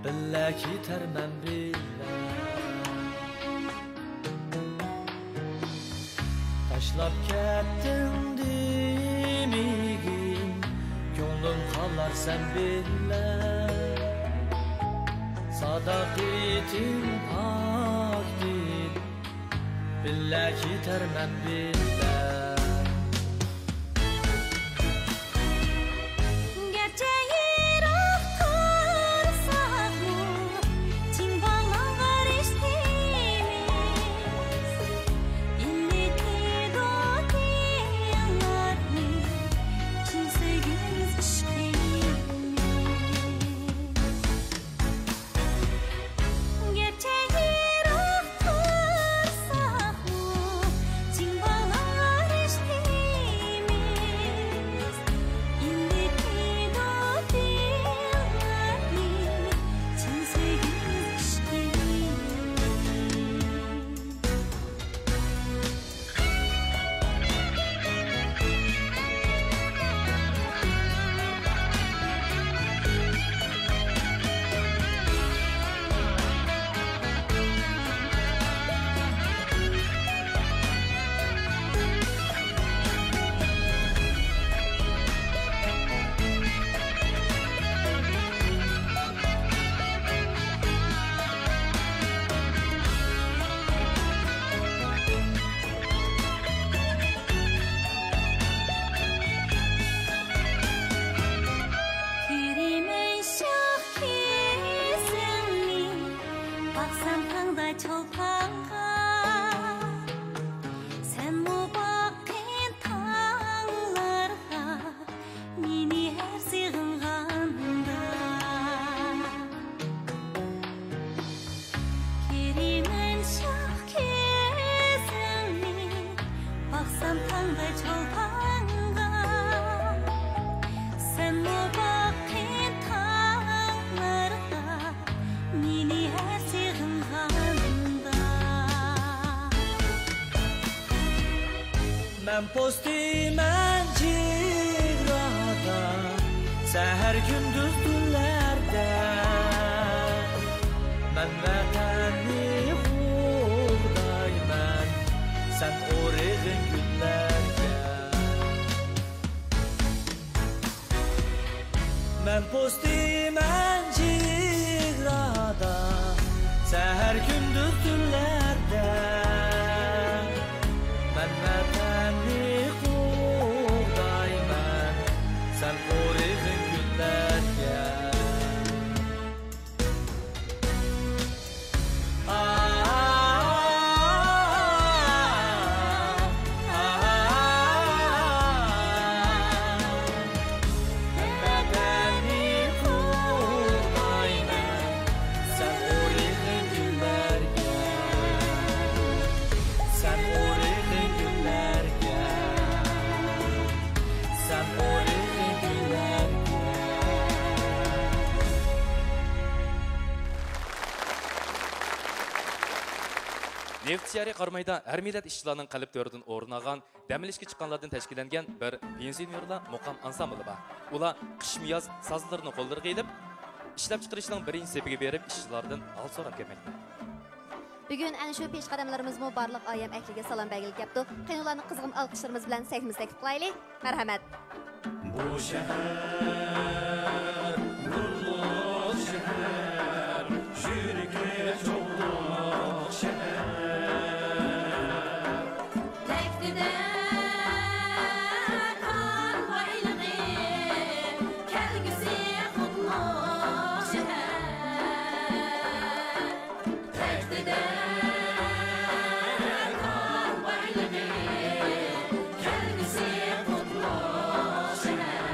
بىللە كېتەرمەن بىللە. تاشلاپ كەتتىڭ دېمىگىن، كۆڭلۈم قالار سەن بىللە. ساداقىتىڭ پاكتىن بىللە كېتەرمەن بىللە. گەرچە يىراق تۇرساقمۇ، چىن باغلانغان رىشتىمىز ئىللىتىدۇ تىللارنى، چىن سۆيگۈمىز، ئىشقىمىز. گەرچە يىراق تۇرساقمۇ، چىن باغلانغان پوستى مەن چېگرادا، سەھەر كۈندۈز تۈنلەردە. مەن ۋەتەننى قوغدايمەن، سەن ئورىغىن گۈللەرگە. مەن پوستى مەن چېگرادا، سەھەر كۈندۈز تۈنلەردە. مەن ۋەتەننى قوغدايمەن، سەن ئورىغىن گۈللەرگە. نېفىت شەھىرى قارامايدا ھەر مىللەت ئىشچىلارنىڭ قەلب تۆرىدىن ئورۇن ئالغان دەم ئېلىشكە چىققانلاردىن تەشكىللەنگەن بىر پېنسىيونېرلار مۇقام ئانسامبىلى بار. ئۇلار قىشمۇ ياز سازلىرىنى قوللىرىغا ئېلىپ، ئىشلەپچىقىرىشنىڭ بىرىنچى سېپىگە بېرىپ، ئىشچىلارغا ھال سوراپ كەلمەكتە. بۈگۈن ئەنە شۇ پېشقەدەملىرىمىزمۇ بارلىق ئايەم ئەھلىگە سالام بەرگىلى كەپتۇ. قېنى، ئۇلارنى قىزغىن ئالقىشلىرىمىز بىلەن سەھنىمىزگە تەكلىپ قىلايلى. مەرھەمەت. بۇ شەھەر نۇرلۇق شەھەر، يۈرىكى چوغلۇق شەھەر. تەكتىدە قان بايلىقى، كەلگۈسى قۇتلۇق شەھەر. تەكتىدە قان بايلىقى، كەلگۈسى قۇتلۇق شەھەر.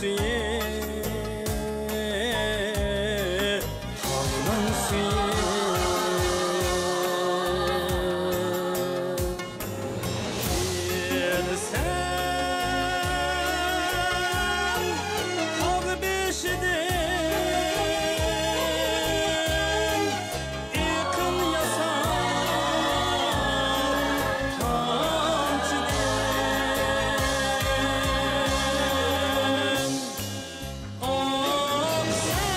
سۈيى، تاغنىڭ سۈيى. كېلىسەن تاغ بېشىدىن، ئېقىن ياساپ تامچىدىن. ئاقسەن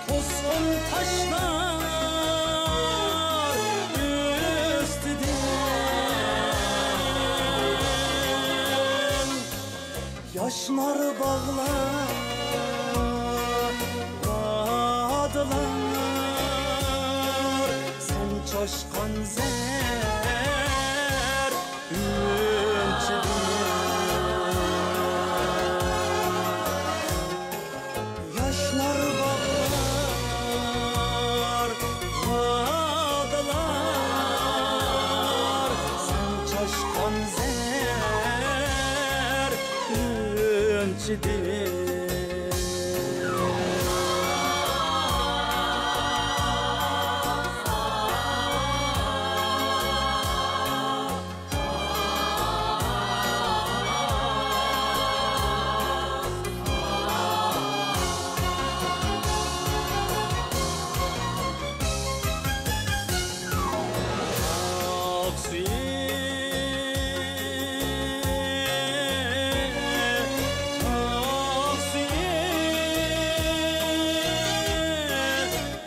توسقۇن تاشلار ئۈستىدىن. ياشنار باغلار، ۋادىلار، سەن چاشقان زەر ئۈنچىدىن. ياشنار باغلار، ۋادىلار، سەن چاشقان زەر ئۈنچىدىن.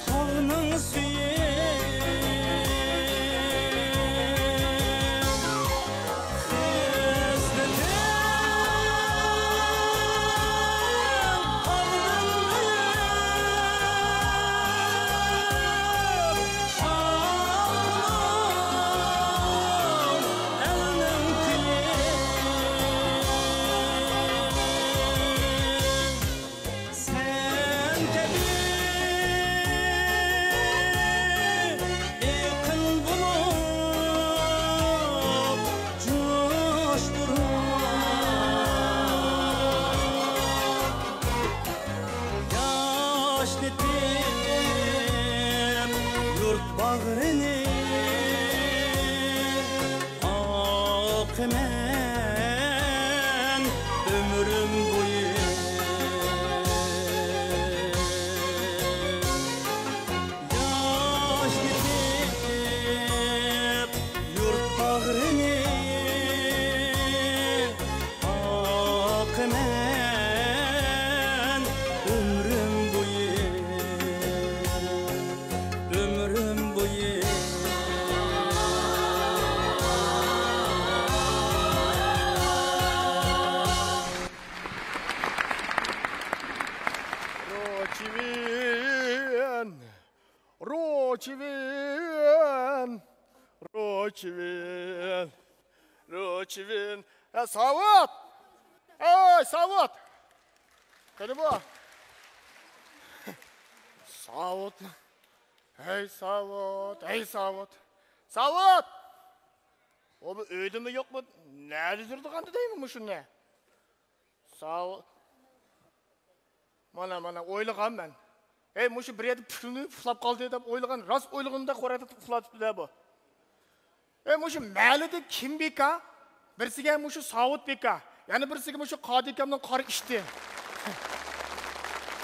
تاغنىڭ سۈيى، خىسلىتىڭ تاغدىن بۈيۈك، شاپتۇلۇڭ ئەلنىڭ كۈيى. سەن كەبى ئېقىن بولۇپ جۇشتۇرۇپ، ياشنىتىپ يۇرت باغرىنى. ئاقىمەن ئۆمرۈم بويى. ياشنىتىپ يۇرت باغرىنى. ئاقىمەن ئۆمرۈم بويى. ئۆمرۈم بويى. روچىۋىن، روچىۋىن، روچىۋىن، روچىۋىن. ھە، ساۋۇت! ئەي، ساۋۇت! قېنى بۇ؟ ساۋۇت. ھەي ساۋۇت، ھەي ساۋۇت. ساۋۇت! ئۇ بۇ ئۆيدىمۇ يوقمۇ؟ نەدە يۈرىدىغاندۇ دەيمەن مۇشۇنى. ساۋۇت. مانا، مانا، ئويلىغان مەن. ھەي، مۇشۇ بىر يەردە پۇلنى ئۇخلاپ قالدى دەپ ئويلىغان، راست ئويلىغىنىدەك خوراكتا ئۇخلاۋېتىپتۇ-دە بۇ. ئەي، مۇشۇ مەھەللىدە كىم بىكار؟ بىرسىگە مۇشۇ ساۋۇت بىكار، يەنە بىرسىگە مۇشۇ قادىر ئاكامنىڭ قارا ئىشتى.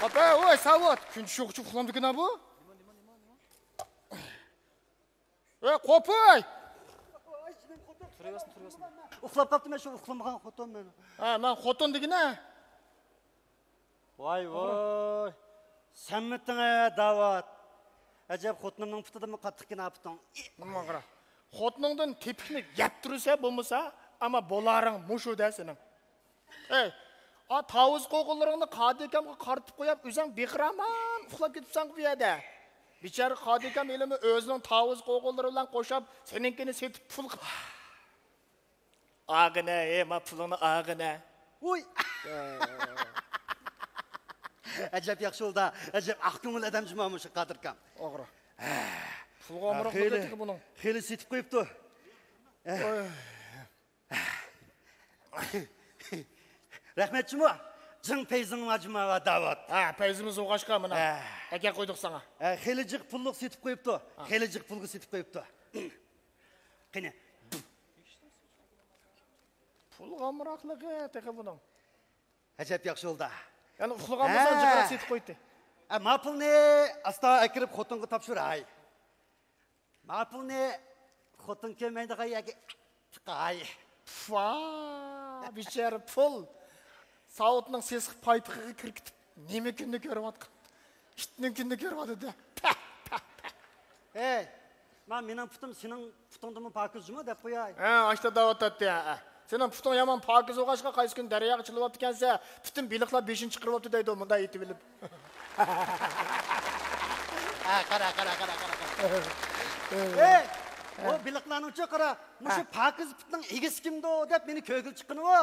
ئاپا، ۋاي ساۋۇت، كۈن چۈشۈرگۈچە ئۇخلامدىكىنا بۇ؟ ۋاي قوپۇي! تۇرۇۋەرسۇن، تۇرۇۋەرسۇن. ئۇخلاپ قاپتىمەن شۇ ئۇخلىمىغان خوتۇن مەن. ھە، مەن خوتۇن دېگىنە. ۋاي، ۋاي. سەنمىتىڭ، ھە، داۋۇت؟ ئەجەب، خوتۇنۇمنىڭ پۇتىدىنمۇ قاتتىقكەن ئاپىتىڭ. ماڭا قارا. خوتۇنۇڭدىن تېپىكنى يەپ تۇرسا بولمىسا، ئەمما بولارىڭ مۇشۇ-دە سېنىڭ. ئەي، ئا، تاۋۇز قوغۇنلىرىڭنى قادىر ئاكامغا قارىتىپ قويۇپ، ئۆزۈڭ بىخىرامان ئۇخلاپ كېتىپسەنغۇ بۇ يەردە. بىچارە قادىر ئاكام ھېلىمۇ ئۆزىنىڭ تاۋۇز قوغۇنلىرى بىلەن قوشاپ، سېنىڭكىنى سېتىپ پۇل قىل-، ئاغىنە، ھەي، ما پۇلۇڭنى ئاغىنە. ۋوي! ئەجەب ياخشى بولدى، ئەجەب ئاق كۆڭۈل ئادەم جۇما مۇشۇ قادىر ئاكام. ئاغرا. پۇلغا ھە، ئامراق خېلى، بولدى بۇنىڭ. خېلى سېتىپ قويۇپتۇ. ۋوي. رەھمەت جۇمۇ. جىڭ پەيزىڭ ۋاجىما ۋە داۋۇت. ھە، پەيزىمىز بولغاچقا مانا. ھە. ئەكەپ قويدۇق ساڭا. ھە، خېلى جىق پۇللۇق سېتىپ قويۇپتۇ. ھە. خېلى جىق پۇلغا سېتىپ قويۇپتۇ. قېنى. پۇلغا ئامراقلىقى تېخى بۇنىڭ. ئەجەب ياخشى بولدى. يەنى ئۇخلىغان بولسا ھە. جىقراق سېتىپ قويدى. ئە، ما پۇلنى ئاستا ئەكىرىپ خوتۇنغا تاپشۇراي. ما پۇلنى خوتۇن كۆرمەيدىغان يەرگە تىقاي. پۇا، بىچارە پۇل. ساۋۇتنىڭ سېسىق پايپىقىغا كىركىتىپ، نېمە كۈننى كۆرۈۋاتقان؟ ئىتنىڭ كۈنىنى كۆرۈۋاتىدۇ. پەھ، پەھ، پەھ. ھەي، ما مېنىڭ پۇتۇم سېنىڭ پۇتۇڭدىنمۇ پاكىز جۇمۇ دەپ قوياي. ھە، ئاشتا دەۋاتاتتى، ھە. سېنىڭ پۇتۇڭ يامان پاكىز بولغاچقا، قايسى كۈنى دەرياغا چىلىۋاپتىكەنسە، پۈتۈن بېلىقلار بېشىنى چىقىرىۋاپتۇ دەيدۇ، مۇنداق ئېتىۋېلىپ. ھە، قارا، قارا، قارا، قارا، قارا. ئەي، ئۇ بېلىقلارنىڭچۇ قارا، مۇشۇ ھە. پاكىز پۇتنىڭ ئىگىسى كىمدۇ دەپ مېنى كۆرگىلى چىققىنىۋۇ.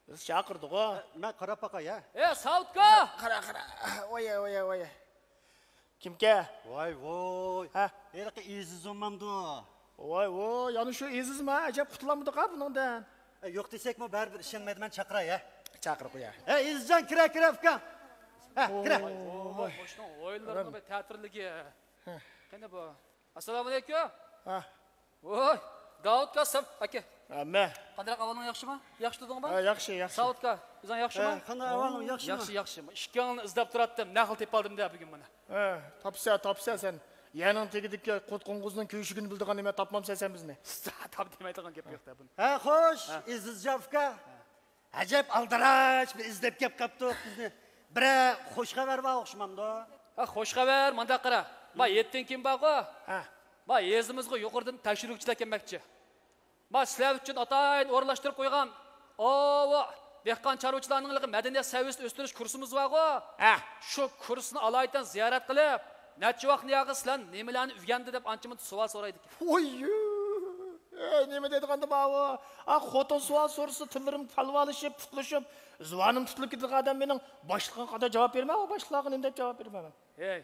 بىز چاقىردۇق-ئۇ. مەن قاراپ باقاي، ھە. ئەي، ساۋۇتكا! قارا، قارا. ۋاي، ۋاي، ۋاي. كىمكە؟ ۋاي، ۋوي. ھە؟ ھېلىقى ئېزىز بولمامدۇ؟ ۋاي، ۋوي، يەنە شۇ ئېزىزمۇ؟ ئەجەب قۇتۇلامدۇق-ھە بۇنىڭدىن. ئە، يوق دېسەكمۇ بەرىبىر ئىشەنمەيدۇ، مەن چاقىراي، ھە. چاقىرىپ قوياي. ھە، ئېزىزجان، كىرە، كىرە، ئۇكام. ھە، كىرە. ۋوي، ۋوي، مۇشۇنىڭ ئويۇنلىرىنىڭ بىر تەتۈرلۈكى. ھە. قېنى بۇ؟ ئەسسالامۇئەلەيكۇم. ھە. ۋوي، داۋۇت قاسىم ئاكا. ھەممە. قانداق ئەھۋالىڭ، ياخشىمۇ؟ ياخشى تۇردۇڭمۇ؟ ھە، ياخشى، ياخشى. ساۋۇت ئاكا، ئۆزۈڭ ياخشىمۇ؟ ھە، قانداق ئەھۋالىڭ، ياخشىمۇ؟ ياخشى، ياخشى. ئىككىڭلارنى ئىزدەپ تۇراتتىم، نە خىل تېپىۋالدىم دە بۈگۈن مانا. ھە، تاپسا، تاپسا سەن. يەرنىڭ تېگىدىكى قۇت قوڭغۇزنىڭ كۆشۈكىنى بىلىدىغان نېمە تاپمامسەن سەن بىزنى؟ تاپ دېمەيدىغان گەپ يوق دە بۇنى. ھە، خوش، ھە. ئېزىزجان ئۇكا. ھە. ئەجەب ئالدىراش بىر ئىزدەپ كەپ قاپتۇق بىزنى. بىرەر خوش خەۋەر بار ئوخشىمامدۇ؟ ھە، خوش خەۋەر، مانداق قارا. ما يەتتىن كېيىن بارغۇ؟ ھە. ما يېزىمىزغا يۇقىرىدىن تەكشۈرگۈچىلەر كەلمەكچى. ما سىلەر ئۈچۈن ئاتايىن ئورۇنلاشتۇرۇپ قويغان ئاۋۇ دېھقان چارۋىچىلارنىڭ مەدەنىيەت سەۋىيىسىنى ئۆستۈرۈش كۇرسىمىز بارغۇ؟ ھە. شۇ كۇرسنى ئالايىتەن زىيارەت قىلىپ، نەچچە ۋاقىتنى ياغى سىلەر نېمىلەرنى ئۆگەندى دەپ ئانچە-مۇنچە سوئال سورايدىكەن. ۋوي، ئەي، نېمە دەيدىغاندۇ ماۋۇ؟ ئا، خوتۇن سوئال سورىسا، تىللىرىم پالۋالىشىپ، پۇتلىشىپ، زۇۋانىم تۇتۇلۇپ كېتىدىغان ئادەم مېنىڭ باشلىقىمغا قانداق جاۋاب بېرىمەن؟ ئۇ باشلىقلارغا نېمە دەپ جاۋاب بېرىمەن مەن؟ ھەي،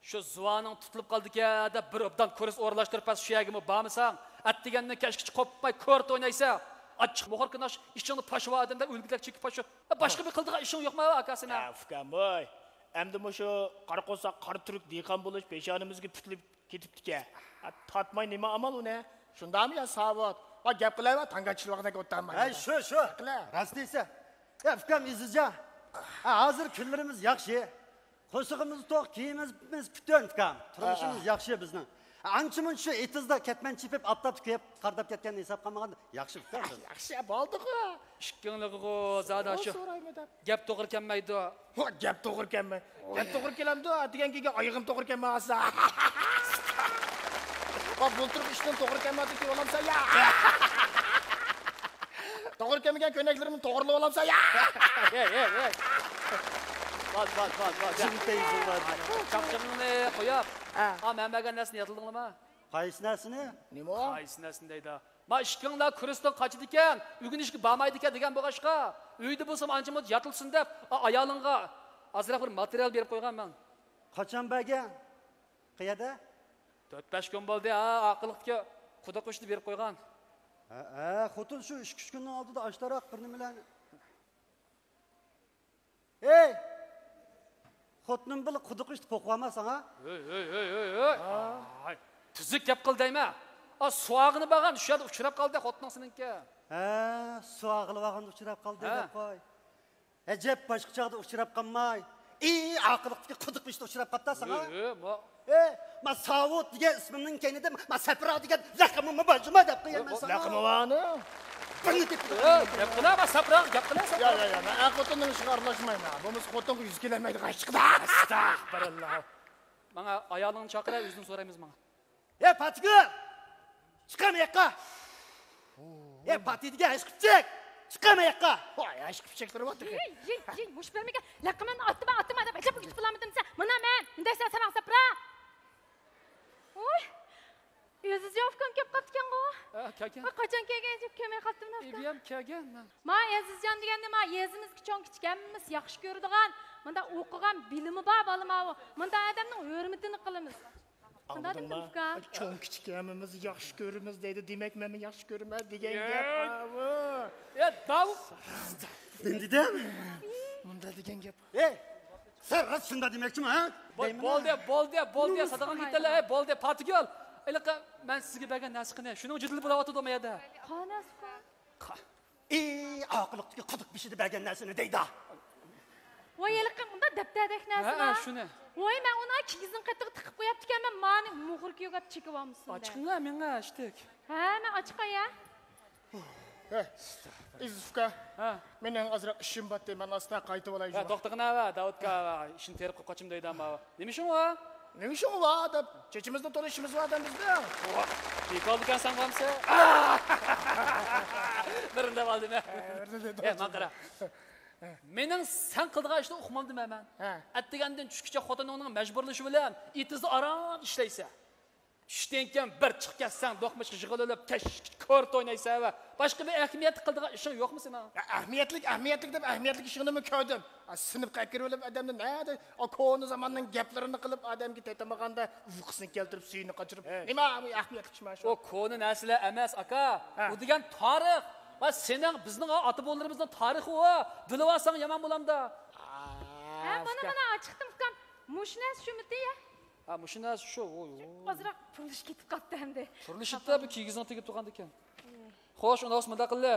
شۇ زۇۋانىڭ تۇتۇلۇپ قالدىكەن دەپ بىر ئوبدان كۇرس ئورۇنلاشتۇرۇپ بەرسە، شۇ يەرگىمۇ بارمىساڭ، ئەتىگەندىن كەچكىچە قوپماي كورت ئوينايسەن. ئاچچىق مۇخۇر كىناش، ئىچىڭنى پاشىۋا ئادەم دەپ ئۆلگۈدەك چېكىپ پاشۇ. باشقا بىر قىلىدىغان ئىشىڭ يوقمۇ ئاكا سېنىڭ؟ ھە، ئۇكام، ۋوي. ئەمدى مۇشۇ قارا قورساق، قارا تۈرك دېھقان بولۇش پېشانىمىزگە پۈتۈلۈپ كېتىپتىكەن. ھە، تارتماي نېمە ئامال ئۇنى؟ شۇنداقمۇ يا ساۋۇت؟ ۋا گەپ قىلەيۋا، تاڭگاچىلىۋاقتەك ئولتۇرماي. ھەي، شۇ، شۇ. قىلە. راست دەيسەن. يا، ئۇكام ئېزىزجان. ھە، ھازىر كۈنلىرىمىز ياخشى. قورسىقىمىز توق، كىيىمىمىز پۈتۈن، ئۇكام. تۇرمۇشىمىز ھە، ھە. ياخشى بىزنىڭ. ئانچە-مۇنچە شۇ ئېتىزدا كەتمەن چېپىپ، ئاپتاپتا كۆيۈپ، قارداپ كەتكەننى ھېساب قىلمىغاندا ياخشى ئۇكام بىز. ياخشى، بولدىغۇ. ئىككىڭلىغىغۇ زادى شۇ سورايمۇ دەپ. گەپ توغرا كەلمەيدۇ. ھو، گەپ توغرا كەلمەي. گەپ توغرا كېلەمدۇ؟ دېگەن كېيىن ئايىغىم توغرا كەلمەي قالسا. ۋا، بۇلتۇرقى ئىشتىن توغرا كەلمەيدۇ، كىيىۋالامسەن يا. توغرا كەلمىگەن كۆينەكلىرىمنى توغرىلاپ ئالامسەن يا. ھەي، ھەي، ھەي. باس، باس، باس، باس. جىڭ پەيزىڭ بار. چاقچىقىڭنى قويۇپ. ھە. ئا، مەن بەرگەن نەرسىنى يادلىدىڭلىما؟ قايسى نەرسىنى؟ نېمە ئۇ؟ قايسى نەرسىنى دەيدۇ؟ ما ئىككىڭلار كۇرستىن قاچىدىكەن، ئۆگىنىشكە بارمايدىكەن دېگەن بولغاچقا، ئۆيدە بولسام ئانچە-مۇنچە ياتىلسۇن دەپ، ئا، ئايالىڭغا ئازراق بىر ماتېرىيال بېرىپ قويغان مەن. قاچان بەرگەن؟ قەيەردە؟ تۆت-بەش كۈن بولدى، ھا، ئارقىلىقتىكى قۇدا قوشنا بېرىپ قويغان. ھە، ھە، خوتۇن شۇ ئىككى-ئۈچ كۈننىڭ ئالدىدا ئاشتاراق بىر نېمىلەرنى. ھەي! خوتۇنۇم بىلەن قۇدا قوشنا قوقۇۋالما ساڭا. ھەي، ھەي، ھەي، ھەي، ھەي. ھا. ئاي، تۈزۈك گەپ قىل دەيمەن. ئا، سۇ ئاغىنى بارغان، شۇ يەردە ئۇچراپ قالدى خوتۇنۇڭ سېنىڭكى. ھە، سۇ ئاغىلى بارغاندا ئۇچراپ قالدى ھە. دەپ قوي. ئەجەب، باشقا چاغدا ئۇچراپ قالماي. ئى، ئارقىلىقتىكى قۇدۇق بېشىدا ئۇچراپ قاپتۇ ساڭا. ئى، ئى، ما. ئى، ما ساۋۇت دېگەن ئىسمىمنىڭ كەينىدە ما سەپرا دېگەن لەقىمىممۇ بار جۇما دەپ قويىمەن ساڭا. لەقىمى بارنى؟ بىرنى تېپىپ ئى، گەپ قىلا، ما سەپراغا گەپ قىلا، يا، سەپرا. يا، يا، مەن ئەر خوتۇننىڭ ئىشىغا ئارىلاشمايمەن. بولمىسا خوتۇنغا يۈز كېلەلمەيدىغان ئىش چىقىدۇ. ئەستەغپىرۇللا. ماڭا ئايالىڭنى چاقىر، ئۆزىدىن سورايمىز ماڭا. ھەي، پاتىگۈل! چىقە ماياققا! ھەي، پاتى دېگەن ھەشقىپىچەك! چىقە ماياققا! ۋاي، ھەشقىپىچەكلىرى بار تېخى. يەي، يەي، يەي، مۇشۇ بەرمىگە لەقىمەن ئاتتىما، ئاتتىما دەپ ئەجەب ئۆگىتىپ بولامىدىم دېسە، مانا مەن، مۇنداق سەن ساراڭ سەپرا. ۋوي، ئەزىزجان ئۇكام كەپ قاپتىكەنغۇ. ھە، كەلگەن. ۋاي، قاچان كەلگەن دەپ كۆرمەي قاپتىمەن ئۇكام. ئىبىيەم كەلگەن مەن. ما ئەزىزجان دېگەننى ما يېزىمىزدىكى چوڭ كىچىك ھەممىسى ياخشى كۆرىدىغان، مۇنداق ئوقۇغان، بىلىمى بار بالا ماۋۇ. مۇنداق ئادەمنىڭ ھۆرمىتىنى قىلىمىز. شۇنداق دېمىدىمۇ ئۇكا؟ چوڭ كىچىك ھەممىمىز ياخشى كۆرىمىز دەيدۇ، دېمەك مەنمۇ ياخشى كۆرىمەن دېگەن گەپ ئاۋۇ. ئە داۋۇت. نېمە دېدىم؟ مۇنداق دېگەن گەپ. ئەي، سەن راست شۇنداق دېمەكچىمۇ ھە؟ بولدى، بولدى، بولدى، سادىغان كېتەلە، ئەي بولدى پاتىگۈل. ھېلىقى مەن سىزگە بەرگەن نەرسە قېنى؟ شۇنىڭ جېدىلى بولاۋاتىدۇ ما يەردە. قاناس ئۇكا. ئى، ئاقىلىقتىكى قۇدۇق بېشىدا بەرگەن نەرسىنى دەيدۇ. ۋاي ھېلىقى مۇنداق دەپتەردەك نەرسە ھە، بار. شۇنى. ۋاي مەن ئۇنى كىگىزنىڭ قېتىغا تىقىپ قويۇپتىكەنمەن، مانى مۇغۇر كىيو گەپ چېكىۋالمىسۇن دەپ. ئاچىقىڭلار مېڭە ئىشتىك. ھە مەن ئاچىقاي ھە. ئىزىز ئۇكا، ھە. مېنىڭ ئازراق ئىشىم بار، مەن ئاستا قايتىۋالاي. ھە توختىغىن ھە داۋۇت ئۇكا، ئىشنى تېرىپ قاچىمەن دەيدۇ ئاما. نېمە ئىشىڭ بار؟ نېمە ئىشىڭ بار دەپ، چېچىمىزنى تولا ئىشىمىز بار دەم بىزنىڭ. بىكارلىكەن سەن قامسا. بىرىنى دەپ ئالدىم ھە. ئە ماڭا قارا. مېنىڭ سەن قىلىدىغان ئىشنى ئۇقمامدىمەن مەن. ئەتىگەندىن چۈشكىچە خوتۇنۇڭنىڭ مەجبۇرلىشى بىلەن ئېتىزدا ئاران ئىشلەيسەن. چۈشتىن كېيىن بىر چىقىپ كەتسەڭ دوقمۇشقا يىغىلىپ كەچ كورت ئوينايسەن ۋە باشقا بىر ئەھمىيەتلىك قىلىدىغان ئىشىڭ يوقمۇ سېنىڭ؟ ئەھمىيەتلىك، ئەھمىيەتلىك دەپ ئەھمىيەتلىك ئىشىڭنىمۇ كۆردۈم. سىنىپقا ئەكىرىۋېلىپ ئادەمنى نەدە ئا كونا زاماننىڭ گەپلىرىنى قىلىپ ئادەمگە تېتىمىغاندا ئۇيقۇسىنى كەلتۈرۈپ سۈيىنى قاچۇرۇپ نېمە ئەھمىيەتلىك ئىش مانا شۇ. ئۇ كونا نەرسىلەر ئەمەس ئاكا. ئۇ دېگەن تارىخ. ۋە سېنىڭ بىزنىڭ ئاتا بوۋىلىرىمىزنىڭ تارىخى ئۇ. بىلىۋالساڭ يامان بولامدا. ھە مانا مانا ئاچىقتىم ئۇكام. مۇشۇ نەرسە شۇمىتى يا؟ ھە مۇشۇ نەرسە شۇ. ئازراق پۇرلىشىپ كېتىپ قاپتۇ ئەمدى. پۇرلىشىپتۇ بۇ كىگىزنىڭ تېگىپ تۇرغاندىكىن. خوش ئۇنداق بولسا مۇنداق قىللى.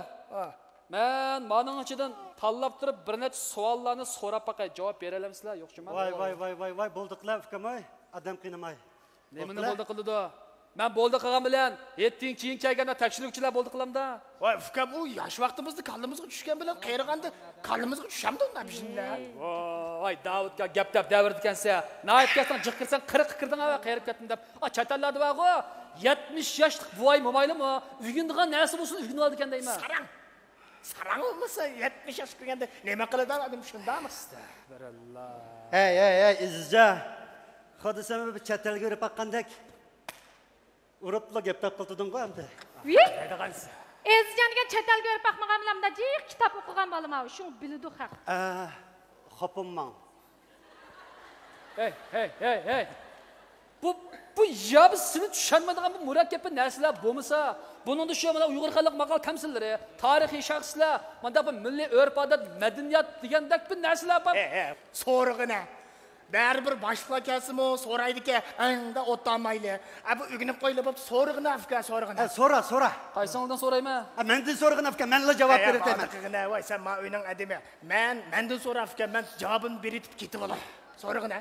مەن مانىڭ ئىچىدىن تاللاپ تۇرۇپ بىر نەچچە سوئاللارنى سوراپ باقاي، جاۋاب بېرەلەمسىلەر يوقچىما؟ ۋاي ۋاي ۋاي ۋاي ۋاي بولدى قىلە ئۇكام ۋاي. ئادەم قىينىماي. نېمىنى بولدى قىلىدۇ؟ مەن بولدى قىلغان بىلەن ھېيتتىن كېيىن كەلگەندە تەكشۈرگۈچىلەر بولدى قىلامدا؟ ۋاي ئۇكام ئۇ ياش ۋاقتىمىزدا كاللىمىزغا چۈشكەن بىلەن قېرىغاندا كاللىمىزغا چۈشەمدۇ ئۇنداق بىزنى؟ ۋاي داۋۇتكا گەپ دەپ دەۋرىدىكەنسە. ناھايىتى كەلسەڭ جىق كىرسەڭ قىرىققا كىردىڭ ھە قېرىپ كەتتىم دەپ. ئا چەت ئەللەردە بارغۇ يەتمىش ياشلىق بوۋاي مومايلىمۇ ئۆگىنىدىغان نەرسە بولسۇن ئۆگىنىۋالىدىكەن دەيمەن. ساراڭ. ساراڭ بولمىسا يەتمىش ياشقا كىرگەندە نېمە قىلىدۇ ئادەم شۇنداقمۇ؟ ئەستەغپىرۇللا. ھەي ھەي ھەي ئىزىزجان. خۇددى سەن بىر چەت ئەلگە بېرىپ باققاندەك. ئۇرۇپلا گەپ تاپقىلى تۇردۇڭغۇ ئەمدى. ۋىي! ئېزىجان دېگەن چەت ئەلگە بېرىپ باقمىغان بىلەن مۇنداق جىق كىتاب ئوقۇغان بالىما، شۇڭا بىلىدۇ خەق. ئە، خاپىماڭ. ھەي، ھەي، ھەي، ھەي. بۇ، بۇ يا بىز سېنى چۈشەنمەيدىغان بۇ مۇرەككەپ بىر نەرسىلەر بولمىسا، بۇنىڭدا شۇ مانا ئۇيغۇر خەلق ماقال تەمسىللىرى، تارىخىي شەخسلەر، مانداق بىر مىللىي ئۆرپ-ئادەت، مەدەنىيەت دېگەندەك بىر نەرسىلەر بار. ھەي، ھەي، سورىغىنە. بەرىبىر باشلىقلار كەلسىمۇ سورايدىكەن، ئەڭدە ئوتتانمايلى. ئە، بۇ ئۆگىنىپ قويۇلۇپ سورىغىنا ئۇكا، سورىغىنا. ئە، سورا، سورا. قايسىڭدىن سورايمەن؟ ئە، مەندىن سورىغىنا ئۇكا، مەنلا جاۋاب بېرىۋېتەيمەن. قىلغىنا، ۋاي، سەن ما ئۆينىڭ ئادىمى. مەن، مەندىن سورا ئۇكا، مەن جاۋابىمنى بېرىۋېتىپ كېتىۋالاي. سورىغىنا.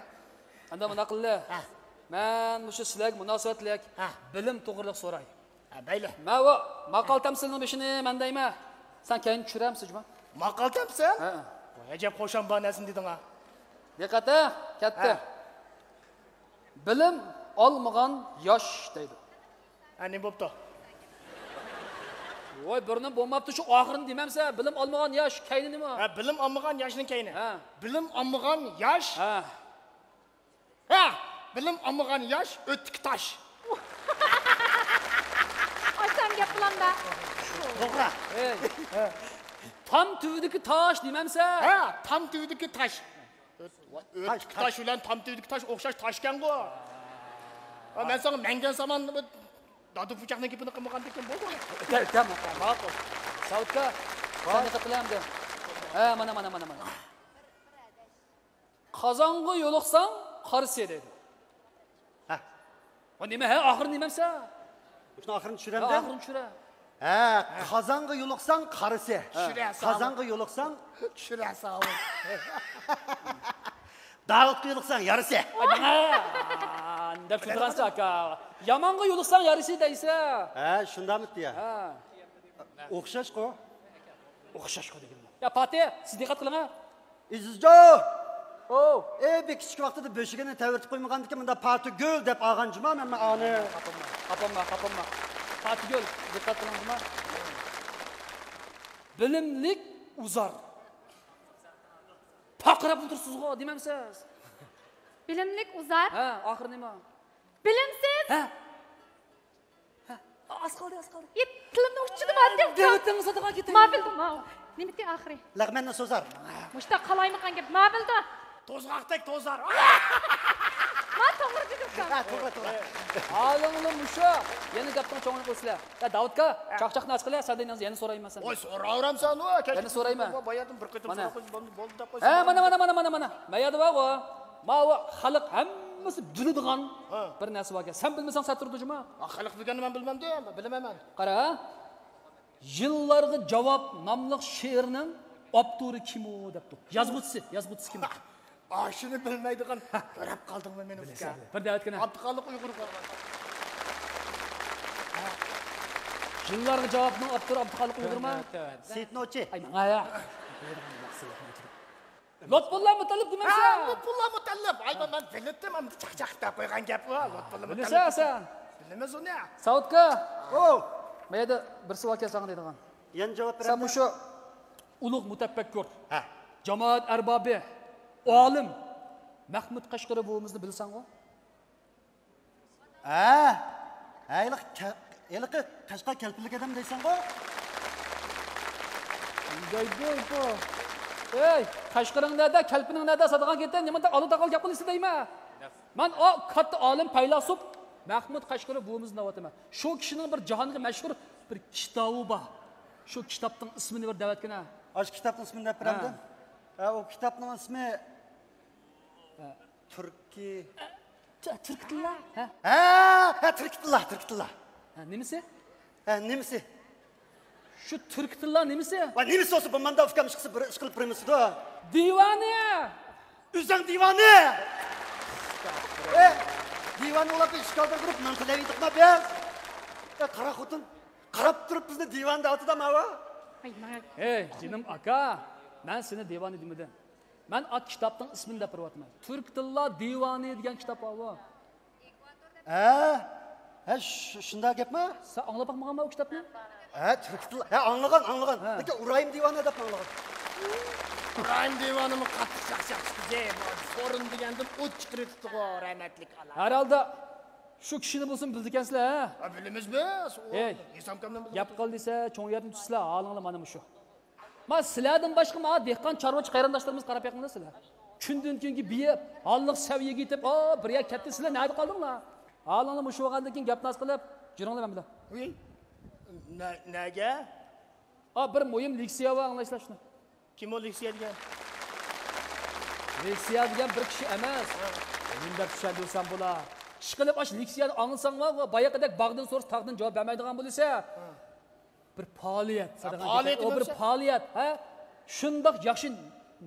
ئەمدى مۇنداق قىللى. ھە. مەن مۇشۇ سىلەرگە مۇناسىۋەتلىك ھە. بىلىم توغرىلىق سوراي. ھە، مەيلى. مەن ئۇ ماقال تەمسىلنىڭ بېشىنى مەن دەيمەن. سەن كەينىدىن چۈشۈرەمسەن جۇما؟ ماقال تەمسىل؟ ھە. ۋاي، ئەجەب خۇشام بار نەرسىنى دېدىڭ ھە. دىققەت ھە، كەتتى. ھە. بىلىم ئالمىغان ياش دەيدۇ. ھە، نېمە بوپتۇ؟ ۋاي، بىرنېمە بولماپتۇ، شۇ ئاخىرىنى دېمەمسە، بىلىم ئالمىغان ياش، كەينى نېمە؟ ھە، بىلىم ئالمىغان ياشنىڭ كەينى. ھە. بىلىم ئالمىغان ياش. ھە. ھە، بىلىم ئالمىغان ياش ئۆتتىكى تاش. ئاچام گەپ قىلامدا. توغرا. ئەي. تام تۈۋىدىكى تاش دېمەمسە؟ ھە، تام تۈۋىدىكى تاش. ئۆتتىكى تاش بىلەن تام تۈۋىدىكى تاش ئوخشاش تاشكەنغۇ. ھە، مەن ساڭا مەڭگەن سامان دادا پۇچاقنىڭ گېپىنى قىلمىغاندىكىن بولدى. ئۆتە، ئۆتە، ماقۇل. ساۋۇتكا، سەن دىققەت قىلە ئەمدى. ھە، مانا، مانا، مانا، مانا. قازانغا يولۇقساڭ، قارىسى دەيدۇ. ھە. ئۇ نېمە، ھە، ئاخىرىنى نېمەمسە؟ شۇنىڭ ئاخىرىنى ھە، چۈشۈرەمدە؟ ئاخىرىنى چۈشۈرە. ھە، قازانغا يولۇقساڭ، قارىسى. چۈشۈرە، ساۋۇت. قازانغا يولۇقساڭ. چۈشۈرە، ساۋۇت. داۋۇتقا يولۇقساڭ، يارىسى. ئاي، مانا. دەپ تۇرغانسىز، ئاكا. يامانغا يولۇقساڭ، يارىسى دەيسە. ھە، شۇنداقمىتى يا؟ ھە. ئوخشاشقۇ. ئوخشاشقۇ دېگەن. يا، پاتى، سىز دىققەت قىلىڭ، ھە. ئىزىزجان! ئوۋ! ئەي، بىر كىچىك ۋاقتىدا بۆشۈكىنى تەۋرىتىپ قويمىغاندىكىن مۇنداق پاتىگۈل دەپ ئالغان جۇما مەن ئانى. خاپىمما، خاپىمما، خاپىمما. پاتىگۈل، دىققەت قىلىڭ جۇما. بىلىملىك ئۇزار. پارقىراپ ئولتۇرسىزغۇ، دېمەمسىز؟ بىلىملىك ئۇزار. ھە، ئاخىرى نېمە؟ بىلىمسىز. ھە. ھە، ئاز قالدى، ئاز قالدى. يە، تىلىمنىڭ ئۇچىدا بارتى. دېۋىتىڭ سادىغا كېتەي. ما بىلدىم، ما. نېمىتى ئاخىرى؟ لەغمەننى سوزار. مۇشتا قالايمىقان گەپ، ما بىلدىم. توزغاقتەك توزار. ما توغرا دېدىم. ھە، توغرا، توغرا. ھالىڭلا مۇشۇ. يەنە گەپنىڭ چوڭىنى قىلىسىلەر. يا داۋۇتكا، چاقچاقنى ئاچقىلى، سەن دېگەن يەنە سورايمەن سەندىن. ۋاي، سوراۋېرەمسەن ئۇ. كەچ-، يەنە سورايمەن. باياتىن بىر قېتىم مانا. سوراپ قويسا بولدى، بولدى دەپ قويسا ھە، بولدى. مانا، مانا، مانا، مانا، مانا. ما يەردە بارغۇ؟ ماۋۇ خەلق ھەممىسى بىلىدىغان ھە. بىر نەرسە باركەن. سەن بىلمىسەڭ سەتتۇردى جۇما. ھە، خەلق بىلگەننى مەن بىلمەمدىم، بىلىمەن مەن. قارا، ھە؟ يىللارغا جاۋاب ناملىق شېئىرنىڭ ئاپتورى كىم ئۇ دەپتۇ. يازغۇچىسى، يازغۇچىسى كىم؟ ئاشۇنى بىلمەيدىغان كۆرۈپ قالدىڭمۇ مېنى، ئۇكا؟ بىر دەۋەتكىنە. ئابدۇخالىق ئۇيغۇر. يىللارغا جاۋابنىڭ ئاپتورى ئابدۇخالىق ئۇيغۇرما؟ سېيىت نوچى. ئاي، ماڭا يا. لۇتپۇللا مۇتەللىپ دېمەمسەن؟ ھە، لۇتپۇللا مۇتەللىپ. ئاي، مەن بىلىتتىم، ئەمدى چاقچاق دەپ قويغان گەپ ئۇ. لۇتپۇللا مۇتەللىپ. بىلىسەن سەن. بىلىمىز ئۇنى. ساۋۇتكا. ئو. ما يەردە بىرسى باركەن ساڭا دەيدىغان. يەنە جاۋاب بېرەمدۇ؟ سەن مۇشۇ ئۇلۇغ مۇتەپەككۇر، ھە. جامائەت ئەربابى، ئالىم مەھمۇد قەشقىرى بوۋىمىزنى بىلىسەنغۇ؟ ھە، ھە، ھېلىقى كە-، ھېلىقى قەشقەر كەلپىنلىك ئادەم دەيسەنغۇ؟ دەيدۇ بۇ. ئەي، قەشقىرىڭ نەدە، كەلپىنىڭ نەدە، ساتىدىغان كېتە، نېمانداق ئالا تاقال گەپ قىلىسىز دەيمەن. مەن ئۇ كاتتا ئالىم، پەيلاسوپ مەھمۇد قەشقىرى بوۋىمىزنى دەۋاتىمەن. شۇ كىشىنىڭ بىر جاھانغا مەشھۇر بىر كىتابى بار. شۇ كىتابنىڭ ئىسمىنى بىر دەۋەتكىنە. ئاشۇ كىتابنىڭ ئىسمىنى دەپ بېرەمدۇ؟ ھە. ھە، ئۇ كىتابنىڭ ئىسمى تۈركىي. تۈ-، تۈركىي تىللا؟ ھە؟ ھە، ھە، تۈركىي تىللا، تۈركىي تىللا. ھە، نېمىسى؟ ھە، نېمىسى؟ شۇ تۈركىي تىللا نېمىسى؟ ۋاي، نېمىسى بولسا بولمامدا، ئۇكام ئىشقىلسا بىر ئىش قىلىپ بېرىمىز دە. دىۋانە! ئۆزۈڭ دىۋانە! ئە، دىۋانە بولۇپ ئىش قالدۇرۇپ نان تىلەۋېتىقما بىز؟ ئە، قارا خوتۇن، قاراپ تۇرۇپ بىزنى دىۋانە دەۋاتىدۇ ماۋۇ. ھەي، جېنىم ئاكا، مەن سېنى دىۋانە دېمىدىم. مەن ئا كىتابنىڭ ئىسمىنى دەپ بېرىۋاتىمەن. تۈركىي تىللا دىۋانى دېگەن كىتاب بارغۇ. ھە؟ ھە، شۇ-، شۇنداق گەپمۇ؟ سەن ئاڭلاپ باقمىغانما ئۇ كىتابنى؟ ھە، تۈركىي تىل، ھە، ئاڭلىغان، ئاڭلىغان. ھە. لېكىن ئىبراھىم دىۋانە دەپ ئاڭلىغان. ئىبراھىم دىۋانىمۇ قاتتىق چاقچاق چىقتى. سورۇن دېگەندىن ئوت چىقىرىۋېتىپتىغۇ، رەھمەتلىك ئالا. ھەر ھالدا شۇ كىشىنى بولسىمۇ بىلىدىكەنسىلەر، ھە؟ ھە، بىلىمىز بىز. ئۇ ھېي، ھېسام ئاكامنى بىلىمىز. گەپ قىل دېسە، چوڭ يەردىن چۈشسىلەر، ھالىڭلار مانا مۇشۇ. ما سىلەردىن باشقا ما دېھقان چارۋىچى قېرىنداشلىرىمىزغا قاراپ بېقىڭلار سىلەر. كۈندىن كۈنگە بېيىپ، ھاللىق سەۋىيەگە يېتىپ، ئا، بىر يەر كەتتى، سىلەر نەدە قالدىڭلار؟ ھالىڭلار مۇشۇ بولغاندىن كېيىن گەپ ناز قىلىپ، يۈرۈڭلار مەن بىلەن. ۋىي، نە-، نەگە؟ ئا، بىر مۇھىم لېكسىيە بار، ئاڭلايسىلەر شۇنى. كىم ئۇ لېكسىيە دېگەن؟ لېكسىيە دېگەن بىر كىشى ئەمەس. ھە. نېمە دەپ چۈشەندۈرسەم بولا؟ ئىشقىلىپ ئاشۇ لېكسىيەنى ئاڭلىساڭلار، بايىقىدەك باغدىن سورىسا تاغدىن جاۋاب بەرمەيدىغان بولىسە. ھە. بىر پائالىيەت، ھە، سادىقان پائالىيەت ئاكا، ئۇ بىر دېمەمسەن؟ پائالىيەت، ھە؟ شۇنداق ياخشى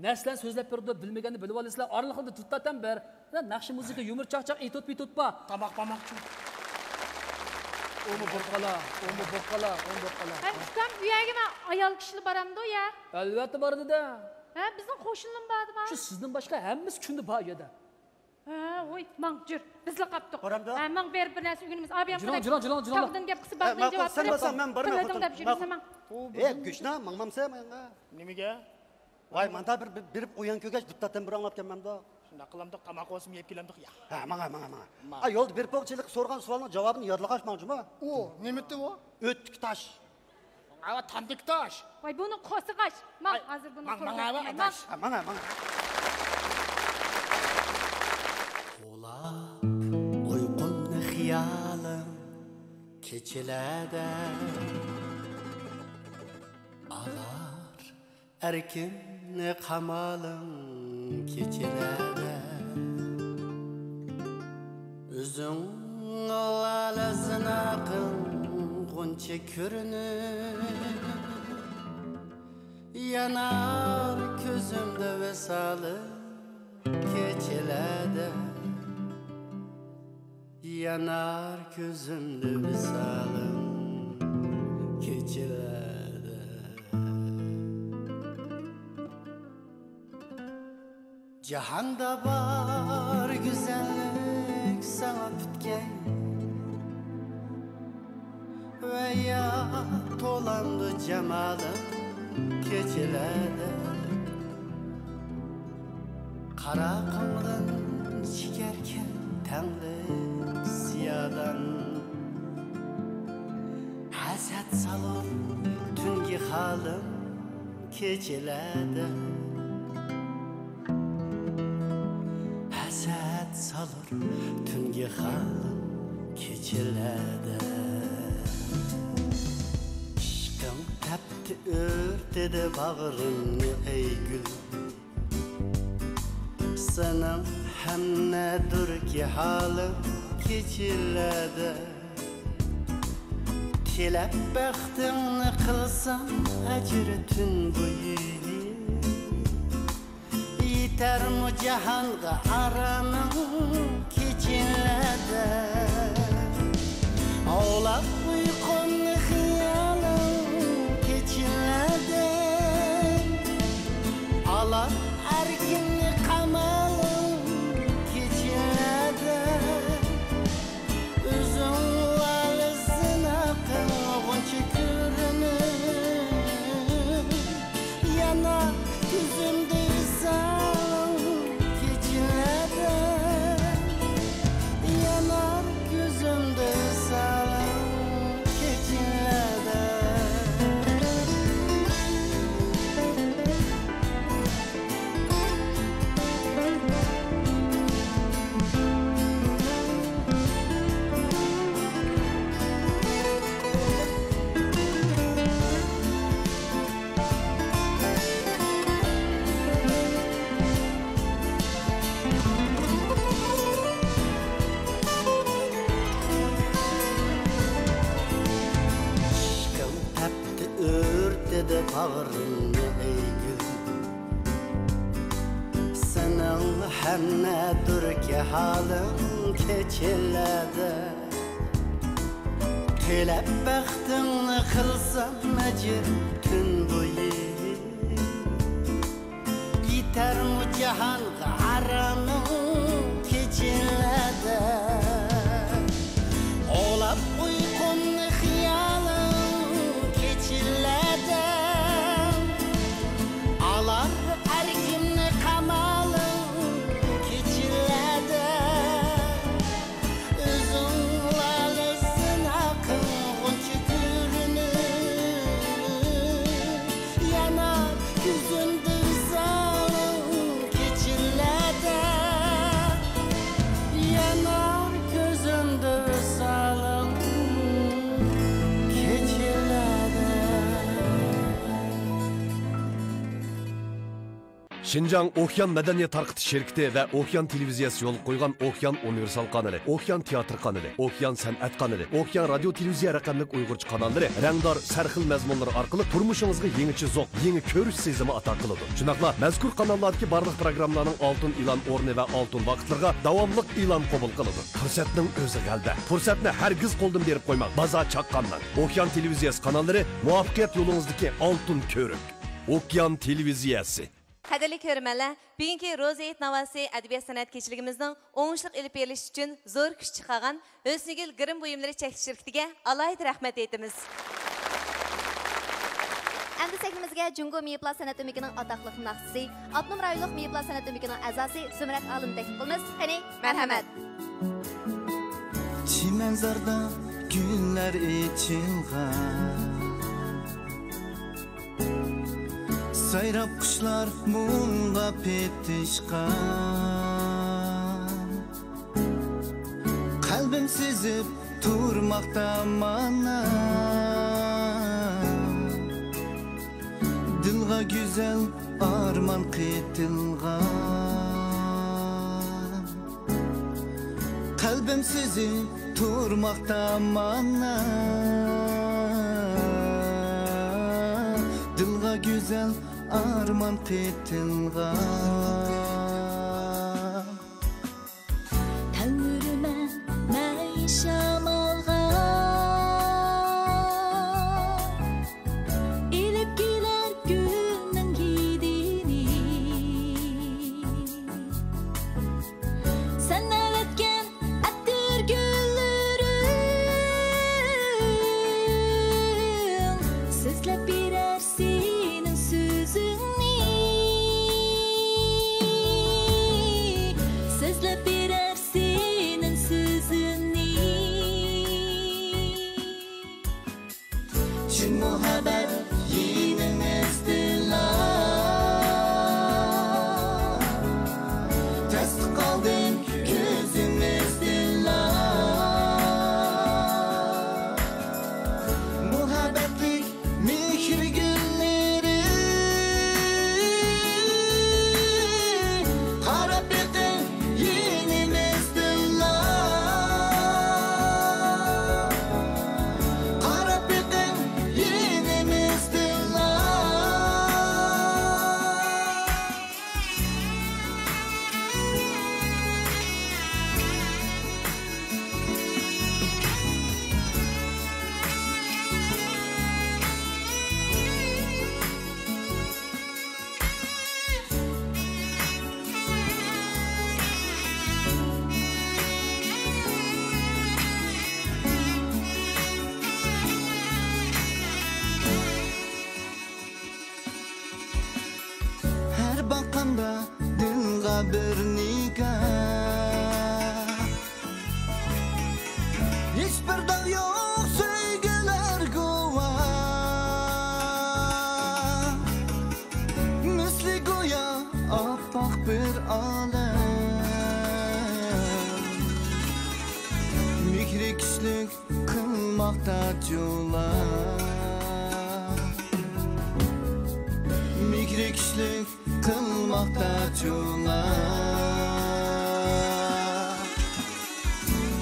نەرسىلەرنى سۆزلەپ بېرىدۇ، بىلمىگەننى بىلىۋالىسىلەر، ئارىلىقىدا دۇتاتەن بىر، ناخشا مۇزىكا، يۇمۇر چاقچاق، ئېتوت پېتوت بار. تاماق پاماقچۇ. ئۇمۇ بوپقالا، ئۇمۇ بوپقالا، ئۇمۇ بوپقالا. ھە، ئۇكام، ئۇ يەرگە مانا ئايال كىشىلەر بارامدۇ يا؟ ئەلۋەتتە بارىدۇ-دە. ھە، بىزنىڭ قوشنىلىمۇ باردىما؟ شۇ سىزدىن باشقا ھەممىسى كۈندە بار ئۇ يەردە. ھە، ۋوي، ماڭ، جۈر. بىزلا قاپتۇق. بارامدۇ؟ ھە، ماڭ، بېرىپ بىر نەرسە ئۆگىنىمىز. ئابىيام جۇراڭ، جۇراڭ، جۇراڭ، جۇراڭ. تاغدىن گەپ قىلسا، ھە، باغدىن ماقۇل، جاۋاب سەن بېرىپ بارساڭ، مەن بارىمەن، بىلمىدىڭ خوتۇن. دەپ يۈرىسەن، ماقۇل. ماڭ. ئېي، گۆشنا، ماڭمامسەن ماڭا. نېمىگە؟ ۋاي، ماندا بىر، بىر، بېرىپ ئويۇن كۆرگەچ، دۇتاتەن بىر ئاڭلاپ كەلمەمدۇ. شۇنداق قىلامدۇق، تاماق بولسىمۇ يەپ كېلەمدۇق، يا. ھە، ماڭا، ماڭا، ماڭا. ما. ئا، يولدا بېرىپ بولغۇچىلىق سورىغان سوئالنىڭ جاۋابىنى يادلىغاچ ماڭجۇما. ئۇ، نېمىتى ئۇ؟ ئۆتتىكى تاش. ئاۋا تامدىكى تاش. ۋاي، بۇنى قوسىغاچ. ماڭ، ھازىر بۇنى ماڭ، ماڭ، قوسىغاچ. ھە، ماڭ، ماڭ. توۋلاپ ئۇيقۇمنى خىيالىم كېچىلەردە. ئالار ئەركىننى قامالىڭ كېچىلەردە. ئۆزۈڭ لالە زىنا قىلغۇنچە كۆرۈنۈپ، يانار كۆزۈمدە ۋىسالىڭ كېچىلەردە. يانار كۆزۈمدە ۋىسالىڭ كېچىلەردە. جاھاندا بار گۈزەللىك ساڭا پۈتكەن ۋە يا تولامدۇ جامالىڭ كېچىلەردە. قارا قۇمدىن چېكەركەن تەڭلىك زىيادام، ھەسەت سالۇر تۈنكى خالىم كېچىلەردە. ھەسەت سالۇر تۈنگە خالىڭ كېچىلەردە. ئىشقىڭ تەپتى ئۆرتىدى باغرىمنى، ئەي گۈل. سېنىڭ ھەممىدۇركى ھالىڭ كېچىلەردە. تىلەپ بەختىڭنى قىلسام ئەجىر تۈن بويى، يېتەرمۇ جاھانغا ئارامىڭ كېچىلەردە؟ ئاۋلاپ ئۇيقۇمنى خىيالىڭ كېچىلەردە، ئالار ئەركىمنى قامالىڭ كېچىلەردە. ئۆزۈڭ لالە زىناقىڭ غۇنچە كۆرۈنۈپ، يانار كۆزۈمدە ۋىسالىڭ كېچىلەردە. يانار كۆزۈمدە ۋىسالىڭ كېچىلەردە. ئىشقىڭ تەپتى ئۆرتىدى باغرىمنى، ئەي گۈل. سېنىڭ ھەممىدۇركى ھالىڭ كېچىلەردە. تىلەپ بەختىڭنى قىلسام ئەجىر تۈن بويى، يېتەرمۇ جاھانغا ئارامىڭ كېچىلەردە؟ ئولاپ ئۇيقۇمنى خىيالىڭ كېچىلەردە، ئالار ئەركىمنى قامالىڭ كېچىلەردە. ئۆزۈڭ لالە زىناقىڭ غۇنچە كۆرۈنۈپ، يانار كۆزۈمدە ۋىسالىڭ كېچىلەردە. يانار كۆزۈمدە ۋىسالىڭ كېچىلەردە. شىنجاڭ ئوكيان مەدەنىيەت تارقىتىش شىركىتى ۋە ئوكيان تېلېۋىزىيەسى يولغا قويغان ئوكيان ئۇنىۋېرسال قانىلى، ئوكيان تىياتىر قانىلى، ئوكيان سەنئەت قانىلى، ئوكيان رادىيو تېلېۋىزىيە رەقەملىك ئۇيغۇرچە قاناللىرى رەڭدار، سەرخىل مەزمۇنلىرى ئارقىلىق تۇرمۇشىڭىزغا يېڭىچە زوق، يېڭى كۆرۈش سېزىمى ئاتا قىلىدۇ. شۇنداقلا مەزكۇر قاناللاردىكى بارلىق پروگراممىلارنىڭ ئالتۇن ئېلان ئورنى ۋە ئالتۇن ۋاقىتلىرىغا داۋاملىق ئېلان قوبۇل قىلىدۇ. پۇرسەتنىڭ ئۆزى غەلىبە. پۇرسەتنى ھەرگىز قولدىن بېرىپ قويماڭ. بازار چاققاننىڭ. ئوكيان تېلېۋىزىيەسى قاناللىرى، مۇۋەپپەقىيەت يولىڭىزدىكى ئالتۇن كۆۋرۈك. ئوكيان تېلېۋىزىيەسى. قەدىرلىك كۆرۈرمەنلەر، بۈگۈنكى روزا ھېيت ناۋاسى ئەدەبىيات سەنئەت كېچىلىكىمىزنىڭ ئوڭۇشلۇق ئېلىپ بېرىلىشى ئۈچۈن زور كۈچ چىقارغان ھۆسنىگۈل گىرىم بۇيۇملىرى چەكلىك شىركىتىگە ئالاھىدە رەھمەت ئېيتىمىز. ئەمدى سەھنىمىزگە جۇڭگو مېيىپلار سەنئەت ئۆمىكىنىڭ ئاتاقلىق ناخشىسى، ئاپتونوم رايونلۇق مېيىپلار سەنئەت ئۆمىكىنىڭ ئەزاسى زۇمرەت ئالىمنى تەكلىپ قىلىمىز. قېنى، مەرھەمەت. چىمەنزاردا گۈللەر ئېچىلغان، سايراپ قۇشلار مۇڭغا پېتىشقان، قەلبىم سېزىپ تۇرماقتا مانا، دىلغا گۈزەل ئارمان قېتىلغان. قەلبىم سېزىپ تۇرماقتا مانا، دىلغا گۈزەل ئارمان قېتىلغان. تەلمۈرىمەن مەن شامالغا، ئېلىپ كېلەر گۈلنىڭ ھىدىنى. سەن ئەۋەتكەن ئەتىر گۈللىرىڭ، سۆزلەپ بېرەر سېنىڭ سۆزۈڭنى، سۆزلەپ بېرەر سېنىڭ سۆزۈڭنى. چىن مۇھەببەت يېنىڭىزدىلا، تەستە قالدىم كۆزۈمنى دىلغا بىر نىگاھ. ھېچبىر داغ يوق سۆيگۈلەر گۇۋاھ. مىسلى گويا ئاپئاق بىر ئالەم. مېھرى كۈچلۈك قىلماقتا جۇلا. مېھرى كۈچلۈك قىلماقتا جۇلا.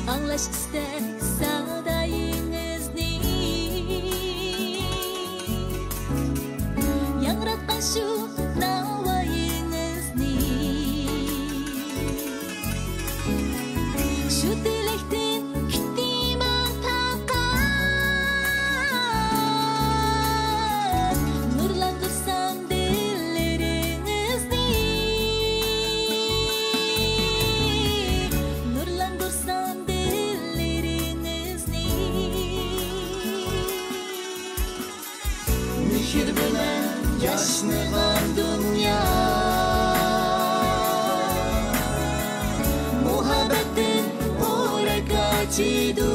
ئاڭلاش ئىستەك سادايىڭىزنى، ياڭراتقان شۇ ناۋايىڭىزنى. شۇ تىلەكتىن كۈتتىمەن پەقەت، نۇرلاندۇرسام دىللىرىڭىزنى، نۇرلاندۇرسام دىللىرىڭىزنى. مېھىر بىلەن ياشنىغان دۇنيا، مۇھەببەتتىن پورەك ئاچىدۇ.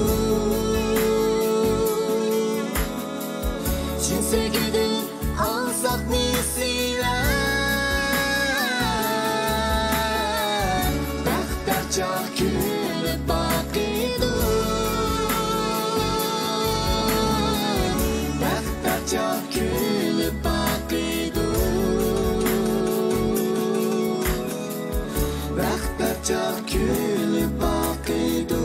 چىن سۆيگۈدىن ئالساق نېسىۋە، بەختلەر چاغ كۈلۈپ باقىدۇ. بەختلەر چاغ كۈلۈپ باقىدۇ. بەختلەر چاغ كۈلۈپ باقىدۇ.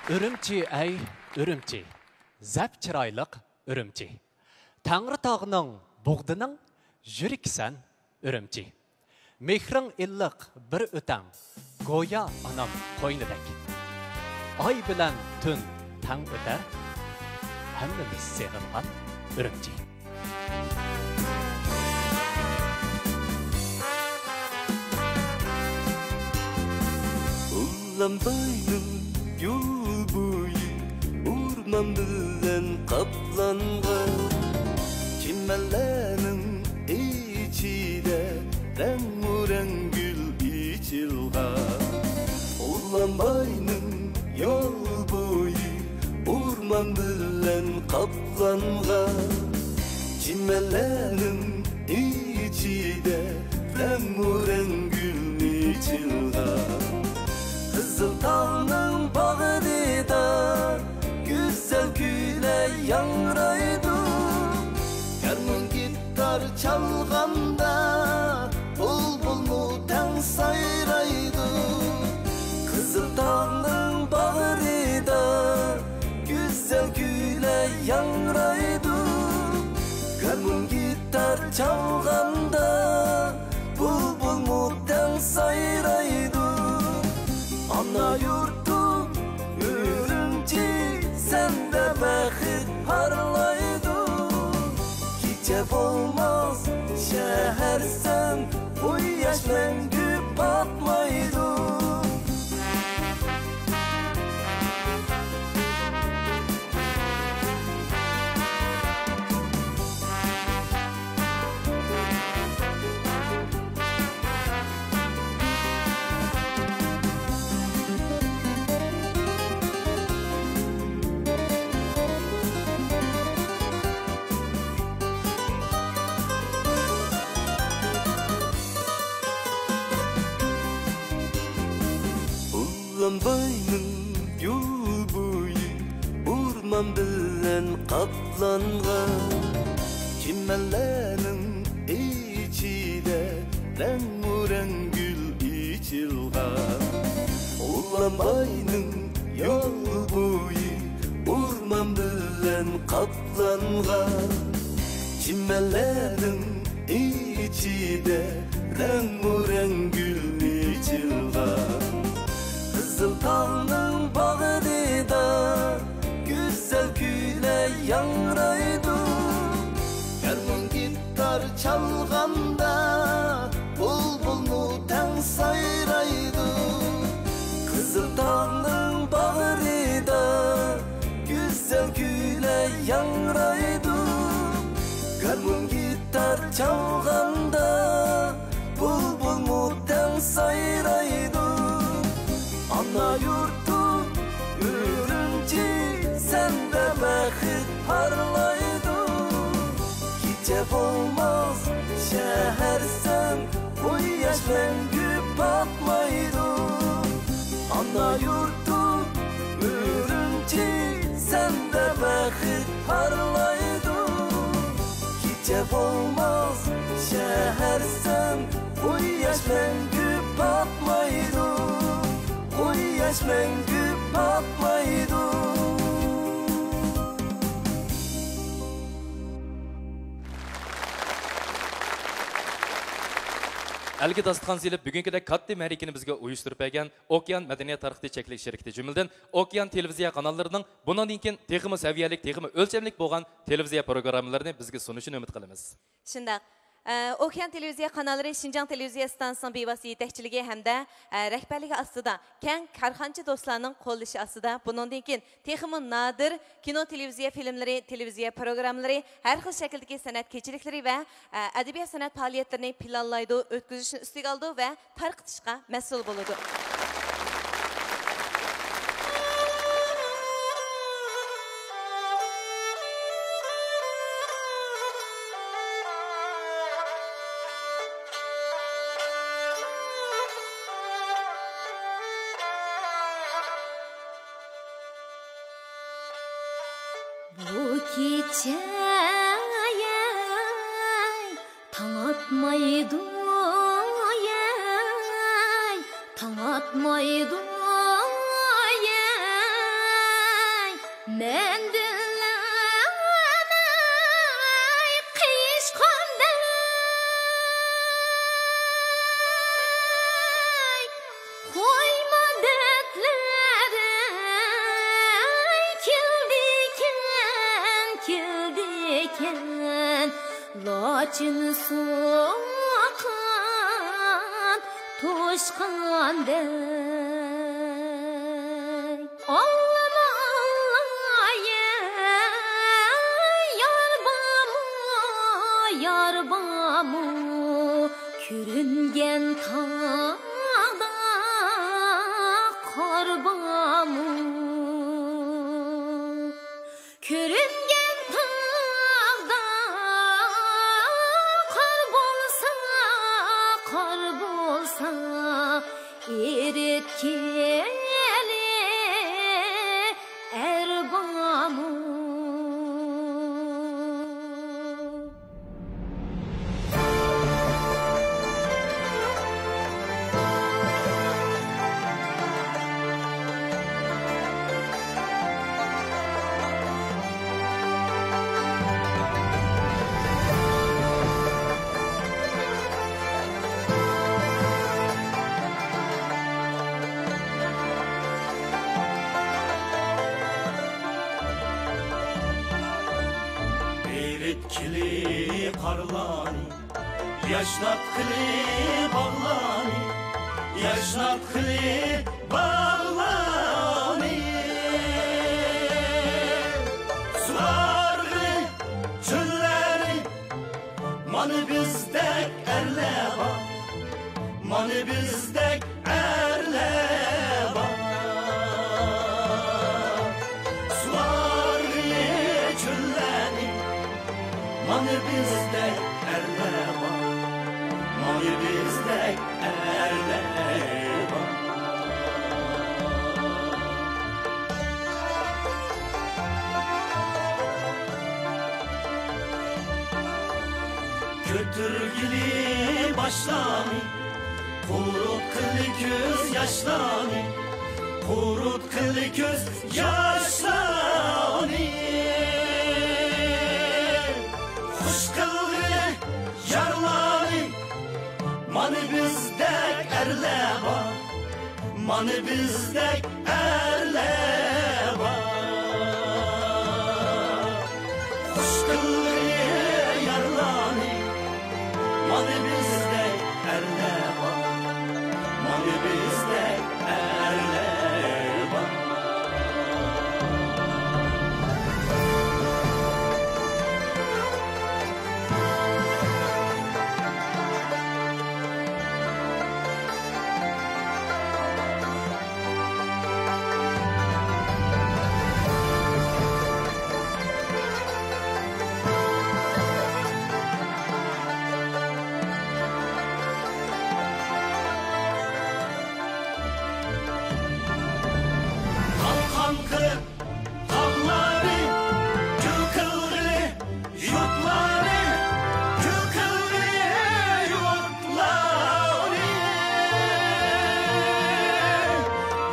ئۈرۈمچى، ئەي ئۈرۈمچى، زەپ چىرايلىق ئۈرۈمچى. تەڭرىتاغنىڭ بۇغدىنىڭ يۈرىكىسەن ئۈرۈمچى. مېھرىڭ ئىللىق بىر ئۆتەڭ، گويا ئانام قوينىدەك. ئاي بىلەن تۈن تەڭ ئۆتەر، ھەممىمىز سېغىنغان ئۈرۈمچى. ئۇللامباينىڭ يول بويى ئورمان بىلەن قاپلانغان، چىمەنلەرنىڭ ئىچىدە رەڭمۇرەڭ گۈل ئېچىلغان. ئۇللامباينىڭ يول بويى ئورمان بىلەن قاپلانغان، چىمەنلەرنىڭ ئىچىدە رەڭمۇرەڭ گۈل ئېچىلغان. قىزىل تاغنىڭ باغرىدا گۈزەل كۈيلەر ياڭرايدۇ. گەرمۇن گىتار چالغاندا، بۇلبۇلمۇ تەڭ سايرايدۇ. قىزىل تاغنىڭ باغرىدا گۈزەل كۈيلەر ياڭرايدۇ. گەرمۇن گىتار چالغاندا، بۇلبۇلمۇ تەڭ سايرايدۇ. ئانا يۇرتۇم ئۈرۈمچى، سەندە بەخت پارلايدۇ. كېچە بولماس شەھەرسەن، قۇياش مەڭگۈ پاتمايدۇ. ئۇللامباينىڭ يول بويى ئورمان بىلەن قاپلانغان، چىمەنلەرنىڭ ئىچىدە رەڭمۇرەڭ گۈل ئېچىلغان. ئۇللامباينىڭ يول بويى ئورمان بىلەن قاپلانغان، چىمەنلەرنىڭ ئىچىدە رەڭمۇرەڭ گۈل ئېچىلغان. قىزىل تاغنىڭ باغرىدا گۈزەل كۈيلەر ياڭرايدۇ. گەرمۇن گىتار چالغاندا، بۇلبۇلمۇ تەڭ سايرايدۇ. قىزىل تاغنىڭ باغرىدا گۈزەل كۈيلەر ياڭرايدۇ. گەرمۇن گىتار چالغاندا، بۇلبۇلمۇ تەڭ سايرايدۇ. ئانا يۇرتۇم ئۈرۈمچى، سەندە بەخت پارلايدۇ. كېچە بولماس شەھەرسەن، قۇياش مەڭگۈ پاتمايدۇ. ئانا يۇرتۇم ئۈرۈمچى، سەندە بەخت پارلايدۇ. كېچە بولماس شەھەرسەن، قۇياش مەڭگۈ پاتمايدۇ. قۇياش مەڭگۈ پاتمايدۇ. ئەلگە داستىخان سېلىپ، بۈگۈنكىدەك كاتتا مەرىكىنى بىزگە ئۇيۇشتۇرۇپ بەرگەن ئوكيان مەدەنىيەت تارقىتىش چەكلىك شىركىتى، جۈملىدىن ئوكيان تېلېۋىزىيە قاناللىرىنىڭ بۇنىڭدىن كېيىن تېخىمۇ سەۋىيەلىك، تېخىمۇ ئۆلچەملىك بولغان تېلېۋىزىيە پروگراممىلىرىنى بىزگە سۇنۇشىنى ئۈمىد قىلىمىز. شۇنداق. ئە، ئوكيان تېلېۋىزىيە قاناللىرى شىنجاڭ تېلېۋىزىيە ئىستانسىسىنىڭ بىۋاسىتە يېتەكچىلىكى ھەمدە، ئە، رەھبەرلىكى ئاستىدا، كەڭ كارخانىچى دوستلارنىڭ قوللىشى ئاستىدا بۇنىڭدىن كېيىن تېخىمۇ نادىر كىنو، تېلېۋىزىيە فىلىملىرى، تېلېۋىزىيە پروگراممىلىرى، ھەر خىل شەكىلدىكى سەنئەت كېچىلىكلىرى ۋە، ئە، ئەدەبىيات-سەنئەت پائالىيەتلىرىنى پىلانلايدۇ، ئۆتكۈزۈشنى ئۈستىگە ئالىدۇ ۋە تارقىتىشقا مەسئۇل بولىدۇ. بۇ كېچە تاڭ ئاتمايدۇ، تاڭ ئاتمايدۇ. مەندىن ئەمەي قىيىشقاندەك، قويما دەردلەر كېلىدىكەن، كېلىدىكەن. لاچىن سوققان توشقاندەك. ئاللىما ئاللا، يار بارمۇ، يار بارمۇ؟ كۆرۈنگەن تاغدا قار بارمۇ؟ كۆرۈنگەن تاغدا قار بولسا، قار بولسا، ئېرىتكىلى ئەر بارمۇ؟ ئېرىتكىلى قارلارنى، ياشناتقىلى باغلارنى، ياشناتقىلى باغلارنى. سۇغارغىلى چۆللەرنى، مانا بىزدەك ئەرلەر بار، مانا بىزدەك ئەرلەر بار. سۇغارغىلى چۆللەرنى، مانا بىزدەك ئەرلەر بار، مانا بىزدەك ئەرلەر بار. كۆتۈرگىلى باشلارنى، قۇرۇتقىلى كۆز ياشلارنى، قۇرۇتقىلى كۆز ياشلارنى. خۇش قىلغىلى يارلارنى، مانا بىزدەك ئەرلەر بار، مانا بىزدەك ئەرلەر بار. خۇش قىلغىلى يارلارنى، مانا بىزدەك ئەرلەر بار، مانا بىزدەك ئەرلەر بار. قالقان قىلىپ تاغلارنى، گۈل قىلغىلى يۇرتلارنى، گۈل قىلغىلى يۇرتلارنى،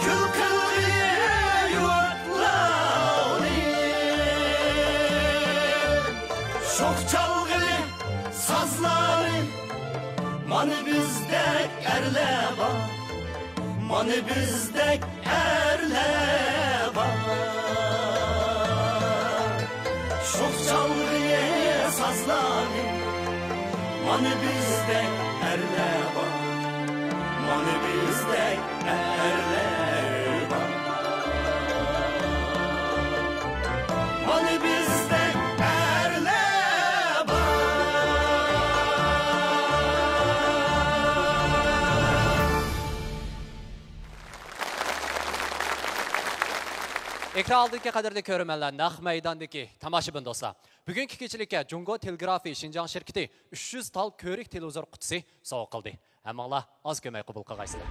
گۈل قىلغىلى يۇرتلارنى. شوخ چالغىلى سازلارنى، مانا بىزدەك ئەرلەر بار، مانا بىزدەك ئەرلەر بار. شوخ چالغىلى سازلارنى، مانا بىزدەك ئەرلەر بار، مانا بىزدەك ئەرلەر بار. مانا بىزدەك ئەرلەر بار. ئېكران ئالدىدىكى قەدىرلىك كۆرۈرمەنلەر، نەق مەيداندىكى تاماشىبىن دوستلار، بۈگۈنكى كېچىلىككە جۇڭگو تېلېگرافى شىنجاڭ شىركىتى ئۈچ يۈز تال كۆۋرۈك تېلېۋىزور قۇتىسى سوۋغا قىلدى. ھەممىڭلار ئاز كۆرمەي قوبۇل قىلغايسىلەر.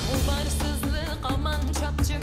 غۇبارسىزلىق ئامان، چاپچىپ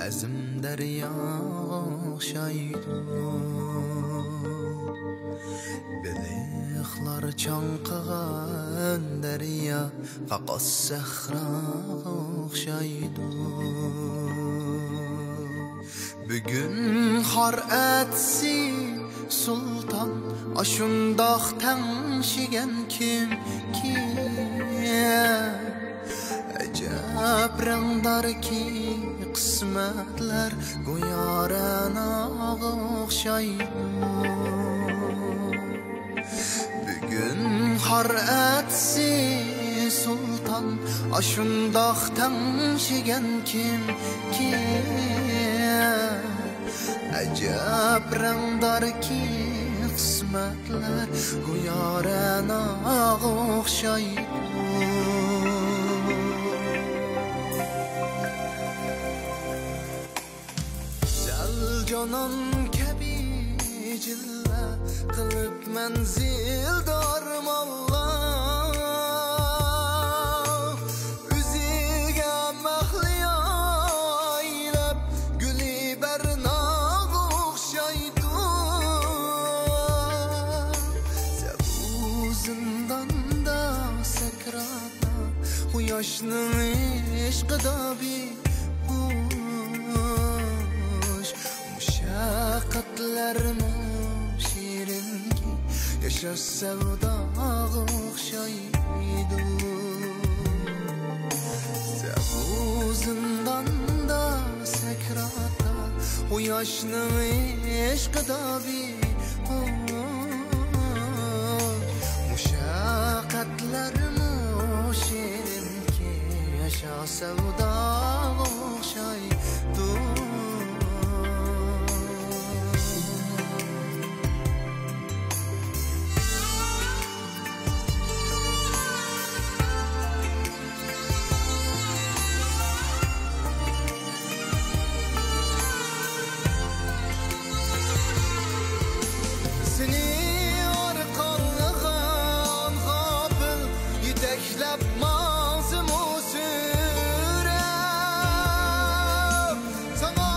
ئەزىم دەرياغا ئوخشايدۇ. بېلىقلار چاڭقىغان دەريا پەقەس سەھراغا ئوخشايدۇ. بۈگۈن خار ئەتىسى سۇلتان، ئاشۇنداق تەڭشىگەن كىم، كىم؟ ئەجەب رەڭداركى قىسمەتلەر، گويا رەناغا ئوخشايدۇ. بۈگۈن خار ئەتىسى سۇلتان، ئاشۇنداق تەڭشىگەن كىم، كىم؟ ئەجەب رەڭداركى قىسمەتلەر، گويا رەناغا ئوخشايدۇ. زەل جانان كەبى جىلۋە قىلىپ مەنزىلدار ماللار، ئۆزىگە مەھلىيا ئەيلەپ گۈلى بەرناغا ئوخشايدۇ. زەل زىنداندا سەكراتتا، قۇياشنىڭ ئىشقىدا بى خوش، مۇشەققەتلەرمۇ شېرىنكى، ياشاش سەۋداغا ئوخشايدۇ. سەن بۇ زىنداندا سەكراتتا، قۇياشنىڭ ئىشقىدا بى خوش، مۇشەققەتلەرمۇ شېرىنكى، ياشا سەۋداغا ئوخشايدۇ. سېنى ئارقانلىغان غاپىل يېتەكلەپ ماڭسىمۇ سۈرەپ، ساڭا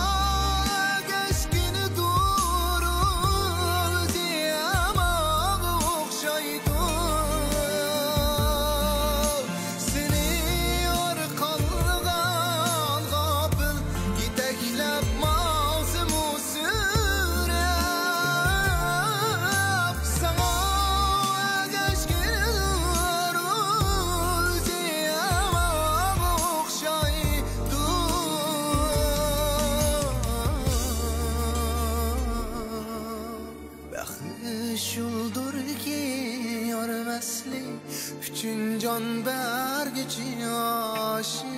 ئەگەشكىنىدۇر ئۆزى ئەماغا ئوخشايدۇ. سېنى ئارقانلىغان غاپىل يېتەكلەپ ماڭسىمۇ سۈرەپ، ساڭا ئەگەشكىنىدۇر ئۆزى ئەماغا ئوخشايدۇ. بەخت شۇلدۇركى يار ۋەسلى ئۈچۈن جان بەرگۈچى ئاشىق.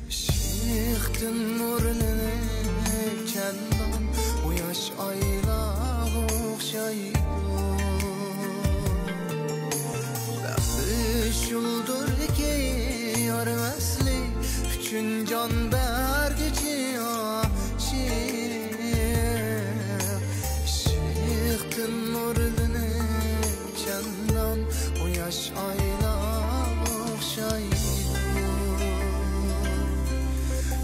ئىشقتىن نۇرلىنىپ چەندان قۇياش ئايلارغا ئوخشايدۇ. بەخت شۇلدۇركى يار ۋەسلى ئۈچۈن جان بەرگۈچى ئاشىق. ئىشقتىن نۇرلىنىپ چەندان قۇياش ئايلارغا ئوخشايدۇ.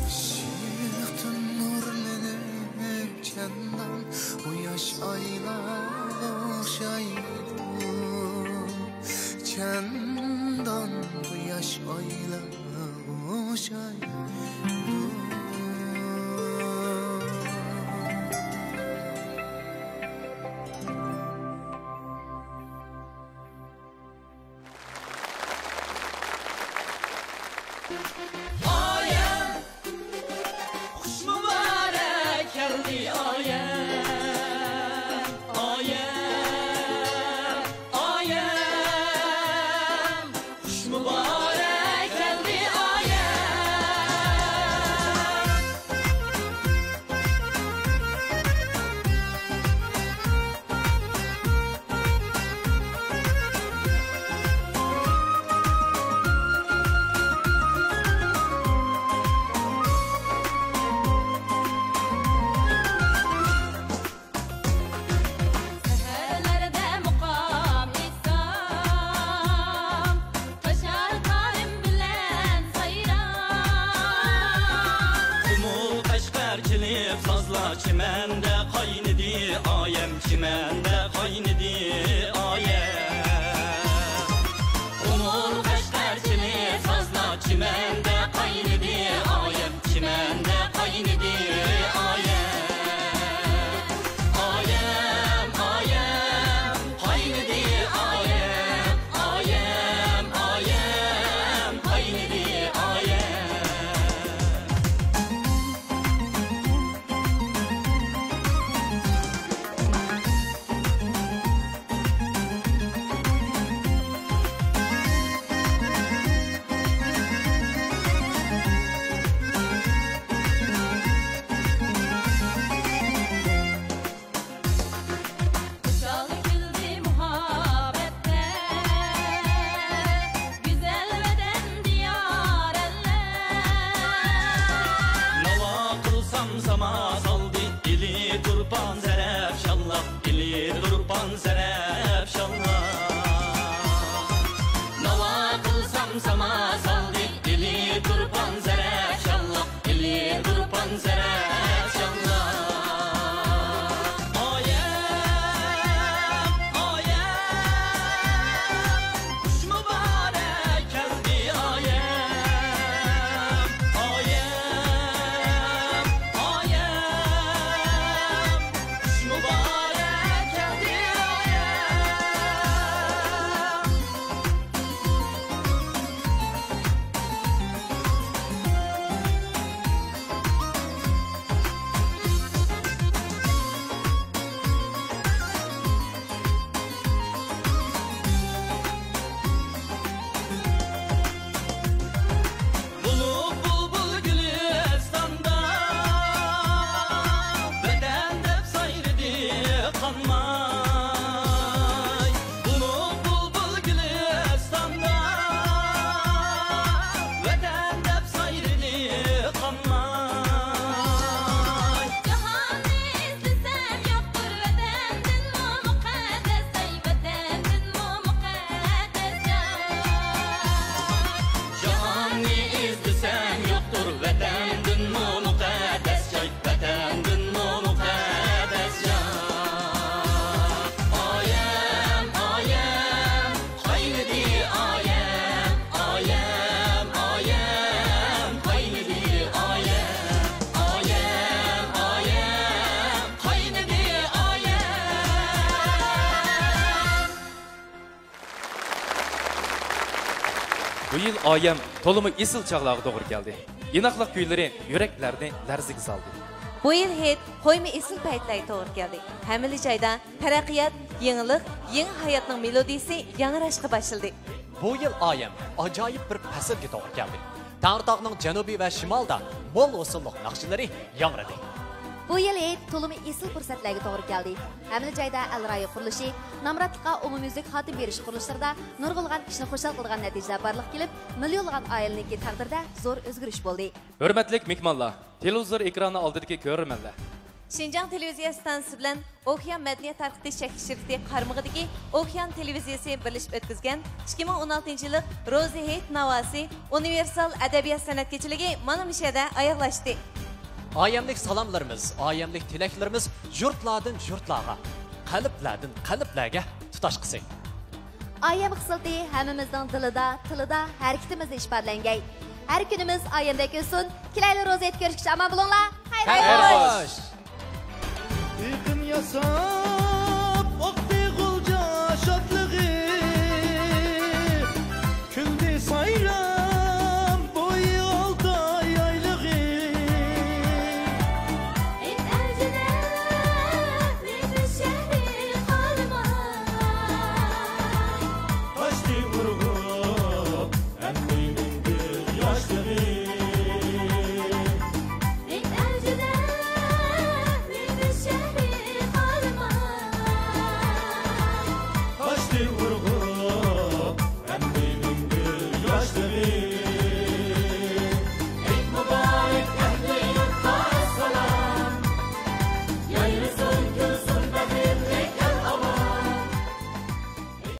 ئىشقتىن نۇرلىنىپ چەندان قۇياش ئايلارغا ئوخشايدۇ. چەندان قۇياش ئايلارغا ئوخشايدۇ. ئايەم، خۇش مۇبارەك كەلدى ئايەم، ئايەم، ئايەم، خۇش مۇبارەك كەلدى. بۇ يىل ئايەم تولىمۇ ئېسىل چاغلارغا توغرا كەلدى. ئىناقلىق كۈيلىرى يۈرەكلەرنى لەرزىگە سالدى. بۇ يىل ھېيت قويمۇ ئېسىل پەيتلەرگە توغرا كەلدى. ھەممىلا جايدا تەرەققىيات، يېڭىلىق، يېڭى ھاياتنىڭ مېلودىيىسى ياڭراشقا باشلىدى. بۇ يىل ئايەم ئاجايىپ بىر پەسىلگە توغرا كەلدى. تەڭرىتاغنىڭ جەنۇبى ۋە شىمالىدا مول ھوسۇللۇق ناخشىلىرى ياڭرىدى. بۇ يىل ھېيت تولىمۇ ئېسىل پۇرسەتلەرگە توغرا كەلدى. ھەممىلا جايدا ئەل رايى قۇرۇلۇشى، نامراتلىققا ئومۇميۈزلۈك خاتىمە بېرىش قۇرۇلۇشلىرىدا نۇرغۇنلىغان كىشىنى خۇشال قىلىدىغان نەتىجىلەر بارلىققا كېلىپ، مىليونلىغان ئائىلىنىڭكى تەقدىرىدە زور ئۆزگىرىش بولدى. ھۆرمەتلىك مېھمانلار، تېلېۋىزور ئېكرانى ئالدىدىكى كۆرۈرمەنلەر! شىنجاڭ تېلېۋىزىيە ئىستانسىسى بىلەن ئوكيان مەدەنىيەت تارقىتىش چەكلىك شىركىتى قارمىقىدىكى ئوكيان تېلېۋىزىيىسى بىرلىشىپ ئۆتكۈزگەن ئىككى مىڭ ئون ئالتىنچى يىللىق روزى ھېيت ناۋاسى ئۇنىۋېرسال ئەدەبىيات سەنئەت كېچىلىكى مانا مۇشۇ يەردە ئاياغلاشتى. ئايەملىك سالاملىرىمىز، ئايەملىك تىلەكلىرىمىز يۇرتلاردىن يۇرتلارغا، قەلبلەردىن قەلبلەرگە تۇتاشقۇسى. ئايەم خىسلىتى ھەممىمىزنىڭ دىلىدا، تىلىدا، ھەرىكىتىمىزدە ئىپادىلەنگەي. ھەر كۈنىمىز ئايەمدەك ئۆتسۇن. كېلەيلى روزى ھېيت كۆرۈشكىچە ئامان بولۇڭلار. خەير خوش. ئېقىن ياساپ ئاقتى غۇلجا شادلىقى، كۈلدى سايرام بويى ئالتاي يايلىقى. ئېيت ئەلجىدە مېھرى شەھىرى قالماي، تاشتى ئۇرغۇپ ئەمدى مىڭ گۈل ياشلىرى. ئېيت ئەلجىدە مېھرى شەھىرى قالماي، تاشتى ئۇرغۇپ ئەمدى مىڭ گۈل ياشلىرى.